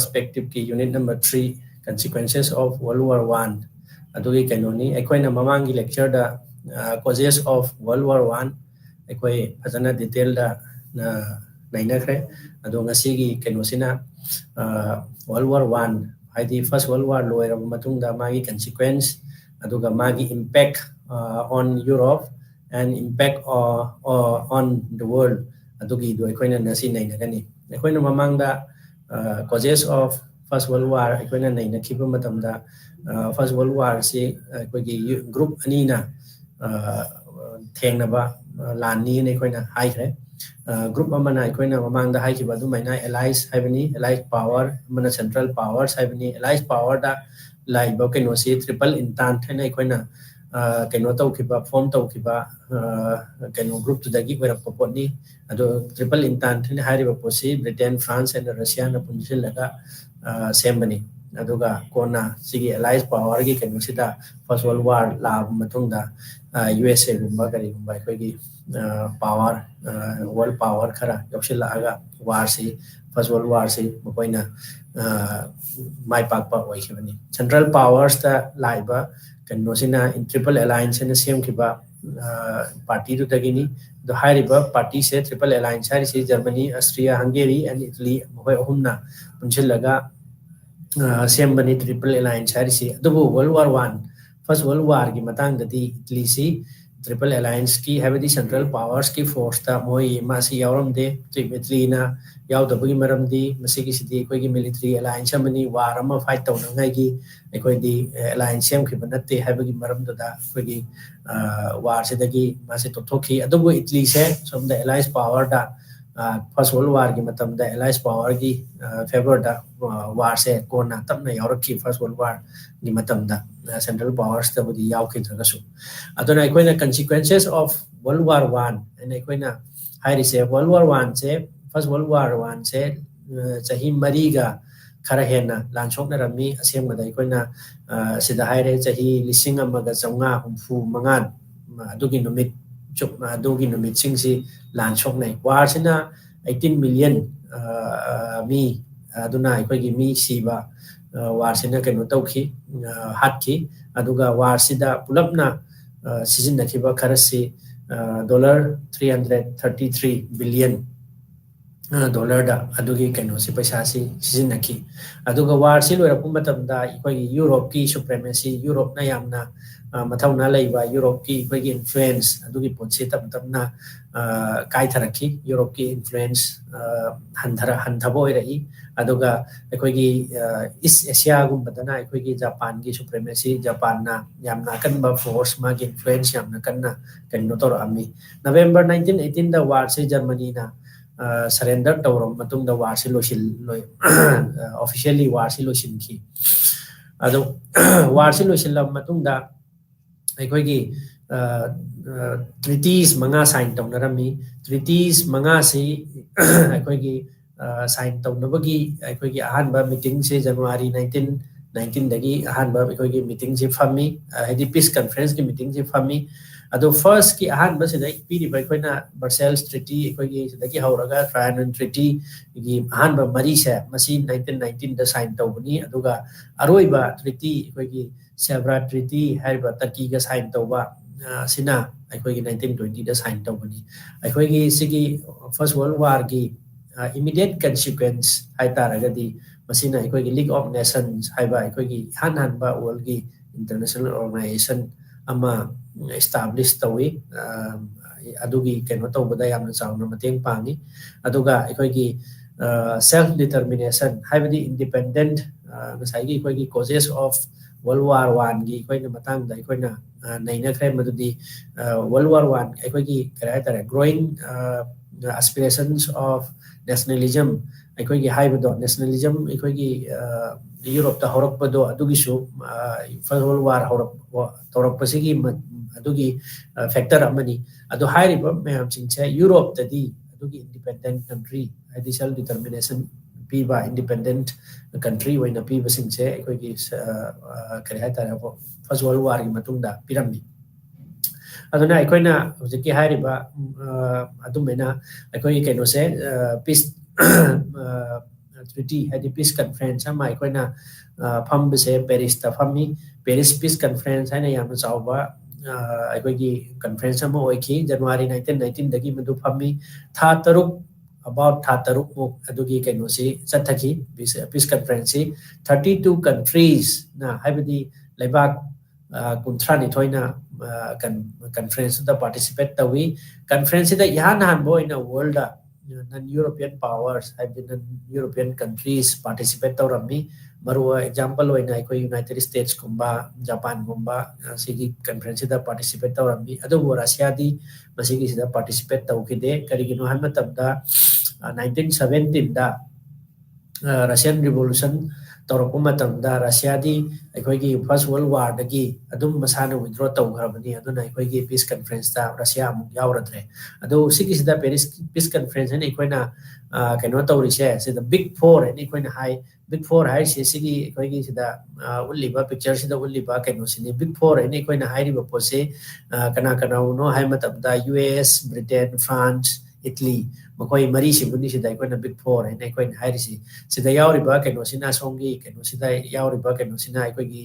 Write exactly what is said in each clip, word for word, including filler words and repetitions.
Perspective ꯀꯤ unit number three, Consequences of World War One ꯑꯗꯨꯒꯤ ꯀꯩꯅꯣꯅꯤ꯫ ꯑꯩꯈꯣꯏꯅ ꯃꯃꯥꯡꯒꯤ lecture the causes of World War One ꯑꯩꯈꯣꯏ ꯐꯖꯅ detail ꯗ ꯅꯩꯅꯈ꯭ꯔꯦ꯫ ꯑꯗꯣ ꯉꯁꯤꯒꯤ ꯀꯩꯅꯣꯁꯤꯅ World War One, ꯍꯥꯏꯗꯤ First World War ꯂꯣꯏꯔꯕ ꯃꯇꯨꯡꯗ ꯃꯥꯒꯤ consequence, ꯑꯗꯨꯒ ꯃꯥꯒꯤ impact on Europe and impact on the world, ꯑꯗꯨꯒꯤꯗꯣ ꯑꯩꯈꯣꯏꯅ ꯉꯁꯤ ꯅꯩꯅꯒꯅꯤ꯫ ꯑꯩꯈꯣꯏꯅ ꯃꯃꯥꯡꯗ causes of First World War ꯑꯩꯈꯣꯏꯅ ꯅꯩꯅꯈꯤꯕ ꯃꯇꯝꯗ, First World War ꯁꯤ ꯑꯩꯈꯣꯏꯒꯤ group ꯑꯅꯤꯅ ꯊꯦꯡꯅꯕ ꯂꯥꯟꯅꯤꯅ ꯑꯩꯈꯣꯏꯅ ꯍꯥꯏꯈ꯭ꯔꯦ꯫ Group ꯑꯃꯅ ꯑꯩꯈꯣꯏꯅ ꯃꯃꯥꯡꯗ ꯍꯥꯏꯈꯤꯕ ꯑꯗꯨꯃꯥꯏꯅ Allies ꯍꯥꯏꯕꯅꯤ, Allied Power, ꯑꯃꯅ Central Powers ꯍꯥꯏꯕꯅꯤ꯫ Allied Power ꯗ ꯂꯥꯛꯏꯕ ꯀꯩꯅꯣꯁꯤ Triple Entente ꯍꯥꯏꯅ ꯑꯩꯈꯣꯏꯅ ꯀꯩꯅꯣ ꯇꯧꯈꯤꯕ, form ꯇꯧꯈꯤꯕ ꯀꯩꯅꯣ group ꯇꯨꯗꯒꯤ ꯑꯣꯏꯔꯛꯄ ꯄꯣꯠꯅꯤ꯫ ꯑꯗꯣ Triple Entente ꯍꯥꯏꯅ ꯍꯥꯏꯔꯤꯕ ꯄꯣꯠꯁꯤ Britain, France and Russia ꯅ ꯄꯨꯟꯁꯤꯜꯂꯒ ꯁꯦꯝꯕꯅꯤ꯫ ꯑꯗꯨꯒ ꯀꯣꯟꯅ ꯁꯤꯒꯤ Allied Power ꯒꯤ ꯀꯩꯅꯣꯁꯤꯗ First World War ꯂꯥꯛꯑꯕ ꯃꯇꯨꯡꯗ USA ꯒꯨꯝꯕ ꯀꯔꯤꯒꯨꯝꯕ ꯑꯩꯈꯣꯏꯒꯤ power, world power ꯈꯔ ꯌꯥꯎꯁꯤꯜꯂꯛꯑꯒ war ꯁꯤ, First World War ꯁꯤ ꯃꯈꯣꯏꯅ ꯃꯥꯏ ꯄꯥꯛꯄ ꯑꯣꯏꯈꯤꯕꯅꯤ꯫ Central Powers ꯇ ꯂꯥꯛꯏꯕ ꯀꯩꯅꯣꯁꯤꯅ Triple Alliance ꯍꯥꯏꯅ ꯁꯦꯝꯈꯤꯕ party ꯗꯨꯗꯒꯤꯅꯤ꯫ ꯑꯗꯣ ꯍꯥꯏꯔꯤꯕ party ꯁꯦ, Triple Alliance ꯍꯥꯏꯔꯤꯁꯤ Germany, Austria, Hungary and Italy, ꯃꯈꯣꯏ ꯑꯍꯨꯝꯅ ꯄꯨꯟꯁꯤꯜꯂꯒ ꯁꯦꯝꯕꯅꯤ Triple Alliance ꯍꯥꯏꯔꯤꯁꯤ꯫ ꯑꯗꯨꯕꯨ World War One, First World War ꯒꯤ ꯃꯇꯥꯡꯗꯗꯤ Italy ꯁꯤ Triple Alliance ꯀꯤ, ꯍꯥꯏꯕꯗꯤ Central Powers ꯀꯤ force ꯇ ꯃꯣꯏ, ꯃꯥꯁꯤ ꯌꯥꯎꯔꯝꯗꯦ꯫ Italy ꯅ ꯌꯥꯎꯗꯕꯒꯤ ꯃꯔꯝꯗꯤ ꯃꯁꯤꯒꯤꯁꯤꯗꯤ ꯑꯩꯈꯣꯏꯒꯤ military alliance ꯑꯃꯅꯤ, war ꯑꯃ fight ꯇꯧꯅꯉꯥꯏꯒꯤ ꯑꯩꯈꯣꯏꯗꯤ alliance ꯁꯦꯝꯈꯤꯕ ꯅꯠꯇꯦ ꯍꯥꯏꯕꯒꯤ ꯃꯔꯝꯗꯨꯗ ꯑꯩꯈꯣꯏꯒꯤ war ꯁꯤꯗꯒꯤ ꯃꯥꯁꯦ ꯇꯣꯛꯊꯣꯛꯈꯤ꯫ ꯑꯗꯨꯕꯨ Italy ꯁꯦ ꯁꯣꯝꯗ Allied Power ꯗ, First World War ꯒꯤ ꯃꯇꯝꯗ Allied Power ꯒꯤ favour ꯗ war ꯁꯦ ꯀꯣꯟꯅ ꯇꯞꯅ ꯌꯥꯎꯔꯛꯈꯤ, First World War ꯒꯤ ꯃꯇꯝꯗ Central Powers ꯇꯕꯨꯗꯤ ꯌꯥꯎꯈꯤꯗ꯭ꯔꯒꯁꯨ꯫ ꯑꯗꯨꯅ ꯑꯩꯈꯣꯏꯅ Consequences of World War One ꯍꯥꯏꯅ ꯑꯩꯈꯣꯏꯅ ꯍꯥꯏꯔꯤꯁꯦ, World War One ꯁꯦ, First World War One ꯁꯦ ꯆꯍꯤ ꯃꯔꯤꯒ ꯈꯔ ꯍꯦꯟꯅ ꯂꯥꯟ ꯁꯣꯛꯅꯔꯝꯃꯤ꯫ ꯑꯁꯦꯡꯕꯗ ꯑꯩꯈꯣꯏꯅ ꯁꯤꯗ ꯍꯥꯏꯔꯦ, ꯆꯍꯤ ꯂꯤꯁꯤꯡ ꯑꯃꯒ ꯆꯥꯝꯃꯉꯥ ꯍꯨꯝꯐꯨ ꯃꯉꯥ, ꯑꯗꯨꯒꯤ ꯅꯨꯃꯤꯠ ꯆꯨꯞ-, ꯑꯗꯨꯒꯤ ꯅꯨꯃꯤꯠꯁꯤꯡꯁꯤ ꯂꯥꯟ ꯁꯣꯛꯅꯩ꯫ War ꯁꯤꯅ eighteen million ꯃꯤ ꯑꯗꯨꯅ ꯑꯩꯈꯣꯏꯒꯤ ꯃꯤ ꯁꯤꯕ ꯋꯥꯔꯁꯤꯅ ꯀꯩꯅꯣ ꯇꯧꯈꯤ, ꯍꯥꯠꯈꯤ꯫ ꯑꯗꯨꯒ ꯋꯥꯔꯁꯤꯗ ꯄꯨꯂꯞꯅ ꯁꯤꯖꯤꯟꯅꯈꯤꯕ ꯈꯔꯁꯤ dollar three hundred thirty three billion dollarꯗ ꯑꯗꯨꯒꯤ ꯀꯩꯅꯣꯁꯤ, ꯄꯩꯁꯥꯁꯤ ꯁꯤꯖꯤꯟꯅꯈꯤ꯫ ꯑꯗꯨꯒ ꯋꯥꯔꯁꯤ ꯂꯣꯏꯔꯛꯄ ꯃꯇꯝꯗ ꯑꯩꯈꯣꯏꯒꯤ ꯌꯨꯔꯣꯞꯀꯤ supremacy, ꯌꯨꯔꯣꯞꯅ ꯌꯥꯝꯅ ꯃꯊꯧꯅꯥ ꯂꯩꯕ ꯌꯨꯔꯣꯞꯀꯤ ꯑꯩꯈꯣꯏꯒꯤ influence, ꯑꯗꯨꯒꯤ ꯄꯣꯠꯁꯤ ꯇꯞ ꯇꯞꯅ ꯀꯥꯏꯊꯔꯛꯈꯤ꯫ ꯌꯨꯔꯣꯞꯀꯤ influence ꯍꯟꯊꯔ ꯍꯟꯊꯕ ꯑꯣꯏꯔꯛꯏ꯫ ꯑꯗꯨꯒ ꯑꯩꯈꯣꯏꯒꯤ East Asiaꯒꯨꯝꯕꯗꯅ ꯑꯩꯈꯣꯏꯒꯤ ꯖꯄꯥꯟꯒꯤ supremacy, ꯖꯄꯥꯟꯅ ꯌꯥꯝꯅ ꯑꯀꯟꯕ force, ꯃꯥꯒꯤ influence ꯌꯥꯝꯅ ꯀꯟꯅ ꯀꯩꯅꯣ ꯇꯧꯔꯛꯑꯝꯃꯤ꯫ November nineteen eighteenꯗ ꯋꯥꯔꯁꯤ ꯖꯔꯃꯅꯤꯅ surrender ꯇꯧꯔꯕ ꯃꯇꯨꯡꯗ ꯋꯥꯔꯁꯤ ꯂꯣꯏꯁꯤꯜ officially ꯋꯥꯔꯁꯤ ꯂꯣꯏꯁꯤꯟꯈꯤ꯫ ꯑꯗꯣ ꯋꯥꯔꯁꯤ ꯂꯣꯏꯁꯤꯜꯂꯕ ꯃꯇꯨꯡꯗ ꯑꯩꯈꯣꯏꯒꯤ treaties ꯃꯉꯥ sign ꯇꯧꯅꯔꯝꯃꯤ꯫ Treaties ꯃꯉꯥꯁꯤ ꯑꯩꯈꯣꯏꯒꯤ sign ꯇꯧꯅꯕꯒꯤ ꯑꯩꯈꯣꯏꯒꯤ ꯑꯍꯥꯟꯕ meetingꯁꯦ January nineteen nineteenꯗꯒꯤ ꯑꯍꯥꯟꯕ ꯑꯩꯈꯣꯏꯒꯤ meetingꯁꯦ ꯐꯝꯃꯤ, ꯍꯥꯏꯗꯤ peace conferenceꯀꯤ meetingꯁꯦ ꯐꯝꯃꯤ꯫ ꯑꯗꯣ firstꯀꯤ ꯑꯍꯥꯟꯕꯁꯤꯗ ꯄꯤꯔꯤꯕ ꯑꯩꯈꯣꯏꯅ Brussels Treaty, ꯑꯩꯈꯣꯏꯒꯤ ꯁꯤꯗꯒꯤ ꯍꯧꯔꯒ Trianon Treatyꯒꯤ ꯑꯍꯥꯟꯕ ꯃꯔꯤꯁꯦ, ꯃꯁꯤ nineteen nineteenꯗ sign ꯇꯧꯕꯅꯤ꯫ ꯑꯗꯨꯒ ꯑꯔꯣꯏꯕ treaty, ꯑꯩꯈꯣꯏꯒꯤ Sevres Treaty ꯍꯥꯏꯔꯤꯕ ꯇꯔꯀꯤꯒ sign ꯇꯧꯕ ꯑꯁꯤꯅ ꯑꯩꯈꯣꯏꯒꯤ nineteen twentyꯗ sign ꯇꯧꯕꯅꯤ꯫ ꯑꯩꯈꯣꯏꯒꯤ ꯁꯤꯒꯤ First World Warꯒꯤ immediate consequence ꯍꯥꯏ ꯇꯥꯔꯒꯗꯤ, ꯃꯁꯤꯅ ꯑꯩꯈꯣꯏꯒꯤ League of Nations ꯍꯥꯏꯕ ꯑꯩꯈꯣꯏꯒꯤ ꯏꯍꯥꯟ ꯍꯥꯟꯕ worldꯀꯤ international organization ꯑꯃ establish ꯇꯧꯏ꯫ ꯑꯗꯨꯒꯤ ꯀꯩꯅꯣ ꯇꯧꯕꯗ ꯌꯥꯝꯅ ꯆꯥꯎꯅ ꯃꯇꯦꯡ ꯄꯥꯡꯉꯤ꯫ ꯑꯗꯨꯒ ꯑꯩꯈꯣꯏꯒꯤ self determination, ꯍꯥꯏꯕꯗꯤ independent, ꯉꯁꯥꯏꯒꯤ ꯑꯩꯈꯣꯏꯒꯤ causes of World War Oneꯒꯤ ꯑꯩꯈꯣꯏꯅ ꯃꯇꯥꯡꯗ ꯑꯩꯈꯣꯏꯅ ꯅꯩꯅꯈ꯭ꯔꯦ꯫ ꯃꯗꯨꯗꯤ World War One, ꯑꯩꯈꯣꯏꯒꯤ ꯀꯔꯤ ꯍꯥꯏꯇꯥꯔꯦ, growing aspirations of nationalism, ꯑꯩꯈꯣꯏꯒꯤ ꯍꯥꯏꯕꯗꯣ, nationalism ꯑꯩꯈꯣꯏꯒꯤ ꯌꯨꯔꯣꯞꯇ ꯍꯧꯔꯛꯄꯗꯣ, ꯑꯗꯨꯒꯤꯁꯨ First World War ꯍꯧꯔꯛꯄ, ꯇꯧꯔꯛꯄꯁꯤꯒꯤ ꯑꯗꯨꯒꯤ factor ꯑꯃꯅꯤ꯫ ꯑꯗꯣ ꯍꯥꯏꯔꯤꯕ ꯃꯌꯥꯝꯁꯤꯡꯁꯦ ꯌꯨꯔꯣꯞꯇꯗꯤ ꯑꯗꯨꯒꯤ independent country, ꯍꯥꯏꯗꯤ self determination ꯄꯤꯕ, independent country ꯑꯣꯏꯅ ꯄꯤꯕꯁꯤꯡꯁꯦ ꯑꯩꯈꯣꯏꯒꯤ ꯀꯔꯤ ꯍꯥꯏꯇꯥꯔꯦ, First World Warꯒꯤ ꯃꯇꯨꯡꯗ ꯄꯤꯔꯝꯃꯤ꯫ ꯑꯗꯨꯅ ꯑꯩꯈꯣꯏꯅ ꯍꯧꯖꯤꯛꯀꯤ ꯍꯥꯏꯔꯤꯕ ꯑꯗꯨꯝꯕꯅ ꯑꯩꯈꯣꯏꯒꯤ ꯀꯩꯅꯣꯁꯦ, peace ꯇ꯭ꯔꯤꯇꯤ ꯍꯥꯏꯗꯤ ꯄꯤꯁ ꯀꯟꯐꯔꯦꯟꯁ ꯑꯃ ꯑꯩꯈꯣꯏꯅ ꯐꯝꯕꯁꯦ ꯄꯦꯔꯤꯁꯇ ꯐꯝꯃꯤ꯫ ꯄꯦꯔꯤꯁ ꯄꯤꯁ ꯀꯟꯐꯔꯦꯟꯁ ꯍꯥꯏꯅ ꯌꯥꯝꯅ ꯆꯥꯎꯕ ꯑꯩꯈꯣꯏꯒꯤ ꯀꯟꯐꯔꯦꯟꯁ ꯑꯃ ꯑꯣꯏꯈꯤ ꯖꯅꯋꯥꯔꯤ ꯅꯥꯏꯟꯇꯤꯟ ꯅꯥꯏꯟꯇꯤꯟꯗꯒꯤ ꯃꯗꯨ ꯐꯝꯃꯤ꯫ ꯊꯥ ꯇꯔꯨꯛ, ꯑꯕꯥꯎꯠ ꯊꯥ ꯇꯔꯨꯛꯃꯨꯛ ꯑꯗꯨꯒꯤ ꯀꯩꯅꯣꯁꯤ ꯆꯠꯊꯈꯤ꯫ ꯄꯤꯁ ꯀꯟꯐꯔꯦꯟꯁꯁꯤ ꯊꯥꯔꯇꯤ ꯇꯨ ꯀꯟꯇ꯭ꯔꯤꯁꯅ ꯍꯥꯏꯕꯗꯤ ꯂꯩꯕꯥꯛ ꯀꯨꯟꯊ꯭ꯔꯥ ꯅꯤꯊꯣꯏꯅ ꯀꯟꯐꯔꯦꯟꯁꯇꯨꯗ ꯄꯥꯔꯇꯤꯁꯤꯄꯦꯠ ꯇꯧꯏ꯫ ꯀꯟꯐꯔꯦꯟꯁꯁꯤꯗ ꯏꯍꯥꯟ ꯍꯥꯟꯕ ꯑꯣꯏꯅ ꯋꯥꯔꯜꯗ ꯅꯟ ꯌꯨꯔꯣꯄꯤꯌꯟ ꯄꯥꯋꯔꯁ ꯍꯥꯏꯕꯗꯤ ꯅꯟ ꯌꯨꯔꯣꯄꯤꯌꯟ ꯀꯟꯇ꯭ꯔꯤꯁ ꯄꯥꯔꯇꯤꯁꯤꯄꯦꯠ ꯇꯧꯔꯝꯃꯤ꯫ ꯃꯔꯨ ꯑꯦꯛꯖꯥꯝꯄꯜ ꯑꯣꯏꯅ ꯑꯩꯈꯣꯏ ꯌꯨꯅꯥꯏꯇꯦꯠ ꯁ꯭ꯇꯦꯠꯁꯀꯨꯝꯕ, ꯖꯄꯥꯟꯒꯨꯝꯕ ꯁꯤꯒꯤ ꯀꯟꯐꯔꯦꯟꯁꯁꯤꯗ ꯄꯥꯔꯇꯤꯁꯤꯄꯦꯠ ꯇꯧꯔꯝꯃꯤ꯫ ꯑꯗꯨꯕꯨ ꯔꯁꯤꯌꯥꯗꯤ ꯃꯁꯤꯒꯤꯁꯤꯗ ꯄꯥꯔꯇꯤꯁꯤꯄꯦꯠ ꯇꯧꯈꯤꯗꯦ꯫ ꯀꯔꯤꯒꯤꯅꯣ ꯍꯥꯏꯕ ꯃꯇꯝꯗ ꯅꯥꯏꯟꯇꯤꯟ ꯁꯕꯦꯟꯇꯤꯟꯗ ꯔꯁꯤꯌꯟ ꯔꯤꯚꯣꯂꯨꯁꯟ ꯇꯧꯔꯛꯄ ꯃꯇꯝꯗ ꯔꯁꯤꯌꯥꯗꯤ ꯑꯩꯈꯣꯏꯒꯤ ꯐꯥꯔꯁ ꯋꯥꯔꯜ ꯋꯥꯔꯗꯒꯤ ꯑꯗꯨꯝ ꯃꯁꯥꯅ ꯋꯤꯗ꯭ꯔꯣ ꯇꯧꯈ꯭ꯔꯕꯅꯤ꯫ ꯑꯗꯨꯅ ꯑꯩꯈꯣꯏꯒꯤ ꯄꯤꯁ ꯀꯟꯐꯔꯦꯟꯁꯇ ꯔꯁꯤꯌꯥ ꯑꯃꯨꯛ ꯌꯥꯎꯔꯗ꯭ꯔꯦ꯫ ꯑꯗꯣ ꯁꯤꯒꯤꯁꯤꯗ ꯄꯦꯔꯤꯁ ꯄꯤꯁ ꯀꯟꯐꯔꯦꯟꯁ ꯍꯥꯏꯅ ꯑꯩꯈꯣꯏꯅ ꯀꯩꯅꯣ ꯇꯧꯔꯤꯁꯦ ꯁꯤꯗ ꯕꯤꯛ ꯐꯣꯔ ꯍꯥꯏꯅ ꯑꯩꯈꯣꯏꯅ ꯍꯥꯏ꯫ ꯕꯤꯛ ꯐꯣꯔ ꯍꯥꯏꯔꯤꯁꯦ ꯁꯤꯒꯤ ꯑꯩꯈꯣꯏꯒꯤ ꯁꯤꯗ ꯎꯠꯂꯤꯕ ꯄꯤꯛꯆꯔꯁꯤꯗ ꯎꯠꯂꯤꯕ ꯀꯩꯅꯣꯁꯤꯅꯤ꯫ ꯕꯤꯛ ꯐꯣꯔ ꯍꯥꯏꯅ ꯑꯩꯈꯣꯏꯅ ꯍꯥꯏꯔꯤꯕ ꯄꯣꯠꯁꯤ ꯀꯅꯥ ꯀꯅꯥꯅꯣ ꯍꯥꯏꯕ ꯃꯇꯝꯗ U S, Britain, France, Italy, ꯃꯈꯣꯏ ꯃꯔꯤꯁꯤꯕꯨꯅꯤ ꯁꯤꯗ ꯑꯩꯈꯣꯏꯅ ꯕꯤꯛ ꯐꯣꯔ ꯍꯥꯏꯅ ꯑꯩꯈꯣꯏꯅ ꯍꯥꯏꯔꯤꯁꯤ꯫ ꯁꯤꯗ ꯌꯥꯎꯔꯤꯕ ꯀꯩꯅꯣꯁꯤꯅ, ꯁꯣꯝꯒꯤ ꯀꯩꯅꯣꯁꯤꯗ ꯌꯥꯎꯔꯤꯕ ꯀꯩꯅꯣꯁꯤꯅ ꯑꯩꯈꯣꯏꯒꯤ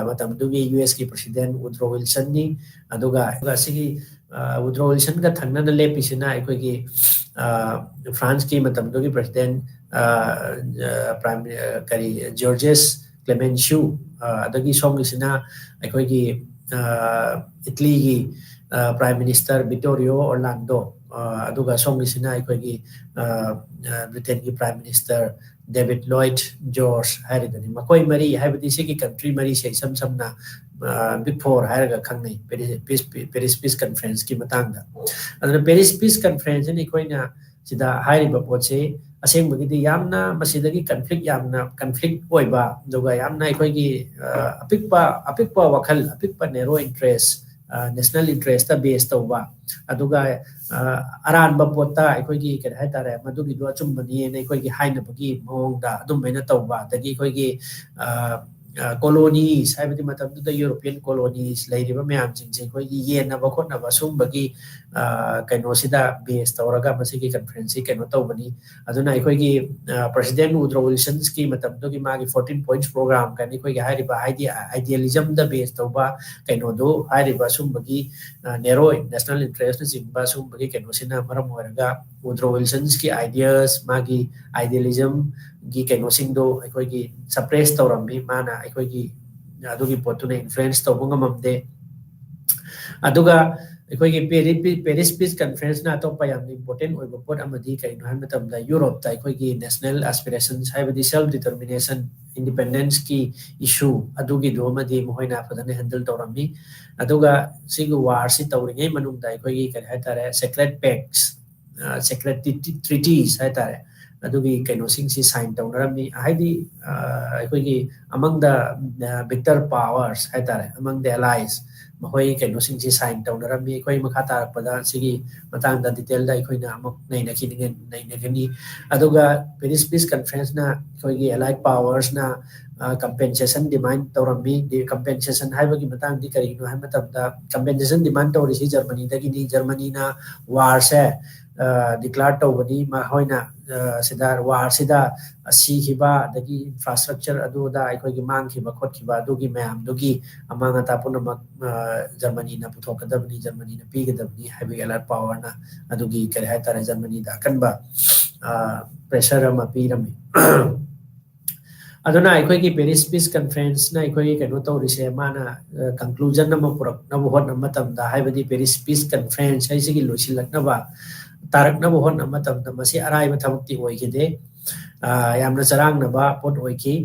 ꯃꯇꯝꯗꯨꯒꯤ ꯌꯨ ꯑꯦꯁꯀꯤ ꯄ꯭ꯔꯁꯤꯗꯦꯟ ꯋꯨꯗ꯭ꯔꯣ ꯋꯤꯜꯁꯟꯅꯤ꯫ ꯑꯗꯨꯒ ꯑꯁꯤꯒꯤ ꯋꯨꯗ꯭ꯔꯣ ꯋꯤꯜꯁꯟꯒ ꯊꯪꯅꯅ ꯂꯦꯞꯄꯤꯁꯤꯅ ꯑꯩꯈꯣꯏꯒꯤ ꯐ꯭ꯔꯥꯟꯁꯀꯤ ꯃꯇꯝꯗꯨꯒꯤ ꯄ꯭ꯔꯁꯤꯗꯦꯟ ꯄ꯭ꯔꯥꯏꯝ ꯀꯔꯤ ꯖꯣꯔꯖꯦꯁ ꯀ꯭ꯂꯦꯃꯦꯟꯁꯤꯌꯨ, ꯑꯗꯒꯤ ꯁꯣꯝꯒꯤꯁꯤꯅ ꯑꯩꯈꯣꯏꯒꯤ ꯏꯠꯂꯤꯒꯤ ꯄ꯭ꯔꯥꯏꯝ ꯃꯤꯅꯤꯁꯇꯔ ꯕꯤꯇꯣꯔꯤꯌꯣ ꯑꯣꯔꯂꯥꯟꯗꯣ, ꯑꯗꯨꯒ ꯁꯣꯝꯒꯤꯁꯤꯅ ꯑꯩꯈꯣꯏꯒꯤ ꯕ꯭ꯔꯤꯇꯦꯟꯒꯤ ꯄ꯭ꯔꯥꯏꯝ ꯃꯤꯅꯤꯁꯇꯔ ꯗꯦꯕꯤꯠ ꯂꯣꯏꯗ ꯖꯣꯔꯖ ꯍꯥꯏꯔꯤꯗꯨꯅꯤ꯫ ꯃꯈꯣꯏ ꯃꯔꯤ ꯍꯥꯏꯕꯗꯤ ꯁꯤꯒꯤ ꯀꯟꯇ꯭ꯔꯤ ꯃꯔꯤꯁꯦ ꯏꯁꯝ ꯁꯝꯅ ꯕꯤꯛ ꯐꯣꯔ ꯍꯥꯏꯔꯒ ꯈꯪꯅꯩ ꯄꯦꯔꯤꯁ ꯄꯤꯁ ꯀꯟꯐꯔꯦꯟꯁꯀꯤ ꯃꯇꯥꯡꯗ꯫ ꯑꯗꯨꯅ ꯄꯦꯔꯤꯁ ꯄꯤꯁ ꯀꯟꯐꯔꯦꯟꯁ ꯑꯩꯈꯣꯏꯅ ꯁꯤꯗ ꯍꯥꯏꯔꯤꯕ ꯄꯣꯠꯁꯤ ꯑꯁꯦꯡꯕꯒꯤꯗꯤ ꯌꯥꯝꯅ ꯃꯁꯤꯗꯒꯤ ꯀꯟꯐ꯭ꯂꯤꯛ ꯌꯥꯝꯅ ꯀꯟꯐ꯭ꯂꯤꯛ ꯑꯣꯏꯕ, ꯑꯗꯨꯒ ꯌꯥꯝꯅ ꯑꯩꯈꯣꯏꯒꯤ ꯑꯄꯤꯛꯄ ꯑꯄꯤꯛꯄ ꯋꯥꯈꯜ, ꯑꯄꯤꯛꯄ ꯅꯦꯔꯣ ꯏꯟꯇꯔꯦꯁ, ꯅꯦꯁꯅꯦꯜ ꯏꯟꯇꯔꯦꯁꯇ ꯕꯦꯁ ꯇꯧꯕ, ꯑꯗꯨꯒ ꯑꯔꯥꯟꯕ ꯄꯣꯠꯇ ꯑꯩꯈꯣꯏꯒꯤ ꯀꯔꯤ ꯍꯥꯏꯇꯥꯔꯦ ꯃꯗꯨꯒꯤꯗꯣ ꯑꯆꯨꯝꯕꯅꯤꯅ ꯑꯩꯈꯣꯏꯒꯤ ꯍꯥꯏꯅꯕꯒꯤ ꯃꯑꯣꯡꯗ ꯑꯗꯨꯝꯕꯩꯅ ꯇꯧꯕ, ꯑꯗꯒꯤ ꯑꯩꯈꯣꯏꯒꯤ ꯀꯣꯂꯣꯅꯤꯁ, ꯍꯥꯏꯕꯗꯤ ꯃꯇꯝꯗꯨꯗ ꯌꯨꯔꯣꯄꯤꯌꯟ ꯀꯣꯂꯣꯅꯤꯁ ꯂꯩꯔꯤꯕ ꯃꯌꯥꯝꯁꯤꯡꯁꯦ ꯑꯩꯈꯣꯏꯒꯤ ꯌꯦꯟꯅꯕ ꯈꯣꯠꯅꯕ ꯁꯨꯝꯕꯒꯤ ꯀꯩꯅꯣꯁꯤꯗ ꯕꯦꯁ ꯇꯧꯔꯒ ꯃꯁꯤꯒꯤ ꯀꯟꯐ꯭ꯔꯦꯟꯁꯁꯤ ꯀꯩꯅꯣ ꯇꯧꯕꯅꯤ꯫ ꯑꯗꯨꯅ ꯑꯩꯈꯣꯏꯒꯤ ꯄ꯭ꯔꯁꯤꯗꯦꯟ ꯎꯗ꯭ꯔꯣ ꯋꯤꯜꯁꯟꯁꯀꯤ ꯃꯇꯝꯗꯨꯒꯤ ꯃꯥꯒꯤ ꯐꯣꯔꯇꯤꯟ ꯄꯣꯏꯟꯠꯁ ꯄ꯭ꯔꯣꯒ꯭ꯔꯥꯝ ꯀꯥꯏꯅ ꯑꯩꯈꯣꯏꯒꯤ ꯍꯥꯏꯔꯤꯕ ꯍꯥꯏꯗꯤ ꯑꯥꯏꯗꯤꯌꯦꯂꯤꯖꯝꯗ ꯕꯦꯁ ꯇꯧꯕ ꯀꯩꯅꯣꯗꯨ ꯍꯥꯏꯔꯤꯕ ꯁꯨꯝꯕꯒꯤ ꯅꯦꯔꯣ ꯅꯦꯁꯅꯦꯜ ꯏꯟꯇꯔꯦꯁꯅꯆꯤꯡꯕ ꯁꯨꯝꯕꯒꯤ ꯀꯩꯅꯣꯁꯤꯅ ꯃꯔꯝ ꯑꯣꯏꯔꯒ ꯎꯗ꯭ꯔꯣ ꯋꯤꯜꯁꯟꯁꯀꯤ ꯑꯥꯏꯗꯤꯌꯥꯁ, ꯃꯥꯒꯤ ꯑꯥꯏꯗꯤꯌꯦꯂꯤꯖꯝꯒꯤ ꯀꯩꯅꯣꯁꯤꯡꯗꯣ ꯑꯩꯈꯣꯏꯒꯤ ꯁꯄ꯭ꯔꯦꯁ ꯇꯧꯔꯝꯃꯤ꯫ ꯃꯥꯅ ꯑꯩꯈꯣꯏꯒꯤ ꯑꯗꯨꯒꯤ ꯄꯣꯠꯇꯨꯅ ꯏꯟꯐ꯭ꯂꯨꯌꯦꯟꯁ ꯇꯧꯕ ꯉꯝꯃꯝꯗꯦ꯫ ꯑꯗꯨꯒ ꯑꯩꯈꯣꯏꯒꯤ ꯄꯦꯔꯤꯁ ꯄꯤꯁ ꯀꯟꯐ꯭ꯔꯦꯟꯁꯅ ꯑꯇꯣꯞꯄ ꯌꯥꯝꯅ ꯏꯝꯄꯣꯔꯇꯦꯟ ꯑꯣꯏꯕ ꯄꯣꯠ ꯑꯃꯗꯤ ꯀꯩꯅꯣ ꯍꯥꯏꯕ ꯃꯇꯝꯗ ꯌꯨꯔꯣꯞꯇ ꯑꯩꯈꯣꯏꯒꯤ ꯅꯦꯁꯅꯦꯜ ꯑꯦꯁꯄꯤꯔꯦꯁꯟꯁ ꯍꯥꯏꯕꯗꯤ ꯁꯦꯜꯐ ꯗꯤꯇꯔꯃꯤꯅꯦꯁꯟ, ꯏꯟꯗꯤꯄꯦꯟꯗꯦꯟꯁꯀꯤ ꯏꯁꯨ ꯑꯗꯨꯒꯤꯗꯨ ꯑꯃꯗꯤ ꯃꯈꯣꯏꯅ ꯐꯖꯅ ꯍꯦꯟꯗꯜ ꯇꯧꯔꯝꯃꯤ꯫ ꯑꯗꯨꯒ ꯁꯤꯒꯤ ꯋꯥꯔꯁꯤ ꯇꯧꯔꯤꯉꯩ ꯃꯅꯨꯡꯗ ꯑꯩꯈꯣꯏꯒꯤ ꯀꯔꯤ ꯍꯥꯏꯇꯥꯔꯦ, ꯁꯦꯀ꯭ꯔꯦꯠ ꯄꯦꯛꯁ, ꯁꯦꯀ꯭ꯔꯦꯠ ꯇ꯭ꯔꯤꯇꯤꯁ ꯍꯥꯏꯇꯥꯔꯦ, ꯑꯗꯨꯒꯤ ꯀꯩꯅꯣꯁꯤꯡꯁꯤ ꯁꯥꯏꯟ ꯇꯧꯅꯔꯝꯃꯤ꯫ ꯍꯥꯏꯗꯤ ꯑꯩꯈꯣꯏꯒꯤ ꯑꯃꯪꯗ ꯕꯤꯛꯇꯔ ꯄꯥꯋꯔꯁ ꯍꯥꯏꯇꯥꯔꯦ, ꯑꯃꯪꯗ ꯑꯦꯂꯥꯏꯁ, ꯃꯈꯣꯏ ꯀꯩꯅꯣꯁꯤꯡꯁꯤ ꯁꯥꯏꯟ ꯇꯧꯅꯔꯝꯃꯤ꯫ ꯑꯩꯈꯣꯏ ꯃꯈꯥ ꯇꯥꯔꯛꯄꯗ ꯁꯤꯒꯤ ꯃꯇꯥꯡꯗ ꯗꯤꯇꯦꯜꯗ ꯑꯩꯈꯣꯏꯅ ꯑꯃꯨꯛ ꯅꯩꯅꯈꯤꯅꯤꯡꯉꯦ, ꯅꯩꯅꯒꯅꯤ꯫ ꯑꯗꯨꯒ ꯄꯦꯔꯤꯁ ꯄꯤꯁ ꯀꯟꯐ꯭ꯔꯦꯟꯁꯅ ꯑꯩꯈꯣꯏꯒꯤ ꯑꯦꯂꯥꯏꯠ ꯄꯥꯋꯔꯁꯅ ꯀꯝꯄꯦꯟꯁꯦꯁꯟ ꯗꯤꯃꯥꯟ ꯇꯧꯔꯝꯃꯤ꯫ ꯀꯝꯄꯦꯟꯁꯦꯁꯟ ꯍꯥꯏꯕꯒꯤ ꯃꯇꯥꯡꯗꯤ ꯀꯔꯤꯒꯤꯅꯣ ꯍꯥꯏꯕ ꯃꯇꯝꯗ, ꯀꯝꯄꯦꯟꯁꯦꯁꯟ ꯗꯤꯃꯥꯟ ꯇꯧꯔꯤꯁꯤ ꯖꯔꯃꯅꯤꯗꯒꯤꯅꯤ꯫ ꯖꯔꯃꯅꯤꯅ ꯋꯥꯔꯁꯦ ꯗꯤꯀ꯭ꯂꯥꯔ ꯇꯧꯕꯅꯤ꯫ ꯃꯈꯣꯏꯅ ꯁꯤꯗ ꯋꯥꯔꯁꯤꯗ ꯁꯤꯈꯤꯕ ꯑꯗꯒꯤ ꯏꯟꯐ꯭ꯔꯥꯁ꯭ꯇ꯭ꯔꯛꯆꯔ ꯑꯗꯨꯗ ꯑꯩꯈꯣꯏꯒꯤ ꯃꯥꯡꯈꯤꯕ ꯈꯣꯠꯈꯤꯕ ꯑꯗꯨꯒꯤ ꯃꯌꯥꯝꯗꯨꯒꯤ ꯑꯃꯥꯡ ꯑꯇꯥ ꯄꯨꯝꯅꯃꯛ ꯖꯔꯃꯅꯤꯅ ꯄꯨꯊꯣꯛꯀꯗꯕꯅꯤ, ꯖꯔꯃꯅꯤꯅ ꯄꯤꯒꯗꯕꯅꯤ ꯍꯥꯏꯕꯒꯤ ꯑꯦꯂꯥꯏꯠ ꯄꯥꯋꯔꯅ ꯑꯗꯨꯒꯤ ꯀꯔꯤ ꯍꯥꯏꯇꯥꯔꯦ, ꯖꯔꯃꯅꯤꯗ ꯑꯀꯟꯕ ꯄ꯭ꯔꯦꯁꯔ ꯑꯃ ꯄꯤꯔꯝꯃꯤ꯫ ꯑꯗꯨꯅ ꯑꯩꯈꯣꯏꯒꯤ ꯄꯦꯔꯤꯁ ꯄꯤꯁ ꯀꯟꯐ꯭ꯔꯦꯟꯁꯅ ꯑꯩꯈꯣꯏꯒꯤ ꯀꯩꯅꯣ ꯇꯧꯔꯤꯁꯦ, ꯃꯥꯅ ꯀꯟꯀ꯭ꯂꯨꯖꯟ ꯑꯃ ꯄꯨꯔꯛꯅꯕ ꯍꯣꯠꯅꯕ ꯃꯇꯝꯗ, ꯍꯥꯏꯕꯗꯤ ꯄꯦꯔꯤꯁ ꯄꯤꯁ ꯀꯟꯐ꯭ꯔꯦꯟꯁ ꯍꯥꯏꯁꯤꯒꯤ ꯂꯣꯏꯁꯤꯜꯂꯛꯅꯕ, ꯇꯥꯔꯛꯅꯕ ꯍꯣꯠꯅꯕ ꯃꯇꯝꯗ ꯃꯁꯤ ꯑꯔꯥꯏꯕ ꯊꯕꯛꯇꯤ ꯑꯣꯏꯈꯤꯗꯦ꯫ ꯌꯥꯝꯅ ꯆꯔꯥꯡꯅꯕ ꯄꯣꯠ ꯑꯣꯏꯈꯤ꯫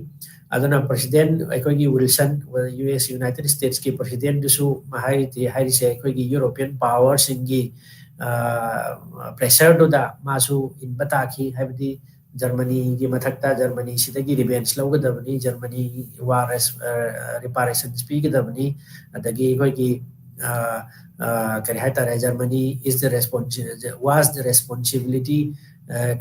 ꯑꯗꯨꯅ ꯄ꯭ꯔꯁꯤꯗꯦꯟ ꯑꯩꯈꯣꯏꯒꯤ ꯋꯤꯜꯁꯟ, ꯌꯨ ꯑꯦꯁ ꯌꯨꯅꯥꯏꯇꯦꯠ ꯁ꯭ꯇꯦꯠꯁꯀꯤ ꯄ꯭ꯔꯁꯤꯗꯦꯟꯗꯨꯁꯨ ꯍꯥꯏꯔꯤꯗꯤ ꯍꯥꯏꯔꯤꯁꯦ, ꯑꯩꯈꯣꯏꯒꯤ ꯌꯨꯔꯣꯄꯤꯌꯟ ꯄꯥꯋꯔꯁꯤꯡꯒꯤ ꯄ꯭ꯔꯦꯁꯔꯗꯨꯗ ꯃꯥꯁꯨ ꯏꯟꯕ ꯇꯥꯈꯤ꯫ ꯍꯥꯏꯕꯗꯤ ꯖꯔꯃꯅꯤꯒꯤ ꯃꯊꯛꯇ ꯖꯔꯃꯅꯤꯁꯤꯗꯒꯤ ꯔꯤꯚꯦꯟꯁ ꯂꯧꯒꯗꯕꯅꯤ, ꯖꯔꯃꯅꯤ ꯋꯥꯔ ꯔꯤꯄꯥꯔꯦꯁꯟꯁ ꯄꯤꯒꯗꯕꯅꯤ, ꯑꯗꯒꯤ ꯑꯩꯈꯣꯏꯒꯤ ꯀꯔꯤ ꯍꯥꯏꯇꯥꯔꯦ, Germany is the responsible, was the responsibility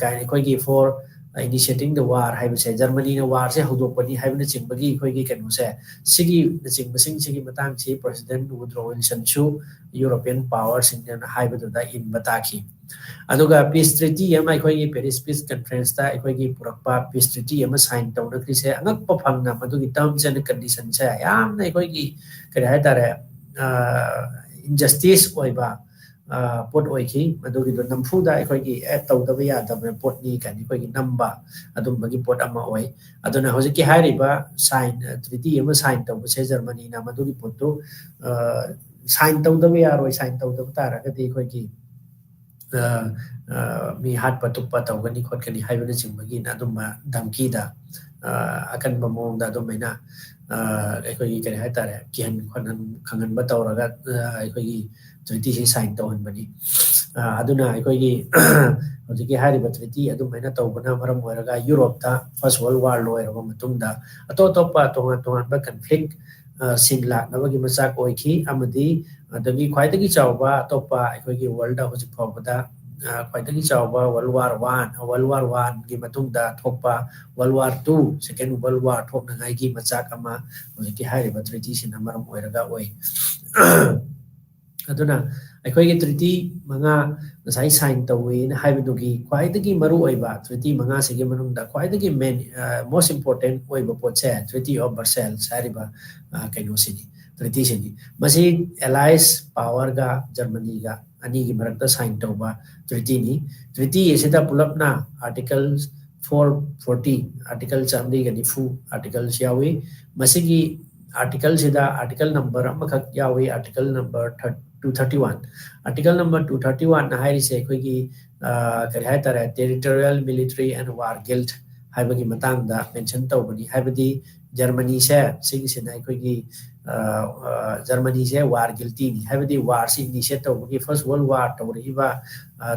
ꯀꯥꯏꯅ ꯑꯩꯈꯣꯏꯒꯤ for initiating the war ꯍꯥꯏꯕꯁꯦ, ꯖꯔꯃꯅꯤꯅ ꯋꯥꯔꯁꯦ ꯍꯧꯗꯣꯛꯄꯅꯤ ꯍꯥꯏꯕꯅꯆꯤꯡꯕꯒꯤ ꯑꯩꯈꯣꯏꯒꯤ ꯀꯩꯅꯣꯁꯦ, ꯁꯤꯒꯤ ꯅꯆꯤꯡꯕꯁꯤꯡꯁꯤꯒꯤ ꯃꯇꯥꯡꯁꯤ ꯄ꯭ꯔꯦꯁꯤꯗꯦꯟ ꯋꯨꯗ꯭ꯔꯣ ꯋꯤꯜꯁꯟꯁꯨ ꯌꯨꯔꯣꯄꯤꯌꯟ ꯄꯥꯋꯔꯁꯤꯡꯅ ꯍꯥꯏꯕꯗꯨꯗ ꯏꯟꯕ ꯇꯥꯈꯤ꯫ ꯑꯗꯨꯒ ꯄꯤꯁ ꯇ꯭ꯔꯤꯇꯤ ꯑꯃ, ꯑꯩꯈꯣꯏꯒꯤ ꯄꯦꯔꯤꯁ ꯄꯤꯁ ꯀꯟꯐ꯭ꯔꯦꯟꯁꯇ ꯑꯩꯈꯣꯏꯒꯤ ꯄꯨꯔꯛꯄ ꯄꯤꯁ ꯇ꯭ꯔꯤꯇꯤ ꯑꯃ ꯁꯥꯏꯟ ꯇꯧꯅꯈ꯭ꯔꯤꯁꯦ, ꯑꯉꯛꯄ ꯐꯪꯅ ꯃꯗꯨꯒꯤ ꯇꯔꯝꯁ ꯑꯦꯟ ꯀꯟꯗꯤꯁꯟꯁꯦ ꯌꯥꯝꯅ ꯑꯩꯈꯣꯏꯒꯤ ꯀꯔꯤ ꯍꯥꯏꯇꯥꯔꯦ, ꯏꯟꯖꯁꯇꯤꯁ ꯑꯣꯏꯕ ꯄꯣꯠ ꯑꯣꯏꯈꯤ꯫ ꯃꯗꯨꯒꯤꯗꯣ ꯅꯝꯐꯨꯗ ꯑꯩꯈꯣꯏꯒꯤ ꯑꯦ ꯇꯧꯗꯕ ꯌꯥꯗꯕ ꯄꯣꯠꯅꯤ ꯀꯥꯏꯅ ꯑꯩꯈꯣꯏꯒꯤ ꯅꯝꯕ ꯑꯗꯨꯝꯕꯒꯤ ꯄꯣꯠ ꯑꯃ ꯑꯣꯏ꯫ ꯑꯗꯨꯅ ꯍꯧꯖꯤꯛꯀꯤ ꯍꯥꯏꯔꯤꯕ ꯁꯥꯏꯟ, ꯇ꯭ꯔꯤꯇꯤ ꯑꯃ ꯁꯥꯏꯟ ꯇꯧꯕꯁꯦ ꯖꯔꯃꯅꯤꯅ ꯃꯗꯨꯒꯤ ꯄꯣꯠꯇꯨ ꯁꯥꯏꯟ ꯇꯧꯗꯕ ꯌꯥꯔꯣꯏ, ꯁꯥꯏꯟ ꯇꯧꯗꯕ ꯇꯥꯔꯒꯗꯤ ꯑꯩꯈꯣꯏꯒꯤ ꯃꯤ ꯍꯥꯠꯄ ꯇꯨꯞꯄ ꯇꯧꯒꯅꯤ ꯈꯣꯠꯀꯅꯤ ꯍꯥꯏꯕꯅꯆꯤꯡꯕꯒꯤꯅ ꯑꯗꯨꯝꯕ ꯙꯝꯀꯤꯗ ꯑꯀꯟꯕ ꯃꯑꯣꯡꯗ ꯑꯗꯨꯝꯃꯥꯏꯅ ꯑꯩꯈꯣꯏꯒꯤ ꯀꯔꯤ ꯍꯥꯏꯇꯥꯔꯦ, ꯀꯤꯍꯟ ꯈꯣꯠꯍꯟ ꯈꯪꯍꯟꯕ ꯇꯧꯔꯒ ꯑꯩꯈꯣꯏꯒꯤ ꯇ꯭ꯔꯤꯇꯤꯁꯤ ꯁꯥꯏꯟ ꯇꯧꯍꯟꯕꯅꯤ꯫ ꯑꯗꯨꯅ ꯑꯩꯈꯣꯏꯒꯤ ꯍꯧꯖꯤꯛꯀꯤ ꯍꯥꯏꯔꯤꯕ ꯇ꯭ꯔꯤꯇꯤ ꯑꯗꯨꯃꯥꯏꯅ ꯇꯧꯕꯅ ꯃꯔꯝ ꯑꯣꯏꯔꯒ ꯌꯨꯔꯣꯞꯇ ꯐꯥꯔꯁ ꯋꯥꯔꯜ ꯋꯥꯔ ꯂꯣꯏꯔꯕ ꯃꯇꯨꯡꯗ ꯑꯇꯣꯞ ꯑꯇꯣꯞꯄ ꯇꯣꯉꯥꯟ ꯇꯣꯉꯥꯟꯕ ꯀꯟꯐ꯭ꯂꯤꯛ ꯁꯤꯡ ꯂꯥꯛꯅꯕꯒꯤ ꯃꯆꯥꯛ ꯑꯣꯏꯈꯤ꯫ ꯑꯃꯗꯤ ꯑꯗꯒꯤ ꯈ꯭ꯋꯥꯏꯗꯒꯤ ꯆꯥꯎꯕ ꯑꯇꯣꯞꯄ ꯑꯩꯈꯣꯏꯒꯤ ꯋꯥꯔꯜꯗ ꯍꯧꯖꯤꯛ ꯐꯥꯎꯕꯗ ꯈ꯭ꯋꯥꯏꯗꯒꯤ ꯆꯥꯎꯕ world war one, world war ꯋꯥꯟꯒꯤ ꯃꯇꯨꯡꯗ ꯊꯣꯛꯄ ꯋꯥꯔꯜ ꯋꯥꯔ ꯇꯨ, ꯁꯦꯀꯦꯟ ꯋꯥꯔꯜ ꯋꯥꯔ ꯊꯣꯛꯅꯉꯥꯏꯒꯤ ꯃꯆꯥꯛ ꯑꯃ ꯍꯧꯖꯤꯛꯀꯤ ꯍꯥꯏꯔꯤꯕ ꯇ꯭ꯔꯤꯇꯤꯁꯤꯅ ꯃꯔꯝ ꯑꯣꯏꯔꯒ ꯑꯣꯏ꯫ ꯑꯗꯨꯅ ꯑꯩꯈꯣꯏꯒꯤ ꯇ꯭ꯔꯤꯇꯤ ꯃꯉꯥ ꯉꯁꯥꯏ ꯁꯥꯏꯟ ꯇꯧꯋꯦꯅ ꯍꯥꯏꯕꯗꯨꯒꯤ ꯈ꯭ꯋꯥꯏꯗꯒꯤ ꯃꯔꯨꯑꯣꯏꯕ ꯇ꯭ꯔꯤꯇꯤ ꯃꯉꯥꯁꯤꯒꯤ ꯃꯅꯨꯡꯗ ꯈ꯭ꯋꯥꯏꯗꯒꯤ ꯃꯦꯟ, most important ꯑꯣꯏꯕ ꯄꯣꯠꯁꯦ Treaty of Versailles ꯍꯥꯏꯔꯤꯕ ꯀꯩꯅꯣꯁꯤꯅꯤ, ꯇ꯭ꯔꯤꯇꯤꯁꯤꯅꯤ꯫ ꯃꯁꯤ ꯑꯦꯂꯥꯏꯁ ꯄꯥꯋꯔꯒ ꯖꯔꯃꯅꯤꯒ ꯑꯅꯤꯒꯤ ꯃꯔꯛꯇ ꯁꯥꯏꯟ ꯇꯧꯕ ꯇ꯭ꯔꯤꯇꯤꯅꯤ꯫ ꯇ꯭ꯔꯤꯇꯤ ꯑꯁꯤꯗ ꯄꯨꯂꯞꯅ ꯑꯥꯔꯇꯤꯀꯜ ꯐꯣꯔ ꯐꯣꯔꯇꯤ, ꯑꯥꯔꯇꯤꯀꯜ ꯆꯥꯃꯔꯤꯒ ꯅꯤꯐꯨ ꯑꯥꯔꯇꯤꯀꯜꯁ ꯌꯥꯎꯏ꯫ ꯃꯁꯤꯒꯤ ꯑꯥꯔꯇꯤꯀꯜꯁꯤꯗ ꯑꯥꯔꯇꯤꯀꯜ ꯅꯝꯕꯔ ꯑꯃꯈꯛ ꯌꯥꯎꯏ, article number two thirty one. Article number two thirty ꯋꯥꯟꯅ ꯍꯥꯏꯔꯤꯁꯦ ꯑꯩꯈꯣꯏꯒꯤ ꯀꯔꯤ ꯍꯥꯏꯇꯥꯔꯦ, territorial, military and war guilt ꯍꯥꯏꯕꯒꯤ ꯃꯇꯥꯡꯗ ꯃꯦꯟꯁꯟ ꯇꯧꯕꯅꯤ꯫ ꯍꯥꯏꯕꯗꯤ ꯖꯔꯃꯅꯤꯁꯦ, ꯁꯤꯒꯤꯁꯤꯅ ꯑꯩꯈꯣꯏꯒꯤ ꯖꯔꯃꯅꯤꯁꯦ ꯋꯥꯔ ꯒꯤꯜꯇꯤꯅꯤ꯫ ꯍꯥꯏꯕꯗꯤ ꯋꯥꯔꯁꯤ ꯏꯅꯤꯁꯤꯌꯦꯠ ꯇꯧꯕꯒꯤ, ꯐꯥꯔꯁ ꯋꯥꯔꯜ ꯋꯥꯔ ꯇꯧꯔꯛꯏꯕ,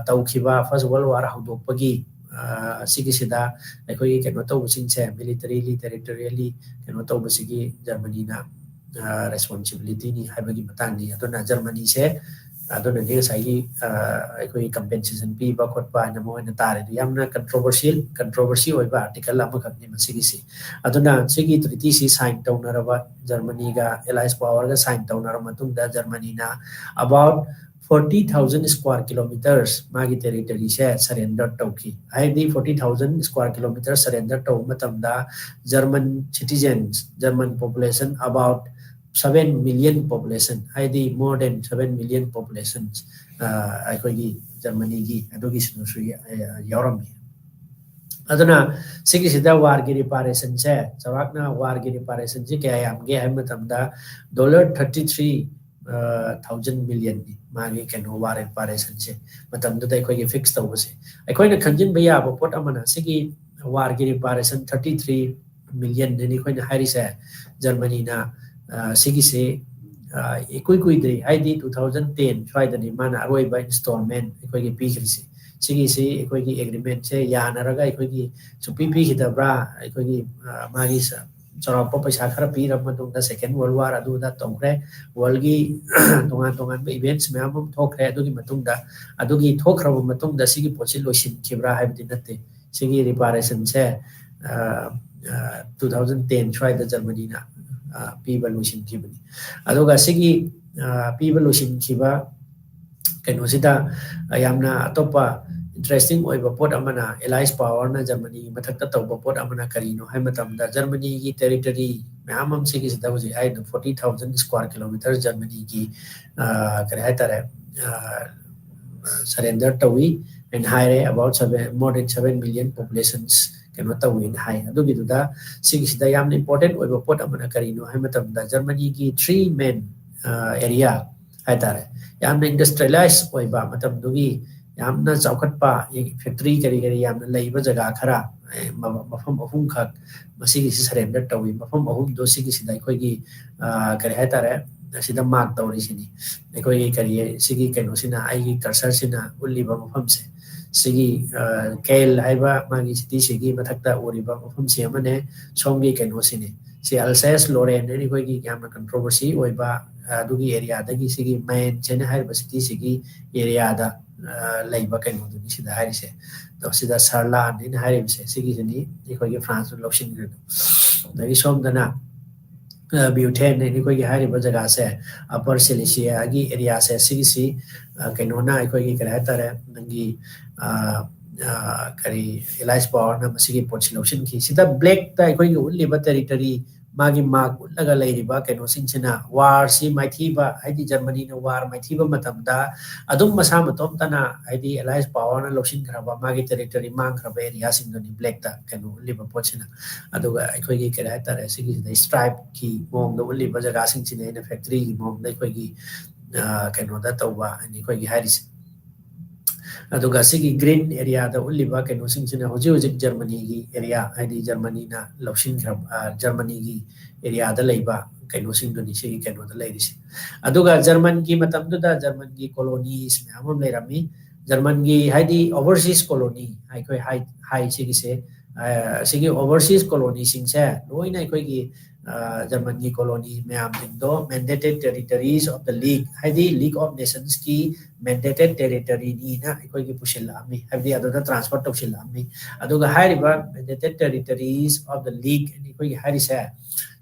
ꯇꯧꯈꯤꯕ ꯐꯥꯔꯁ ꯋꯥꯔꯜ ꯋꯥꯔ ꯍꯧꯗꯣꯛꯄꯒꯤ ꯑꯁꯤꯒꯤꯁꯤꯗ ꯑꯩꯈꯣꯏꯒꯤ ꯀꯩꯅꯣ ꯇꯧꯕꯁꯤꯡꯁꯦ, ꯃꯤꯂꯤꯇꯔꯤꯂꯤ, ꯇꯦꯔꯤꯇꯣꯔꯤꯌꯦꯜꯂꯤ ꯀꯩꯅꯣ ꯇꯧꯕꯁꯤꯒꯤ ꯖꯔꯃꯅꯤꯅ ꯔꯦꯁꯄꯣꯟꯁꯤꯕꯤꯂꯤꯇꯤꯅꯤ ꯍꯥꯏꯕꯒꯤ ꯃꯇꯥꯡꯅꯤ꯫ ꯑꯗꯨꯅ ꯖꯔꯃꯅꯤꯁꯦ ꯑꯗꯨꯅꯅꯤ ꯉꯁꯥꯏꯒꯤ ꯑꯩꯈꯣꯏꯒꯤ ꯀꯝꯄꯦꯟꯁꯦꯁꯟ ꯄꯤꯕ ꯈꯣꯠꯄ ꯍꯥꯏꯅ ꯃꯣꯏꯅ ꯇꯥꯔꯤꯗꯨ꯫ ꯌꯥꯝꯅ ꯀꯟꯇ꯭ꯔꯣꯚꯔꯁꯤꯌꯦꯜ ꯀꯟꯇ꯭ꯔꯣꯚꯔꯁꯤ ꯑꯣꯏꯕ ꯑꯥꯔꯇꯤꯀꯜ ꯑꯃꯈꯛꯅꯤ ꯃꯁꯤꯒꯤꯁꯤ꯫ ꯑꯗꯨꯅ ꯁꯤꯒꯤ ꯇ꯭ꯔꯤꯇꯤꯁꯤ ꯁꯥꯏꯟ ꯇꯧꯅꯔꯕ, ꯖꯔꯃꯅꯤꯒ ꯑꯦꯂꯥꯏꯁ ꯄꯥꯋꯔꯒ ꯁꯥꯏꯟ ꯇꯧꯅꯔꯕ ꯃꯇꯨꯡꯗ ꯖꯔꯃꯅꯤꯅ about forty thousand square kilometers ꯃꯥꯒꯤ ꯇꯦꯔꯤꯇꯣꯔꯤꯁꯦ ꯁꯔꯦꯟꯗꯔ ꯇꯧꯈꯤ꯫ ꯍꯥꯏꯗꯤ forty thousand square kilometers surrender ꯇꯧꯕ ꯃꯇꯝꯗ German citizens, German population about seven million population, ꯍꯥꯏꯗꯤ more than seven million population ꯑꯩꯈꯣꯏꯒꯤ ꯖꯔꯃꯅꯤꯒꯤ ꯑꯗꯨꯒꯤꯁꯤꯗꯁꯨ ꯌꯥꯎꯔꯝꯃꯤ꯫ ꯑꯗꯨꯅ ꯁꯤꯒꯤꯁꯤꯗ ꯋꯥꯔꯒꯤ ꯔꯤꯄꯥꯔꯦꯁꯟꯁꯦ, ꯆꯥꯎꯔꯥꯛꯅ ꯋꯥꯔꯒꯤ ꯔꯤꯄꯥꯔꯦꯁꯟꯁꯦ ꯀꯌꯥ ꯌꯥꯝꯒꯦ ꯍꯥꯏꯕ ꯃꯇꯝꯗ ꯗꯣꯂꯔ ꯊꯥꯔꯇꯤ ꯊ꯭ꯔꯤ ꯊꯥꯎꯖꯟ ꯃꯤꯂꯤꯌꯟꯅꯤ ꯃꯥꯒꯤ ꯀꯩꯅꯣ ꯋꯥꯔ ꯔꯤꯄꯥꯔꯦꯁꯟꯁꯦ ꯃꯇꯝꯗꯨꯗ ꯑꯩꯈꯣꯏꯒꯤ ꯐꯤꯛꯁ ꯇꯧꯕꯁꯦ꯫ ꯑꯩꯈꯣꯏꯅ ꯈꯟꯖꯤꯟꯕ ꯌꯥꯕ ꯄꯣꯠ ꯑꯃꯅ ꯁꯤꯒꯤ ꯋꯥꯔꯒꯤ ꯔꯤꯄꯥꯔꯦꯁꯟ ꯊꯥꯔꯇꯤ ꯊ꯭ꯔꯤ ꯃꯤꯂꯤꯌꯟꯅꯤ ꯑꯩꯈꯣꯏꯅ ꯍꯥꯏꯔꯤꯁꯦ꯫ ꯖꯔꯃꯅꯤꯅ ꯁꯤꯒꯤꯁꯦ ꯏꯀꯨꯏ ꯀꯨꯏꯗ꯭ꯔꯤ, ꯍꯥꯏꯗꯤ two thousand ten ꯁ꯭ꯋꯥꯏꯗꯅꯤ ꯃꯥꯅ ꯑꯔꯣꯏꯕ ꯏꯟꯁꯇꯣꯜꯃꯦꯟ ꯑꯩꯈꯣꯏꯒꯤ ꯄꯤꯈ꯭ꯔꯤꯁꯦ꯫ ꯁꯤꯒꯤꯁꯤ ꯑꯩꯈꯣꯏꯒꯤ ꯑꯦꯒ꯭ꯔꯤꯃꯦꯟꯁꯦ ꯌꯥꯅꯔꯒ ꯑꯩꯈꯣꯏꯒꯤ ꯁꯨꯡꯄꯤ ꯄꯤꯈꯤꯗꯕ꯭ꯔꯥ, ꯑꯩꯈꯣꯏꯒꯤ ꯃꯥꯒꯤ ꯆꯥꯎꯔꯥꯛꯄ ꯄꯩꯁꯥ ꯈꯔ ꯄꯤꯔꯕ ꯃꯇꯨꯡꯗ ꯁꯦꯀꯦꯟ ꯋꯥꯔꯜ ꯋꯥꯔ ꯑꯗꯨꯗ ꯇꯧꯈ꯭ꯔꯦ꯫ ꯋꯥꯔꯜꯒꯤ ꯇꯣꯉꯥꯟ ꯇꯣꯉꯥꯟꯕ ꯏꯚꯦꯟꯠꯁ ꯃꯌꯥꯝ ꯑꯃ ꯊꯣꯛꯈ꯭ꯔꯦ꯫ ꯑꯗꯨꯒꯤ ꯃꯇꯨꯡꯗ, ꯑꯗꯨꯒꯤ ꯊꯣꯛꯈ꯭ꯔꯕ ꯃꯇꯨꯡꯗ ꯁꯤꯒꯤ ꯄꯣꯠꯁꯤ ꯂꯣꯏꯁꯤꯟꯈꯤꯕ꯭ꯔꯥ ꯍꯥꯏꯕꯗꯤ ꯅꯠꯇꯦ꯫ ꯁꯤꯒꯤ ꯔꯤꯄꯥꯔꯦꯁꯟꯁꯦ two thousand ten ꯁ꯭ꯋꯥꯏꯗ ꯖꯔꯃꯅꯤꯅ ꯄꯤꯕ ꯂꯣꯏꯁꯤꯟꯈꯤꯕꯅꯤ꯫ ꯑꯗꯨꯒ ꯁꯤꯒꯤ ꯄꯤꯕ ꯂꯣꯏꯁꯤꯟꯈꯤꯕ ꯀꯩꯅꯣꯁꯤꯗ ꯌꯥꯝꯅ ꯑꯇꯣꯞꯄ ꯏꯟꯇꯔꯦꯁꯇꯤꯡ ꯑꯣꯏꯕ ꯄꯣꯠ ꯑꯃꯅ ꯑꯦꯂꯥꯏꯁ ꯄꯥꯋꯔꯅ ꯖꯔꯃꯅꯤꯒꯤ ꯃꯊꯛꯇ ꯇꯧꯕ ꯄꯣꯠ ꯑꯃꯅ ꯀꯔꯤꯅꯣ ꯍꯥꯏꯕ ꯃꯇꯝꯗ, ꯖꯔꯃꯅꯤꯒꯤ ꯇꯦꯔꯤꯇꯣꯔꯤ ꯃꯌꯥꯝ ꯑꯃ ꯁꯤꯒꯤꯁꯤꯗ ꯍꯧꯖꯤꯛ ꯍꯥꯏꯔꯤꯕ forty thousand square kilometer ꯖꯔꯃꯅꯤꯒꯤ ꯀꯔꯤ ꯍꯥꯏꯇꯥꯔꯦ, ꯁꯔꯦꯟꯗꯔ ꯇꯧꯏ ꯍꯥꯏꯅ ꯍꯥꯏꯔꯦ꯫ About seven, more than seven million populations ꯀꯩꯅꯣ ꯇꯧꯏꯅ ꯍꯥꯏ꯫ ꯑꯗꯨꯒꯤꯗꯨꯗ ꯁꯤꯒꯤꯁꯤꯗ ꯌꯥꯝꯅ ꯏꯝꯄꯣꯔꯇꯦꯟ ꯑꯣꯏꯕ ꯄꯣꯠ ꯑꯃꯅ ꯀꯔꯤꯅꯣ ꯍꯥꯏꯕ ꯃꯇꯝꯗ, ꯖꯔꯃꯅꯤꯒꯤ three main area ꯍꯥꯏꯇꯥꯔꯦ, ꯌꯥꯝꯅ ꯏꯟꯗꯁꯇ꯭ꯔꯤꯌꯦꯂꯥꯏꯁ ꯑꯣꯏꯕ ꯃꯇꯝꯗꯨꯒꯤ ꯌꯥꯝꯅ ꯆꯥꯎꯈꯠꯄ ꯐꯦꯛꯇ꯭ꯔꯤ ꯀꯔꯤ ꯀꯔꯤ ꯌꯥꯝꯅ ꯂꯩꯕ ꯖꯒꯥ ꯈꯔ, ꯃꯐꯝ ꯑꯍꯨꯝꯈꯛ ꯃꯁꯤꯒꯤꯁꯤ ꯁꯔꯦꯟꯗꯔ ꯇꯧꯏ꯫ ꯃꯐꯝ ꯑꯍꯨꯝꯗꯣ ꯁꯤꯒꯤꯁꯤꯗ ꯑꯩꯈꯣꯏꯒꯤ ꯀꯔꯤ ꯍꯥꯏꯇꯥꯔꯦ, ꯑꯁꯤꯗ ꯃꯥꯔꯛ ꯇꯧꯔꯤꯁꯤꯅꯤ꯫ ꯑꯩꯈꯣꯏꯒꯤ ꯀꯔꯤ, ꯁꯤꯒꯤ ꯀꯩꯅꯣꯁꯤꯅ, ꯑꯩꯒꯤ ꯀꯔꯁꯔꯁꯤꯅ ꯎꯠꯂꯤꯕ ꯃꯐꯝꯁꯦ, ꯁꯤꯒꯤ ꯀꯦꯜ ꯍꯥꯏꯕ ꯃꯥꯒꯤ ꯁꯤꯇꯤꯁꯤꯒꯤ ꯃꯊꯛꯇ ꯎꯔꯤꯕ ꯃꯐꯝꯁꯤ ꯑꯃꯅꯦ꯫ ꯁꯣꯝꯒꯤ ꯀꯩꯅꯣꯁꯤꯅꯤ, ꯁꯤ ꯑꯜꯁꯦꯁ ꯂꯣꯔꯦꯟ ꯍꯥꯏꯅ ꯑꯩꯈꯣꯏꯒꯤ ꯌꯥꯝꯅ ꯀꯟꯇ꯭ꯔꯣꯚꯔꯁꯤ ꯑꯣꯏꯕ, ꯑ, ꯑꯗꯨꯒꯤ ꯑꯦꯔꯤꯌꯥꯗꯒꯤ ꯁꯤꯒꯤ ꯃꯦꯟꯁ ꯍꯥꯏꯅ ꯍꯥꯏꯔꯤꯕ ꯁꯤꯇꯤꯁꯤꯒꯤ ꯑꯦꯔꯤꯌꯥꯗ, ꯑ, ꯂꯩꯕ ꯀꯩꯅꯣꯗꯨꯅꯤ ꯁꯤꯗ ꯍꯥꯏꯔꯤꯁꯦ꯫ ꯑꯗꯣ ꯁꯤꯗ ꯁꯥꯔꯂꯥꯟ ꯍꯥꯏꯅ ꯍꯥꯏꯔꯤꯕꯁꯦ ꯁꯤꯒꯤꯁꯤꯅꯤ ꯑꯩꯈꯣꯏꯒꯤ ꯐ꯭ꯔꯥꯟꯁꯅ ꯂꯧꯁꯤꯟꯈ꯭ꯔꯤꯗꯣ꯫ ꯑꯗꯒꯤ ꯁꯣꯝꯗꯅ, ꯑ, ꯕ꯭ꯌꯨꯊꯦꯟ ꯍꯥꯏꯅ ꯑꯩꯈꯣꯏꯒꯤ ꯍꯥꯏꯔꯤꯕ ꯖꯒꯥꯁꯦ, ꯑꯄꯔ ꯁꯤꯂꯤꯁꯤꯌꯥꯒꯤ ꯑꯦꯔꯤꯌꯥꯁꯦ ꯁꯤꯒꯤꯁꯤ, ꯑ, ꯀꯩꯅꯣꯅ ꯑꯩꯈꯣꯏꯒꯤ ꯀꯔꯤ ꯍꯥꯏꯇꯥꯔꯦ, ꯅꯪꯒꯤ, ꯑ, ꯑ, ꯀꯔꯤ, ꯑꯦꯂꯥꯏꯁ ꯄꯥꯋꯔꯅ ꯃꯁꯤꯒꯤ ꯄꯣꯠꯁꯤ ꯂꯧꯁꯤꯟꯈꯤ꯫ ꯁꯤꯗ ꯕ꯭ꯂꯦꯛꯇ ꯑꯩꯈꯣꯏꯒꯤ ꯎꯠꯂꯤꯕ ꯇꯦꯔꯤꯇꯣꯔꯤ, ꯃꯥꯒꯤ ꯃꯥꯔꯛ ꯎꯠꯂꯒ ꯂꯩꯔꯤꯕ ꯀꯩꯅꯣꯁꯤꯡꯁꯤꯅ ꯋꯥꯔꯁꯤ ꯃꯥꯏꯊꯤꯕ, ꯍꯥꯏꯗꯤ ꯖꯔꯃꯅꯤꯅ ꯋꯥꯔ ꯃꯥꯏꯊꯤꯕ ꯃꯇꯝꯗ ꯑꯗꯨꯝ ꯃꯁꯥ ꯃꯇꯣꯝꯇꯅ, ꯍꯥꯏꯗꯤ ꯑꯦꯂꯥꯏꯁ ꯄꯥꯋꯔꯅ ꯂꯧꯁꯤꯟꯈ꯭ꯔꯕ ꯃꯥꯒꯤ ꯇꯦꯔꯤꯇꯣꯔꯤ ꯃꯥꯡꯈ꯭ꯔꯕ ꯑꯦꯔꯤꯌꯥꯁꯤꯡꯗꯨꯅꯤ ꯕ꯭ꯂꯦꯛꯇ ꯀꯩꯅꯣ ꯎꯠꯂꯤꯕ ꯄꯣꯠꯁꯤꯅ꯫ ꯑꯗꯨꯒ ꯑꯩꯈꯣꯏꯒꯤ ꯀꯔꯤ ꯍꯥꯏꯇꯥꯔꯦ, ꯁꯤꯒꯤꯁꯤꯗ ꯁ꯭ꯇ꯭ꯔꯥꯏꯞꯀꯤ ꯃꯑꯣꯡꯗ ꯎꯠꯂꯤꯕ ꯖꯒꯥꯁꯤꯡꯁꯤꯅ ꯑꯩꯅ ꯐꯦꯛꯇꯔꯤꯒꯤ ꯃꯑꯣꯡꯗ ꯑꯩꯈꯣꯏꯒꯤ, ꯑ, ꯀꯩꯅꯣꯗ ꯇꯧꯕ ꯍꯥꯏꯗꯤ ꯑꯩꯈꯣꯏꯒꯤ ꯍꯥꯏꯔꯤꯁꯦ꯫ ꯑꯗꯨꯒ ꯁꯤꯒꯤ ꯒ꯭ꯔꯤꯟ ꯑꯦꯔꯤꯌꯥꯗ ꯎꯠꯂꯤꯕ ꯀꯩꯅꯣꯁꯤꯡꯁꯤꯅ ꯍꯧꯖꯤꯛ ꯍꯧꯖꯤꯛ ꯖꯔꯃꯅꯤꯒꯤ ꯑꯦꯔꯤꯌꯥ, ꯍꯥꯏꯗꯤ ꯖꯔꯃꯅꯤꯅ ꯂꯧꯁꯤꯟꯈ꯭ꯔꯕ, ꯑ, ꯖꯔꯃꯅꯤꯒꯤ ꯑꯦꯔꯤꯌꯥꯗ ꯂꯩꯕ ꯀꯩꯅꯣꯁꯤꯡꯗꯨꯅꯤ ꯁꯤꯒꯤ ꯀꯩꯅꯣꯗ ꯂꯩꯔꯤꯁꯦ꯫ ꯑꯗꯨꯒ ꯖꯔꯃꯟꯒꯤ ꯃꯇꯝꯗꯨꯗ ꯖꯔꯃꯟꯒꯤ ꯀꯣꯂꯣꯅꯤꯁ ꯃꯌꯥꯝ ꯑꯃ ꯂꯩꯔꯝꯃꯤ꯫ ꯖꯔꯃꯟꯒꯤ ꯍꯥꯏꯗꯤ ꯑꯣꯚꯔꯁꯤꯁ ꯀꯣꯂꯣꯅꯤ ꯑꯩꯈꯣꯏ ꯍꯥꯏ, ꯍꯥꯏ ꯁꯤꯒꯤꯁꯦ, ꯑ, ꯁꯤꯒꯤ ꯑꯣꯚꯔꯁꯤꯁ ꯀꯣꯂꯣꯅꯤꯁꯤꯡꯁꯦ ꯂꯣꯏꯅ ꯑꯩꯈꯣꯏꯒꯤ, ꯑ, ꯖꯔꯃꯟꯒꯤ ꯀꯣꯂꯣꯅꯤ ꯃꯌꯥꯝꯁꯤꯡꯗꯣ mandated territories of the League, ꯍꯥꯏꯗꯤ League of Nationsꯀꯤ mandated territoryꯅꯤꯅ ꯑꯩꯈꯣꯏꯒꯤ ꯄꯨꯁꯤꯜꯂꯛꯑꯝꯃꯤ, ꯍꯥꯏꯕꯗꯤ ꯑꯗꯨꯗ transfer ꯇꯧꯁꯤꯜꯂꯛꯑꯝꯃꯤ꯫ ꯑꯗꯨꯒ ꯍꯥꯏꯔꯤꯕ mandated territories of the League ꯑꯩꯈꯣꯏꯒꯤ ꯍꯥꯏꯔꯤꯁꯦ,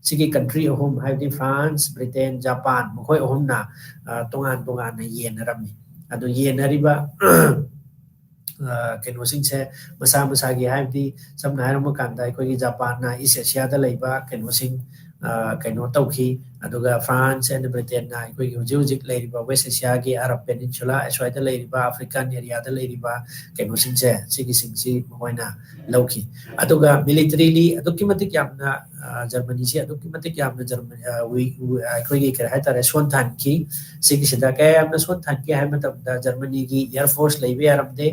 ꯁꯤꯒꯤ ꯀꯟꯇ꯭ꯔꯤ ꯑꯍꯨꯝ, ꯍꯥꯏꯕꯗꯤ ꯐ꯭ꯔꯥꯟꯁ, ꯕ꯭ꯔꯤꯇꯦꯟ, ꯖꯄꯥꯟ, ꯃꯈꯣꯏ ꯑꯍꯨꯝꯅ, ꯑ, ꯇꯣꯉꯥꯟ ꯇꯣꯉꯥꯟꯅ ꯌꯦꯟꯅꯔꯝꯃꯤ꯫ ꯑꯗꯨ ꯌꯦꯟꯅꯔꯤꯕ, ꯑ, ꯀꯩꯅꯣꯁꯤꯡꯁꯦ ꯃꯁꯥ ꯃꯁꯥꯒꯤ, ꯍꯥꯏꯕꯗꯤ ꯁꯝꯅ ꯍꯥꯏꯔꯝꯕ ꯀꯥꯟꯗ ꯑꯩꯈꯣꯏꯒꯤ ꯖꯄꯥꯟꯅ ꯏꯁ ꯑꯦꯁꯤꯌꯥꯗ ꯂꯩꯕ ꯀꯩꯅꯣꯁꯤꯡ, ꯑ, ꯀꯩꯅꯣ ꯇꯧꯈꯤ, ꯑꯗꯨꯒ ꯐ꯭ꯔꯥꯟꯁ and ꯕ꯭ꯔꯤꯇꯦꯟꯅ ꯑꯩꯈꯣꯏꯒꯤ ꯍꯧꯖꯤꯛ ꯍꯧꯖꯤꯛ ꯂꯩꯔꯤꯕ ꯋꯦꯁ ꯑꯦꯁꯤꯌꯥꯒꯤ ꯑꯔꯕ ꯄꯦꯅꯤꯟꯁꯨꯂꯥ, ꯑꯁ꯭ꯋꯥꯏꯗ ꯂꯩꯔꯤꯕ ꯑꯐ꯭ꯔꯤꯀꯥꯟ ꯑꯦꯔꯤꯌꯥꯗ ꯂꯩꯔꯤꯕ ꯀꯩꯅꯣꯁꯤꯡꯁꯦ, ꯁꯤꯒꯤꯁꯤꯡꯁꯤ ꯃꯈꯣꯏꯅ ꯂꯧꯈꯤ꯫ ꯑꯗꯨꯒ ꯃꯤꯂꯤꯇꯔꯤꯂꯤ ꯑꯗꯨꯛꯀꯤ ꯃꯇꯤꯛ ꯌꯥꯝꯅ, ꯑ, ꯖꯔꯃꯅꯤꯁꯤ ꯑꯗꯨꯛꯀꯤ ꯃꯇꯤꯛ ꯌꯥꯝꯅ ꯖꯔꯃ-, ꯑ, ꯋꯤ-, ꯋꯤ-, ꯑꯩꯈꯣꯏꯒꯤ ꯀꯔꯤ ꯍꯥꯏꯇꯥꯔꯦ, ꯁꯣꯟꯊꯍꯟꯈꯤ꯫ ꯁꯤꯒꯤꯁꯤꯗ ꯀꯌꯥ ꯌꯥꯝꯅ ꯁꯣꯟꯊꯍꯟꯈꯤ ꯍꯥꯏꯕ ꯃꯇꯝꯗ ꯖꯔꯃꯅꯤꯒꯤ ꯑꯦꯌꯔ ꯐꯣꯔꯁ ꯂꯩꯕ ꯌꯥꯔꯝꯗꯦ꯫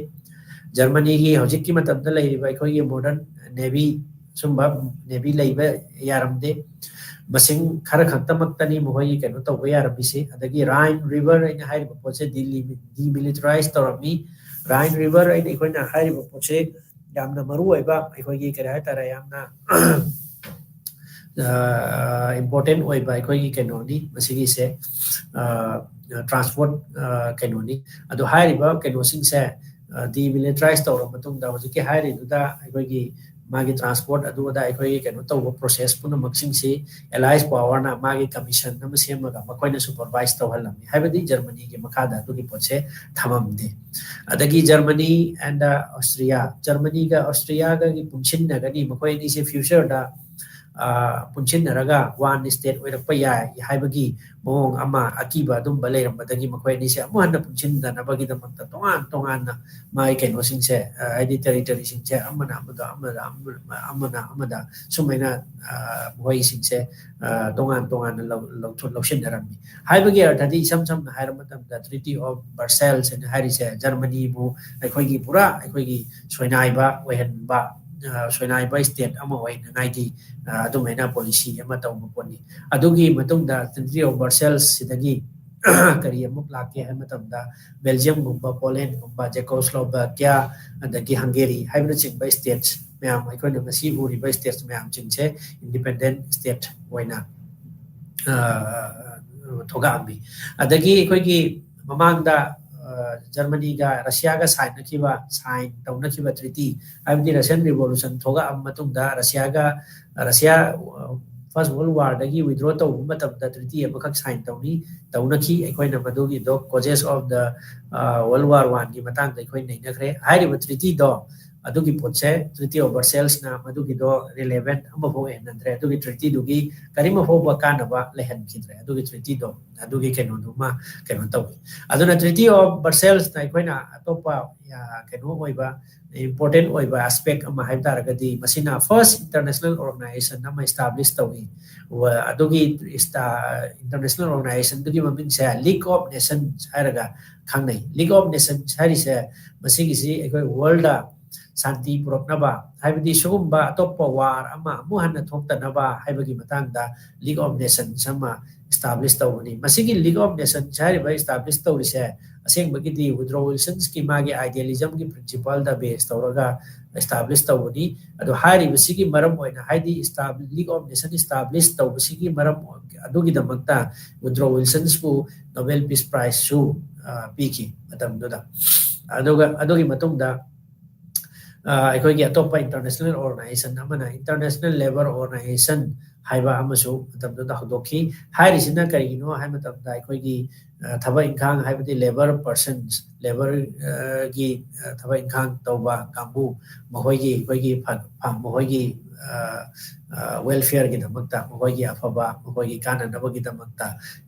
ꯖꯔꯃꯅꯤꯒꯤ ꯍꯧꯖꯤꯛꯀꯤ ꯃꯇꯝꯗ ꯂꯩꯔꯤꯕ ꯑꯩꯈꯣꯏꯒꯤ ꯃꯣꯗꯔꯟ ꯅꯦꯚꯤ, ꯁꯨꯝꯕ ꯅꯦꯚꯤ ꯂꯩꯕ ꯌꯥꯔꯝꯗꯦ꯫ ꯃꯁꯤꯡ ꯈꯔ ꯈꯛꯇꯃꯛꯇꯅꯤ ꯃꯈꯣꯏꯒꯤ ꯀꯩꯅꯣ ꯇꯧꯕ ꯌꯥꯔꯝꯃꯤꯁꯤ꯫ ꯑꯗꯒꯤ ꯔꯥꯏꯟ ꯔꯤꯚꯔ ꯑꯩꯅ ꯍꯥꯏꯔꯤꯕ ꯄꯣꯠꯁꯦ ꯗꯤꯂꯤ-, demilitarize ꯇꯧꯔꯝꯃꯤ꯫ ꯔꯥꯏꯟ ꯔꯤꯚꯔ ꯑꯩꯅ ꯑꯩꯈꯣꯏꯅ ꯍꯥꯏꯔꯤꯕ ꯄꯣꯠꯁꯦ ꯌꯥꯝꯅ ꯃꯔꯨ ꯑꯣꯏꯕ, ꯑꯩꯈꯣꯏꯒꯤ ꯀꯔꯤ ꯍꯥꯏꯇꯥꯔꯦ, ꯌꯥꯝꯅ important ꯑꯣꯏꯕ ꯑꯩꯈꯣꯏꯒꯤ ꯀꯩꯅꯣꯅꯤ ꯃꯁꯤꯒꯤꯁꯦ, ꯇ꯭ꯔꯥꯟꯁꯄꯣꯔꯠ ꯀꯩꯅꯣꯅꯤ꯫ ꯑꯗꯣ ꯍꯥꯏꯔꯤꯕ ꯀꯩꯅꯣꯁꯤꯡꯁꯦ ꯗꯤꯃꯤꯂꯤꯇꯔꯥꯏꯁ ꯇꯧꯔꯕ ꯃꯇꯨꯡꯗ ꯍꯧꯖꯤꯛꯀꯤ ꯍꯥꯏꯔꯤꯗꯨꯗ ꯑꯩꯈꯣꯏꯒꯤ ꯃꯥꯒꯤ ꯇ꯭ꯔꯥꯟꯁꯄꯣꯔꯠ ꯑꯗꯨ ꯑꯗꯥ ꯑꯩꯈꯣꯏꯒꯤ ꯀꯩꯅꯣ ꯇꯧꯕ ꯄ꯭ꯔꯣꯁꯦꯁ ꯄꯨꯝꯅꯃꯛꯁꯤꯡꯁꯤ ꯑꯦꯂꯥꯏꯁ ꯄꯥꯋꯔꯅ ꯃꯥꯒꯤ ꯀꯃꯤꯁꯟ ꯑꯃ ꯁꯦꯝꯃꯒ ꯃꯈꯣꯏꯅ ꯁꯨꯄꯔꯚꯥꯏꯁ ꯇꯧꯍꯜꯂꯝꯃꯤ꯫ ꯍꯥꯏꯕꯗꯤ ꯖꯔꯃꯅꯤꯒꯤ ꯃꯈꯥꯗ ꯑꯗꯨꯒꯤ ꯄꯣꯠꯁꯦ ꯊꯝꯃꯝꯗꯦ꯫ ꯑꯗꯒꯤ ꯖꯔꯃꯅꯤ ꯑꯦꯟ ꯑꯣꯁꯇ꯭ꯔꯤꯌꯥ, ꯖꯔꯃꯅꯤꯒ ꯑꯣꯁꯇ꯭ꯔꯤꯌꯥꯒꯒꯤ ꯄꯨꯟꯁꯤꯟꯅꯒꯅꯤ, ꯃꯈꯣꯏ ꯑꯅꯤꯁꯦ ꯐ꯭ꯌꯨꯆꯔꯗ ꯄꯨꯟꯁꯤꯟꯅꯔꯒ ꯋꯥꯟ ꯁ꯭ꯇꯦꯠ ꯑꯣꯏꯔꯛꯄ ꯌꯥꯏ ꯍꯥꯏꯕꯒꯤ ꯃꯑꯣꯡ ꯑꯃ ꯑꯀꯤꯕ ꯑꯗꯨꯝꯕ ꯂꯩꯔꯝꯕꯗꯒꯤ ꯃꯈꯣꯏ ꯑꯅꯤꯁꯦ ꯑꯃꯨꯛ ꯍꯟꯅ ꯄꯨꯟꯁꯤꯟꯗꯅꯕꯒꯤꯗꯃꯛꯇ ꯇꯣꯉꯥꯟ ꯇꯣꯉꯥꯟꯅ ꯃꯥꯒꯤ ꯀꯩꯅꯣꯁꯤꯡꯁꯦ, ꯍꯥꯏꯗꯤ ꯇꯦꯔꯤꯇꯣꯔꯤꯁꯤꯡꯁꯦ ꯑꯃꯅ ꯑꯃꯗ, ꯑꯃꯗ, ꯑꯃꯅ ꯑꯃꯗ ꯁꯨꯃꯥꯏꯅ ꯃꯈꯣꯏꯁꯤꯡꯁꯦ ꯇꯣꯉꯥꯟ ꯇꯣꯉꯥꯟꯅ ꯂꯧꯁꯤꯟꯅꯔꯝꯃꯤ꯫ ꯍꯥꯏꯕꯒꯤ ꯑꯔꯊꯗꯤ ꯏꯁꯝ ꯁꯝꯅ ꯍꯥꯏꯔꯕ ꯃꯇꯝꯗ Treaty of Brussels ꯍꯥꯏꯅ ꯍꯥꯏꯔꯤꯁꯦ ꯖꯔꯃꯅꯤꯕꯨ ꯑꯩꯈꯣꯏꯒꯤ ꯄꯨꯔꯥ ꯑꯩꯈꯣꯏꯒꯤ ꯁꯣꯏꯅꯥꯏꯕ ꯑꯣꯏꯍꯟꯕ, ꯁꯣꯏꯅꯥꯏꯕ ꯁ꯭ꯇꯦꯠ ꯑꯃ ꯑꯣꯏꯅꯉꯥꯏꯒꯤ ꯑꯗꯨꯃꯥꯏꯅ ꯄꯣꯂꯤꯁꯤ ꯑꯃ ꯇꯧꯕ ꯄꯣꯠꯅꯤ꯫ ꯑꯗꯨꯒꯤ ꯃꯇꯨꯡꯗ Treaty of Brussels ꯁꯤꯗꯒꯤ ꯀꯔꯤ ꯑꯃꯨꯛ ꯂꯥꯛꯀꯦ ꯍꯥꯏꯕ ꯃꯇꯝꯗ ꯕꯦꯜꯖꯤꯌꯝꯒꯨꯝꯕ, ꯄꯣꯂꯦꯟꯒꯨꯝꯕ, ꯖꯦꯀꯣꯁ꯭ꯂꯣꯚꯥꯀꯤꯌꯥ, ꯑꯗꯒꯤ ꯍꯪꯒꯦꯔꯤ ꯍꯥꯏꯕꯅꯆꯤꯡꯕ ꯁ꯭ꯇꯦꯠꯁ ꯃꯌꯥꯝ, ꯑꯩꯈꯣꯏꯅ ꯉꯁꯤ ꯎꯔꯤꯕ ꯁ꯭ꯇꯦꯠꯁ ꯃꯌꯥꯝꯁꯤꯡꯁꯦ ꯏꯟꯗꯤꯄꯦꯟꯗꯦꯟ ꯁ꯭ꯇꯦꯠ ꯑꯣꯏꯅ ꯊꯣꯛꯂꯛꯑꯝꯃꯤ꯫ ꯑꯗꯒꯤ ꯑꯩꯈꯣꯏꯒꯤ ꯃꯃꯥꯡꯗ ꯖꯔꯃꯅꯤꯒ ꯔꯁꯤꯌꯥꯒ ꯁꯥꯏꯟꯅꯈꯤꯕ, ꯁꯥꯏꯟ ꯇꯧꯅꯈꯤꯕ ꯇ꯭ꯔꯤꯇꯤ, ꯍꯥꯏꯕꯗꯤ ꯔꯁꯤꯌꯥꯟ ꯔꯤꯚꯣꯂꯨꯁꯟ ꯊꯣꯛꯂꯛꯑꯕ ꯃꯇꯨꯡꯗ ꯔꯁꯤꯌꯥꯒ, ꯔꯁꯤꯌꯥ ꯐꯥꯔꯁ ꯋꯥꯔꯜ ꯋꯥꯔꯗꯒꯤ ꯋꯤꯗ꯭ꯔꯣ ꯇꯧꯕ ꯃꯇꯝꯗ ꯇ꯭ꯔꯤꯇꯤ ꯑꯃꯈꯛ ꯁꯥꯏꯟ ꯇꯧꯅꯤ, ꯇꯧꯅꯈꯤ꯫ ꯑꯩꯈꯣꯏꯅ ꯃꯗꯨꯒꯤꯗꯣ causes of the World War One ꯒꯤ ꯃꯇꯥꯡꯗ ꯑꯩꯈꯣꯏ ꯅꯩꯅꯈ꯭ꯔꯦ꯫ ꯍꯥꯏꯔꯤꯕ ꯇ꯭ꯔꯤꯇꯤꯗꯣ, ꯑꯗꯨꯒꯤ ꯄꯣꯠꯁꯦ Treaty of Brussels ꯅ ꯃꯗꯨꯒꯤꯗꯣ ꯔꯤꯂꯦꯚꯦꯟ ꯑꯃꯐꯥꯎ ꯑꯣꯏꯍꯟꯅꯗ꯭ꯔꯦ꯫ ꯑꯗꯨꯒꯤ ꯇ꯭ꯔꯤꯇꯤꯗꯨꯒꯤ ꯀꯔꯤꯃ ꯐꯥꯎꯕ ꯀꯥꯟꯅꯕ ꯂꯩꯍꯟꯈꯤꯗ꯭ꯔꯦ꯫ ꯑꯗꯨꯒꯤ ꯇ꯭ꯔꯤꯇꯤꯗꯣ, ꯑꯗꯨꯒꯤ ꯀꯩꯅꯣꯗꯨꯃ ꯀꯩꯅꯣ ꯇꯧꯏ꯫ ꯑꯗꯨꯅ Treaty of Brussels ꯅ ꯑꯩꯈꯣꯏꯅ ꯑꯇꯣꯞꯄ ꯀꯩꯅꯣ ꯑꯣꯏꯕ, ꯏꯝꯄꯣꯔꯇꯦꯟ ꯑꯣꯏꯕ ꯑꯦꯁꯄꯦꯛ ꯑꯃ ꯍꯥꯏꯕ ꯇꯥꯔꯒꯗꯤ ꯃꯁꯤꯅ ꯐꯥꯔꯁ ꯏꯟꯇꯔꯅꯦꯁꯅꯦꯜ ꯑꯣꯔꯒꯅꯥꯏꯖꯦꯁꯟ ꯑꯃ ꯏꯁꯇꯥꯕ꯭ꯂꯤꯁ ꯇꯧꯏ꯫ ꯑꯗꯨꯒꯤ ꯏꯟꯇꯔꯅꯦꯁꯅꯦꯜ ꯑꯣꯔꯒꯅꯥꯏꯖꯦꯁꯟꯗꯨꯒꯤ ꯃꯃꯤꯡꯁꯦ League of Nations ꯍꯥꯏꯔꯒ ꯈꯪꯅꯩ꯫ League of Nations ꯍꯥꯏꯔꯤꯁꯦ ꯃꯁꯤꯒꯤꯁꯤ ꯑꯩꯈꯣꯏ ꯋꯥꯔꯜꯗ ꯁꯥꯟꯇꯤ ꯄꯨꯔꯛꯅꯕ, ꯍꯥꯏꯕꯗꯤ ꯁꯤꯒꯨꯝꯕ ꯑꯇꯣꯞꯄ ꯋꯥꯔ ꯑꯃ ꯑꯃꯨꯛ ꯍꯟꯅ ꯊꯣꯛꯇꯅꯕ ꯍꯥꯏꯕꯒꯤ ꯃꯇꯥꯡꯗ League of Nations ꯑꯃ ꯏꯁꯇꯥꯕ꯭ꯂꯤꯁ ꯇꯧꯕꯅꯤ꯫ ꯃꯁꯤꯒꯤ League of Nations ꯍꯥꯏꯔꯤꯕ ꯏꯁꯇꯥꯕ꯭ꯂꯤꯁ ꯇꯧꯔꯤꯁꯦ ꯑꯁꯦꯡꯕꯒꯤꯗꯤ ꯋꯨꯗ꯭ꯔꯣ ꯋꯤꯜꯁꯟꯁꯀꯤ ꯃꯥꯒꯤ idealismꯒꯤ principleꯗ base ꯇꯧꯔꯒ establish ꯇꯧꯕꯅꯤ꯫ ꯑꯗꯣ ꯍꯥꯏꯔꯤꯕꯁꯤꯒꯤ ꯃꯔꯝ ꯑꯣꯏꯅ, ꯍꯥꯏꯗꯤ League of Nation establish ꯇꯧꯕꯁꯤꯒꯤ ꯃꯔꯝ ꯑꯗꯨꯒꯤꯗꯃꯛꯇ ꯋꯨꯗ꯭ꯔꯣ ꯋꯤꯜꯁꯟꯁꯄꯨ Nobel Peace Prizeꯁꯨ ꯄꯤꯈꯤ ꯃꯇꯝꯗꯨꯗ꯫ ꯑꯗꯨꯒ ꯑꯗꯨꯒꯤ ꯃꯇꯨꯡꯗ ꯑꯩꯈꯣꯏꯒꯤ ꯑꯇꯣꯞꯄ international organization ꯑꯃꯅ International Labour Organization ꯍꯥꯏꯕ ꯑꯃꯁꯨ ꯃꯇꯝꯗꯨꯗ ꯍꯧꯗꯣꯛꯈꯤ꯫ ꯍꯥꯏꯔꯤꯁꯤꯅ ꯀꯔꯤꯒꯤꯅꯣ ꯍꯥꯏꯕ ꯃꯇꯝꯗ, ꯑꯩꯈꯣꯏꯒꯤ ꯊꯕꯛ ꯏꯪꯈꯥꯡ, ꯍꯥꯏꯕꯗꯤ labour persons, labourꯒꯤ ꯊꯕꯛ ꯏꯪꯈꯥꯡ ꯇꯧꯕ ꯀꯥꯡꯕꯨ, ꯃꯈꯣꯏꯒꯤ, ꯑꯩꯈꯣꯏꯒꯤ ꯃꯈꯣꯏꯒꯤ welfareꯒꯤꯗꯃꯛꯇ, ꯃꯈꯣꯏꯒꯤ ꯑꯐꯕ, ꯃꯈꯣꯏꯒꯤ ꯀꯥꯟꯅꯅꯕꯒꯤꯗꯃꯛꯇ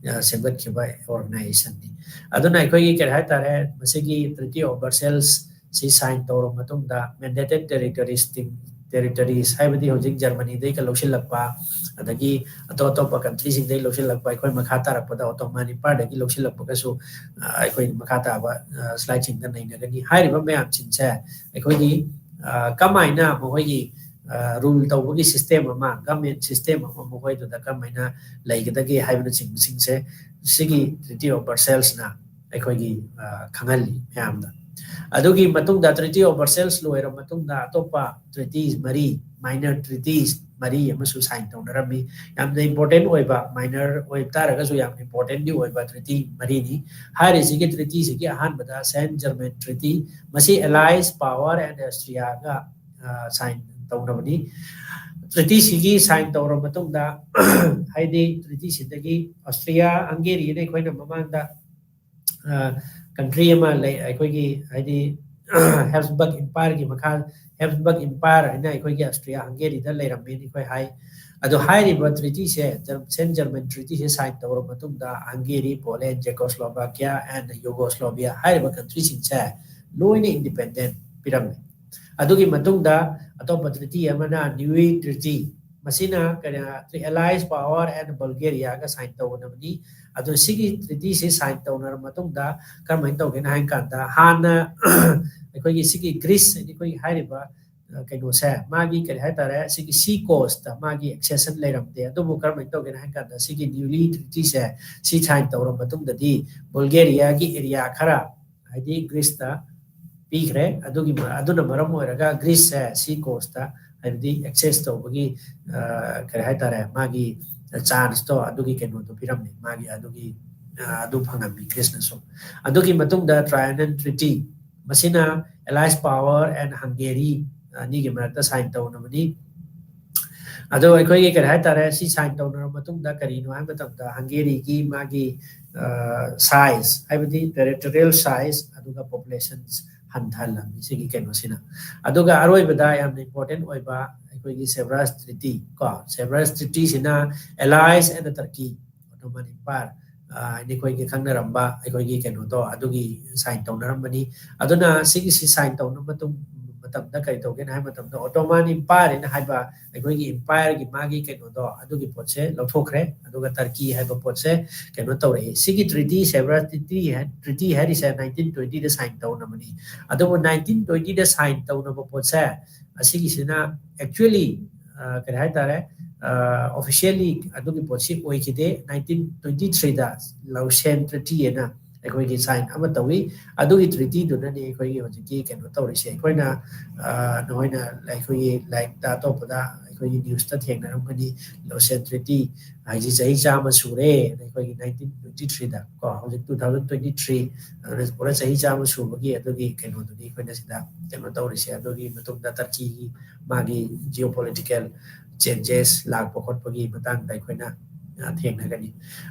ꯁꯦꯝꯒꯠꯈꯤꯕ organizationꯅꯤ꯫ ꯑꯗꯨꯅ ꯑꯩꯈꯣꯏꯒꯤ ꯀꯔꯤ ꯍꯥꯏꯇꯥꯔꯦ, ꯃꯁꯤꯒꯤ Treaty of Brussels ꯁꯤ sign ꯇꯧꯔꯕ ꯃꯇꯨꯡꯗ, mandated territories, territories ꯍꯥꯏꯕꯗꯤ ꯍꯧꯖꯤꯛ ꯖꯔꯃꯅꯤꯗꯩꯒ ꯂꯧꯁꯤꯜꯂꯛꯄ, ꯑꯗꯒꯤ ꯑꯇꯣꯞ ꯑꯇꯣꯞꯄ countryꯁꯤꯡꯗꯒꯤ ꯂꯧꯁꯤꯜꯂꯛꯄ, ꯑꯩꯈꯣꯏ ꯃꯈꯥ ꯇꯥꯔꯛꯄꯗ Ottoman Empireꯗꯒꯤ ꯂꯧꯁꯤꯜꯂꯛꯄꯒꯁꯨ ꯑꯩꯈꯣꯏ ꯃꯈꯥ ꯇꯥꯕ slideꯁꯤꯡꯗ ꯅꯩꯅꯒꯅꯤ꯫ ꯍꯥꯏꯔꯤꯕ ꯃꯌꯥꯝꯁꯤꯡꯁꯦ ꯑꯩꯈꯣꯏꯒꯤ ꯀꯃꯥꯏꯅ ꯃꯈꯣꯏꯒꯤ rule ꯇꯧꯕꯒꯤ system ꯑꯃ, government system ꯑꯃ ꯃꯈꯣꯏꯗꯨꯗ ꯀꯃꯥꯏꯅ ꯂꯩꯒꯗꯒꯦ ꯍꯥꯏꯕꯅꯆꯤꯡꯕꯁꯤꯡꯁꯦ ꯁꯤꯒꯤ Treaty of Brusselsꯅ ꯑꯩꯈꯣꯏꯒꯤ ꯈꯪꯍꯜꯂꯤ ꯃꯌꯥꯝꯗ꯫ ꯑꯗꯨꯒꯤ ꯃꯇꯨꯡꯗ, Treaty of Brussels ꯂꯣꯏꯔꯕ ꯃꯇꯨꯡꯗ, ꯑꯇꯣꯞꯄ treaties ꯃꯔꯤ, minor treaties ꯃꯔꯤ ꯑꯃꯁꯨ sign ꯇꯧꯅꯔꯝꯃꯤ꯫ ꯌꯥꯝꯅ important ꯑꯣꯏꯕ, minor ꯑꯣꯏꯕ ꯇꯥꯔꯒꯁꯨ ꯌꯥꯝꯅ importantꯗꯤ ꯑꯣꯏꯕ treaty ꯃꯔꯤꯅꯤ꯫ ꯍꯥꯏꯔꯤꯁꯤꯒꯤ treatyꯁꯤꯒꯤ ꯑꯍꯥꯟꯕꯗ Saint Germain Treaty, ꯃꯁꯤ Allies Power and Austriaꯒ sign ꯇꯧꯅꯕꯅꯤ꯫ Treatyꯁꯤꯒꯤ sign ꯇꯧꯔꯕ ꯃꯇꯨꯡꯗ, ꯍꯥꯏꯗꯤ treatyꯁꯤꯗꯒꯤ Austria Hungaryꯅ ꯑꯩꯈꯣꯏꯅ ꯃꯃꯥꯡꯗ country ꯑꯃ ꯂꯩ, ꯑꯩꯈꯣꯏꯒꯤ ꯍꯥꯏꯗꯤ Habsburg Empireꯒꯤ ꯃꯈꯥ, Habsburg Empire ꯍꯥꯏꯅ ꯑꯩꯈꯣꯏꯒꯤ Austria Hungaryꯗ ꯂꯩꯔꯝꯃꯦꯅ ꯑꯩꯈꯣꯏ ꯍꯥꯏ꯫ ꯑꯗꯣ ꯍꯥꯏꯔꯤꯕ treatyꯁꯦ, Saint Germain Treatyꯁꯦ sign ꯇꯧꯔꯕ ꯃꯇꯨꯡꯗ Hungary, Poland, Czechoslovakia and Yugoslavia ꯍꯥꯏꯔꯤꯕ countryꯁꯤꯡꯁꯦ ꯂꯣꯏꯅ independent ꯄꯤꯔꯝꯃꯦ꯫ ꯑꯗꯨꯒꯤ ꯃꯇꯨꯡꯗ ꯑꯇꯣꯞꯄ treaty ꯑꯃꯅ Niue Treaty, ꯃꯁꯤꯅ ꯀꯔꯤ, Allies Power and Bulgariaꯒ sign ꯇꯧꯒꯗꯕꯅꯤ꯫ ꯑꯗꯣ ꯁꯤꯒꯤ treatyꯁꯤ sign ꯇꯧꯅꯔꯕ ꯃꯇꯨꯡꯗ ꯀꯔꯝꯍꯥꯏꯅ ꯇꯧꯒꯦꯅ ꯍꯥꯏ ꯀꯥꯟꯗ, ꯍꯥꯟꯅ ꯑꯩꯈꯣꯏꯒꯤ ꯁꯤꯒꯤ Greece ꯍꯥꯏꯗꯤ ꯑꯩꯈꯣꯏꯒꯤ ꯍꯥꯏꯔꯤꯕ ꯀꯩꯅꯣꯁꯦ, ꯃꯥꯒꯤ ꯀꯔꯤ ꯍꯥꯏꯇꯥꯔꯦ, ꯁꯤꯒꯤ ꯁꯤ ꯀꯣꯁꯇ ꯃꯥꯒꯤ ꯑꯦꯛꯁꯦꯁꯟ ꯂꯩꯔꯝꯗꯦ꯫ ꯑꯗꯨꯕꯨ ꯀꯔꯝꯍꯥꯏꯅ ꯇꯧꯒꯦꯅ ꯍꯥꯏ ꯀꯥꯟꯗ, ꯁꯤꯒꯤ ꯅ꯭ꯌꯨꯂꯤ ꯇ꯭ꯔꯤꯇꯤꯁꯦ ꯁꯤ ꯁꯥꯏꯟ ꯇꯧꯔ ꯃꯇꯨꯡꯗꯗꯤ ꯕꯨꯜꯒꯦꯔꯤꯌꯥꯒꯤ ꯑꯦꯔꯤꯌꯥ ꯈꯔ, ꯍꯥꯏꯗꯤ ꯒ꯭ꯔꯤꯁꯇ ꯄꯤꯈ꯭ꯔꯦ꯫ ꯑꯗꯨꯒꯤ ꯃ-, ꯑꯗꯨꯅ ꯃꯔꯝ ꯑꯣꯏꯔꯒ ꯒ꯭ꯔꯤꯁꯁꯦ ꯁꯤ ꯀꯣꯁꯇ, ꯍꯥꯏꯕꯗꯤ ꯑꯦꯛꯁꯦꯁ ꯇꯧꯕꯒꯤ, ꯑ, ꯀꯔꯤ ꯍꯥꯏꯇꯥꯔꯦ, ꯃꯥꯒꯤ ꯆꯥꯟꯁꯇꯣ, ꯑꯗꯨꯒꯤ ꯀꯩꯅꯣꯗꯣ ꯄꯤꯔꯝꯃꯤ, ꯃꯥꯒꯤ ꯑꯗꯨꯒꯤ, ꯑ, ꯑꯗꯨ ꯐꯪꯉꯝꯃꯤ ꯒ꯭ꯔꯤꯁꯅꯁꯨ꯫ ꯑꯗꯨꯒꯤ ꯃꯇꯨꯡꯗ Trianon Treaty, ꯃꯁꯤꯅ Allies Power and Hungary ꯑꯅꯤꯒꯤ ꯃꯔꯛꯇ ꯁꯥꯏꯟ ꯇꯧꯅꯕꯅꯤ꯫ ꯑꯗꯣ ꯑꯩꯈꯣꯏꯒꯤ ꯀꯔꯤ ꯍꯥꯏꯇꯥꯔꯦ, ꯁꯤ ꯁꯥꯏꯟ ꯇꯧꯅꯔꯕ ꯃꯇꯨꯡꯗ ꯀꯔꯤꯅꯣ ꯍꯥꯏꯕ ꯃꯇꯝꯗ, ꯍꯪꯒꯦꯔꯤꯒꯤ ꯃꯥꯒꯤ, ꯑ, ꯁꯥꯏꯖ, ꯍꯥꯏꯕꯗꯤ ꯇꯦꯔꯤꯇꯣꯔꯤꯌꯦꯜ ꯁꯥꯏꯖ, ꯑꯗꯨꯒ ꯄꯣꯄꯨꯂꯦꯁꯟ ꯍꯟꯊꯍꯜꯂꯝꯃꯤ ꯁꯤꯒꯤ ꯀꯩꯅꯣꯁꯤꯅ꯫ ꯑꯗꯨꯒ ꯑꯔꯣꯏꯕꯗ ꯌꯥꯝꯅ ꯏꯝꯄꯣꯔꯇꯦꯟ ꯑꯣꯏꯕ ꯑꯩꯈꯣꯏꯒꯤ ꯁꯦꯕ꯭ꯔꯥꯁ ꯇ꯭ꯔꯤꯇꯤ ꯀꯣ, ꯁꯦꯕ꯭ꯔꯥꯁ ꯇ꯭ꯔꯤꯇꯤꯁꯤꯅ Allies and Turkey, Ottoman Empire, ꯑ, ꯍꯥꯏꯗꯤ ꯑꯩꯈꯣꯏꯒꯤ ꯈꯪꯅꯔꯝꯕ ꯑꯩꯈꯣꯏꯒꯤ ꯀꯩꯅꯣꯗꯣ, ꯑꯗꯨꯒꯤ ꯁꯥꯏꯟ ꯇꯧꯅꯔꯝꯕꯅꯤ꯫ ꯑꯗꯨꯅ ꯁꯤꯒꯤꯁꯤ ꯁꯥꯏꯟ ꯇꯧꯅꯕ ꯃꯇꯨꯡ, ꯃꯇꯝꯗ ꯀꯔꯤ ꯇꯧꯒꯦꯅ ꯍꯥꯏꯕ ꯃꯇꯝꯗ, Ottoman Empire ꯍꯥꯏꯅ ꯍꯥꯏꯕ ꯑꯩꯈꯣꯏꯒꯤ empire ꯒꯤ ꯃꯥꯒꯤ ꯀꯩꯅꯣꯗꯣ, ꯑꯗꯨꯒꯤ ꯄꯣꯠꯁꯦ ꯂꯧꯊꯣꯛꯈ꯭ꯔꯦ꯫ ꯑꯗꯨꯒ ꯇꯔꯀꯤ ꯍꯥꯏꯕ ꯄꯣꯠꯁꯦ ꯀꯩꯅꯣ ꯇꯧꯔꯛꯏ꯫ ꯁꯤꯒꯤ ꯇ꯭ꯔꯤꯇꯤ, ꯁꯦꯕ꯭ꯔꯥꯁ ꯇ꯭ꯔꯤꯇꯤ ꯍꯥꯏ-, ꯇ꯭ꯔꯤꯇꯤ ꯍꯥꯏꯔꯤꯁꯦ ꯅꯥꯏꯟꯇꯤꯟ ꯇ꯭ꯋꯦꯟꯇꯤꯗ ꯁꯥꯏꯟ ꯇꯧꯅꯕꯅꯤ꯫ ꯑꯗꯨꯕꯨ ꯅꯥꯏꯟꯇꯤꯟ ꯇ꯭ꯋꯦꯟꯇꯤꯗ ꯁꯥꯏꯟ ꯇꯧꯅꯕ ꯄꯣꯠꯁꯦ, ꯑꯁꯤꯒꯤꯁꯤꯅ actually, ꯑ, ꯀꯔꯤ ꯍꯥꯏꯇꯥꯔꯦ, ꯑ, officially ꯑꯗꯨꯒꯤ ꯄꯣꯠꯁꯤ ꯑꯣꯏꯈꯤꯗꯦ꯫ ꯅꯥꯏꯟꯇꯤꯟ ꯇ꯭ꯋꯦꯟꯇꯤ ꯊ꯭ꯔꯤꯗ ꯂꯧꯁꯦꯟ ꯇ꯭ꯔꯤꯇꯤ ꯍꯥꯏꯅ ꯑꯩꯈꯣꯏꯒꯤ ꯁꯥꯏꯟ ꯑꯃ ꯇꯧꯏ꯫ ꯑꯗꯨꯒꯤ ꯇ꯭ꯔꯤꯇꯤꯗꯨꯅꯅꯤ ꯑꯩꯈꯣꯏꯒꯤ ꯍꯧꯖꯤꯛꯀꯤ ꯀꯩꯅꯣ ꯇꯧꯔꯤꯁꯦ꯫ ꯑꯩꯈꯣꯏꯅ, ꯑ, ꯅꯈꯣꯏꯅ ꯑꯩꯈꯣꯏꯒꯤ ꯂꯥꯏꯔꯤꯛꯇ ꯑꯇꯣꯞꯄꯗ ꯑꯩꯈꯣꯏꯒꯤ ꯅ꯭ꯌꯨꯁꯇ ꯊꯦꯡꯅꯔꯝꯒꯅꯤ, ꯂꯧꯁꯦꯟ ꯇ꯭ꯔꯤꯇꯤ ꯍꯥꯏꯁꯤ ꯆꯍꯤ ꯆꯥꯝꯃ ꯁꯨꯔꯦ ꯑꯩꯈꯣꯏꯒꯤ ꯅꯥꯏꯟꯇꯤꯟ ꯇ꯭ꯋꯦꯟꯇꯤ ꯊ꯭ꯔꯤꯗ ꯀꯣ, ꯍꯧꯖꯤꯛ ꯇꯨ ꯊꯥꯎꯖꯟ ꯇ꯭ꯋꯦꯟꯇꯤ ꯊ꯭ꯔꯤ, ꯑꯗꯨꯅ ꯄꯨꯔꯥ ꯆꯍꯤ ꯆꯥꯝꯃ ꯁꯨꯕꯒꯤ ꯑꯗꯨꯒꯤ ꯀꯩꯅꯣꯗꯨꯅꯤ ꯑꯩꯈꯣꯏꯅ ꯁꯤꯗ ꯀꯩꯅꯣ ꯇꯧꯔꯤꯁꯦ꯫ ꯑꯗꯨꯒꯤ ꯃꯇꯨꯡꯗ ꯇꯔꯀꯤꯒꯤ ꯃꯥꯒꯤ geopolitical changes ꯂꯥꯛꯄ ꯈꯣꯠꯄꯒꯤ ꯃꯇꯥꯡꯗ ꯑꯩꯈꯣꯏꯅ, ꯑ, ꯊꯦꯡꯅꯒꯅꯤ꯫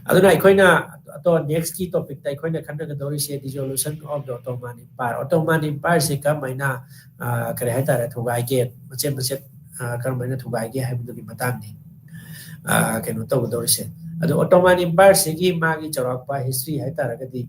ꯑꯗꯨꯅ ꯑꯩꯈꯣꯏꯅ ꯑꯇꯣꯞ next ꯀꯤ topic ꯇ ꯑꯩꯈꯣꯏꯅ ꯈꯟꯅꯒꯗꯧꯔꯤꯁꯦ dissolution of the Ottoman Empire꯫ Ottoman Empire ꯁꯦ ꯀꯔꯝꯍꯥꯏꯅ, ꯑ, ꯀꯔꯤ ꯍꯥꯏꯇꯥꯔꯦ, ꯊꯨꯒꯥꯏꯒꯦ, ꯃꯆꯦꯠ ꯃꯆꯦꯠ, ꯑ, ꯀꯔꯝꯍꯥꯏꯅ ꯊꯨꯒꯥꯏꯒꯦ ꯍꯥꯏꯕꯗꯨꯒꯤ ꯃꯇꯥꯡꯅꯤ, ꯑ, ꯀꯩꯅꯣ ꯇꯧꯒꯗꯧꯔꯤꯁꯦ꯫ ꯑꯗꯣ Ottoman Empire ꯁꯤꯒꯤ ꯃꯥꯒꯤ ꯆꯥꯎꯔꯥꯛꯄ history ꯍꯥꯏꯇꯥꯔꯒꯗꯤ,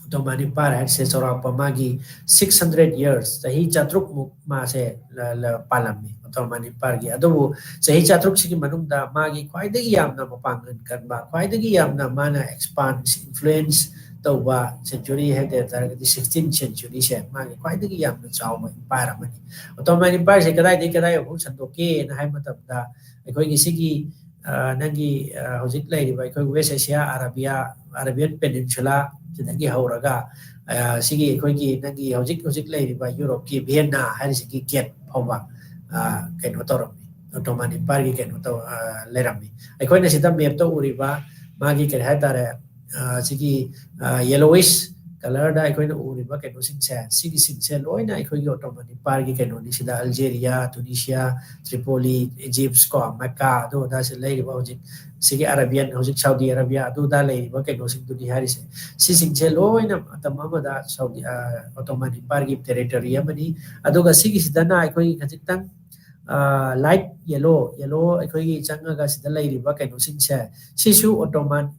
Ottoman Empire ꯍꯥꯏꯔꯤꯁꯦ ꯆꯥꯎꯔꯥꯛꯄ ꯃꯥꯒꯤ six hundred years, ꯆꯍꯤ ꯆꯥꯇ꯭ꯔꯨꯛ ꯃꯨꯛ ꯃꯥꯁꯦ ꯂ-, ꯂ-, ꯄꯥꯜꯂꯝꯃꯤ Ottoman Empire ꯒꯤ꯫ ꯑꯗꯨꯕꯨ ꯆꯍꯤ ꯆꯥꯇ꯭ꯔꯨꯛꯁꯤꯒꯤ ꯃꯅꯨꯡꯗ ꯃꯥꯒꯤ ꯈ꯭ꯋꯥꯏꯗꯒꯤ ꯌꯥꯝꯅ ꯃꯄꯥꯡꯒꯜ ꯀꯟꯕ, ꯈ꯭ꯋꯥꯏꯗꯒꯤ ꯌꯥꯝꯅ ꯃꯥꯅ expand, influence ꯇꯧꯕ century ꯍꯥꯏ ꯇꯥꯔꯒꯗꯤ sixteenth centuryꯁꯦ ꯃꯥꯒꯤ ꯈ꯭ꯋꯥꯏꯗꯒꯤ ꯌꯥꯝꯅ ꯆꯥꯎꯕ empire ꯑꯃꯅꯤ꯫ Ottoman Empireꯁꯦ ꯀꯗꯥꯏꯗꯒꯤ ꯀꯗꯥꯏ ꯐꯥꯎ ꯁꯟꯗꯣꯛꯀꯦꯅ ꯍꯥꯏꯕ ꯃꯇꯝꯗ ꯑꯩꯈꯣꯏꯒꯤ ꯁꯤꯒꯤ ꯅꯪꯒꯤ ꯍꯧꯖꯤꯛ ꯂꯩꯔꯤꯕ ꯑꯩꯈꯣꯏ West Asia, Arabia, Arabian Peninsula ꯁꯤꯗꯒꯤ ꯍꯧꯔꯒ ꯁꯤꯒꯤ ꯑꯩꯈꯣꯏꯒꯤ ꯅꯪꯒꯤ ꯍꯧꯖꯤꯛ ꯍꯧꯖꯤꯛ ꯂꯩꯔꯤꯕ ꯌꯨꯔꯣꯞꯀꯤ Vienna ꯍꯥꯏꯔꯤꯁꯤꯒꯤ gate ꯐꯥꯎꯕ ꯀꯩꯅꯣ ꯇꯧꯔꯝꯃꯤ꯫ Ottoman Empireꯒꯤ ꯀꯩꯅꯣ ꯇꯧ ꯂꯩꯔꯝꯃꯤ꯫ ꯑꯩꯈꯣꯏꯅ ꯁꯤꯗ mapꯇ ꯎꯔꯤꯕ ꯃꯥꯒꯤ ꯀꯔꯤ ꯍꯥꯏꯇꯥꯔꯦ, ꯁꯤꯒꯤ yellowish colorꯗ ꯑꯩꯈꯣꯏꯅ ꯎꯔꯤꯕ ꯀꯩꯅꯣꯁꯤꯡꯁꯦ, ꯁꯤꯒꯤꯁꯤꯡꯁꯦ ꯂꯣꯏꯅ ꯑꯩꯈꯣꯏꯒꯤ Ottoman Empireꯒꯤ ꯀꯩꯅꯣꯅꯤ꯫ ꯁꯤꯗ Algeria, Tunisia, Tripoli, Egypt ꯀꯣ, Mecca, ꯑꯗꯨ ꯑꯗꯥꯁꯤ ꯂꯩꯔꯤꯕ ꯍꯧꯖꯤꯛ ꯁꯤꯒꯤ Arabian, ꯍꯧꯖꯤꯛ Saudi Arabia ꯑꯗꯨꯗ ꯂꯩꯔꯤꯕ ꯀꯩꯅꯣꯁꯤꯡꯗꯨꯅꯤ ꯍꯥꯏꯔꯤꯁꯦ꯫ ꯁꯤꯁꯤꯡꯁꯦ ꯂꯣꯏꯅ ꯃꯇꯝ ꯑꯃꯗ Saudi, Ottoman Empireꯒꯤ territory ꯑꯃꯅꯤ꯫ ꯑꯗꯨꯒ ꯁꯤꯒꯤꯁꯤꯗꯅ ꯑꯩꯈꯣꯏꯒꯤ ꯈꯖꯤꯛꯇꯪ light yellow, yellow ꯑꯩꯈꯣꯏꯒꯤ ꯆꯪꯉꯒ ꯁꯤꯗ ꯂꯩꯔꯤꯕ ꯀꯩꯅꯣꯁꯤꯡꯁꯦ, ꯁꯤꯁꯨ Ottoman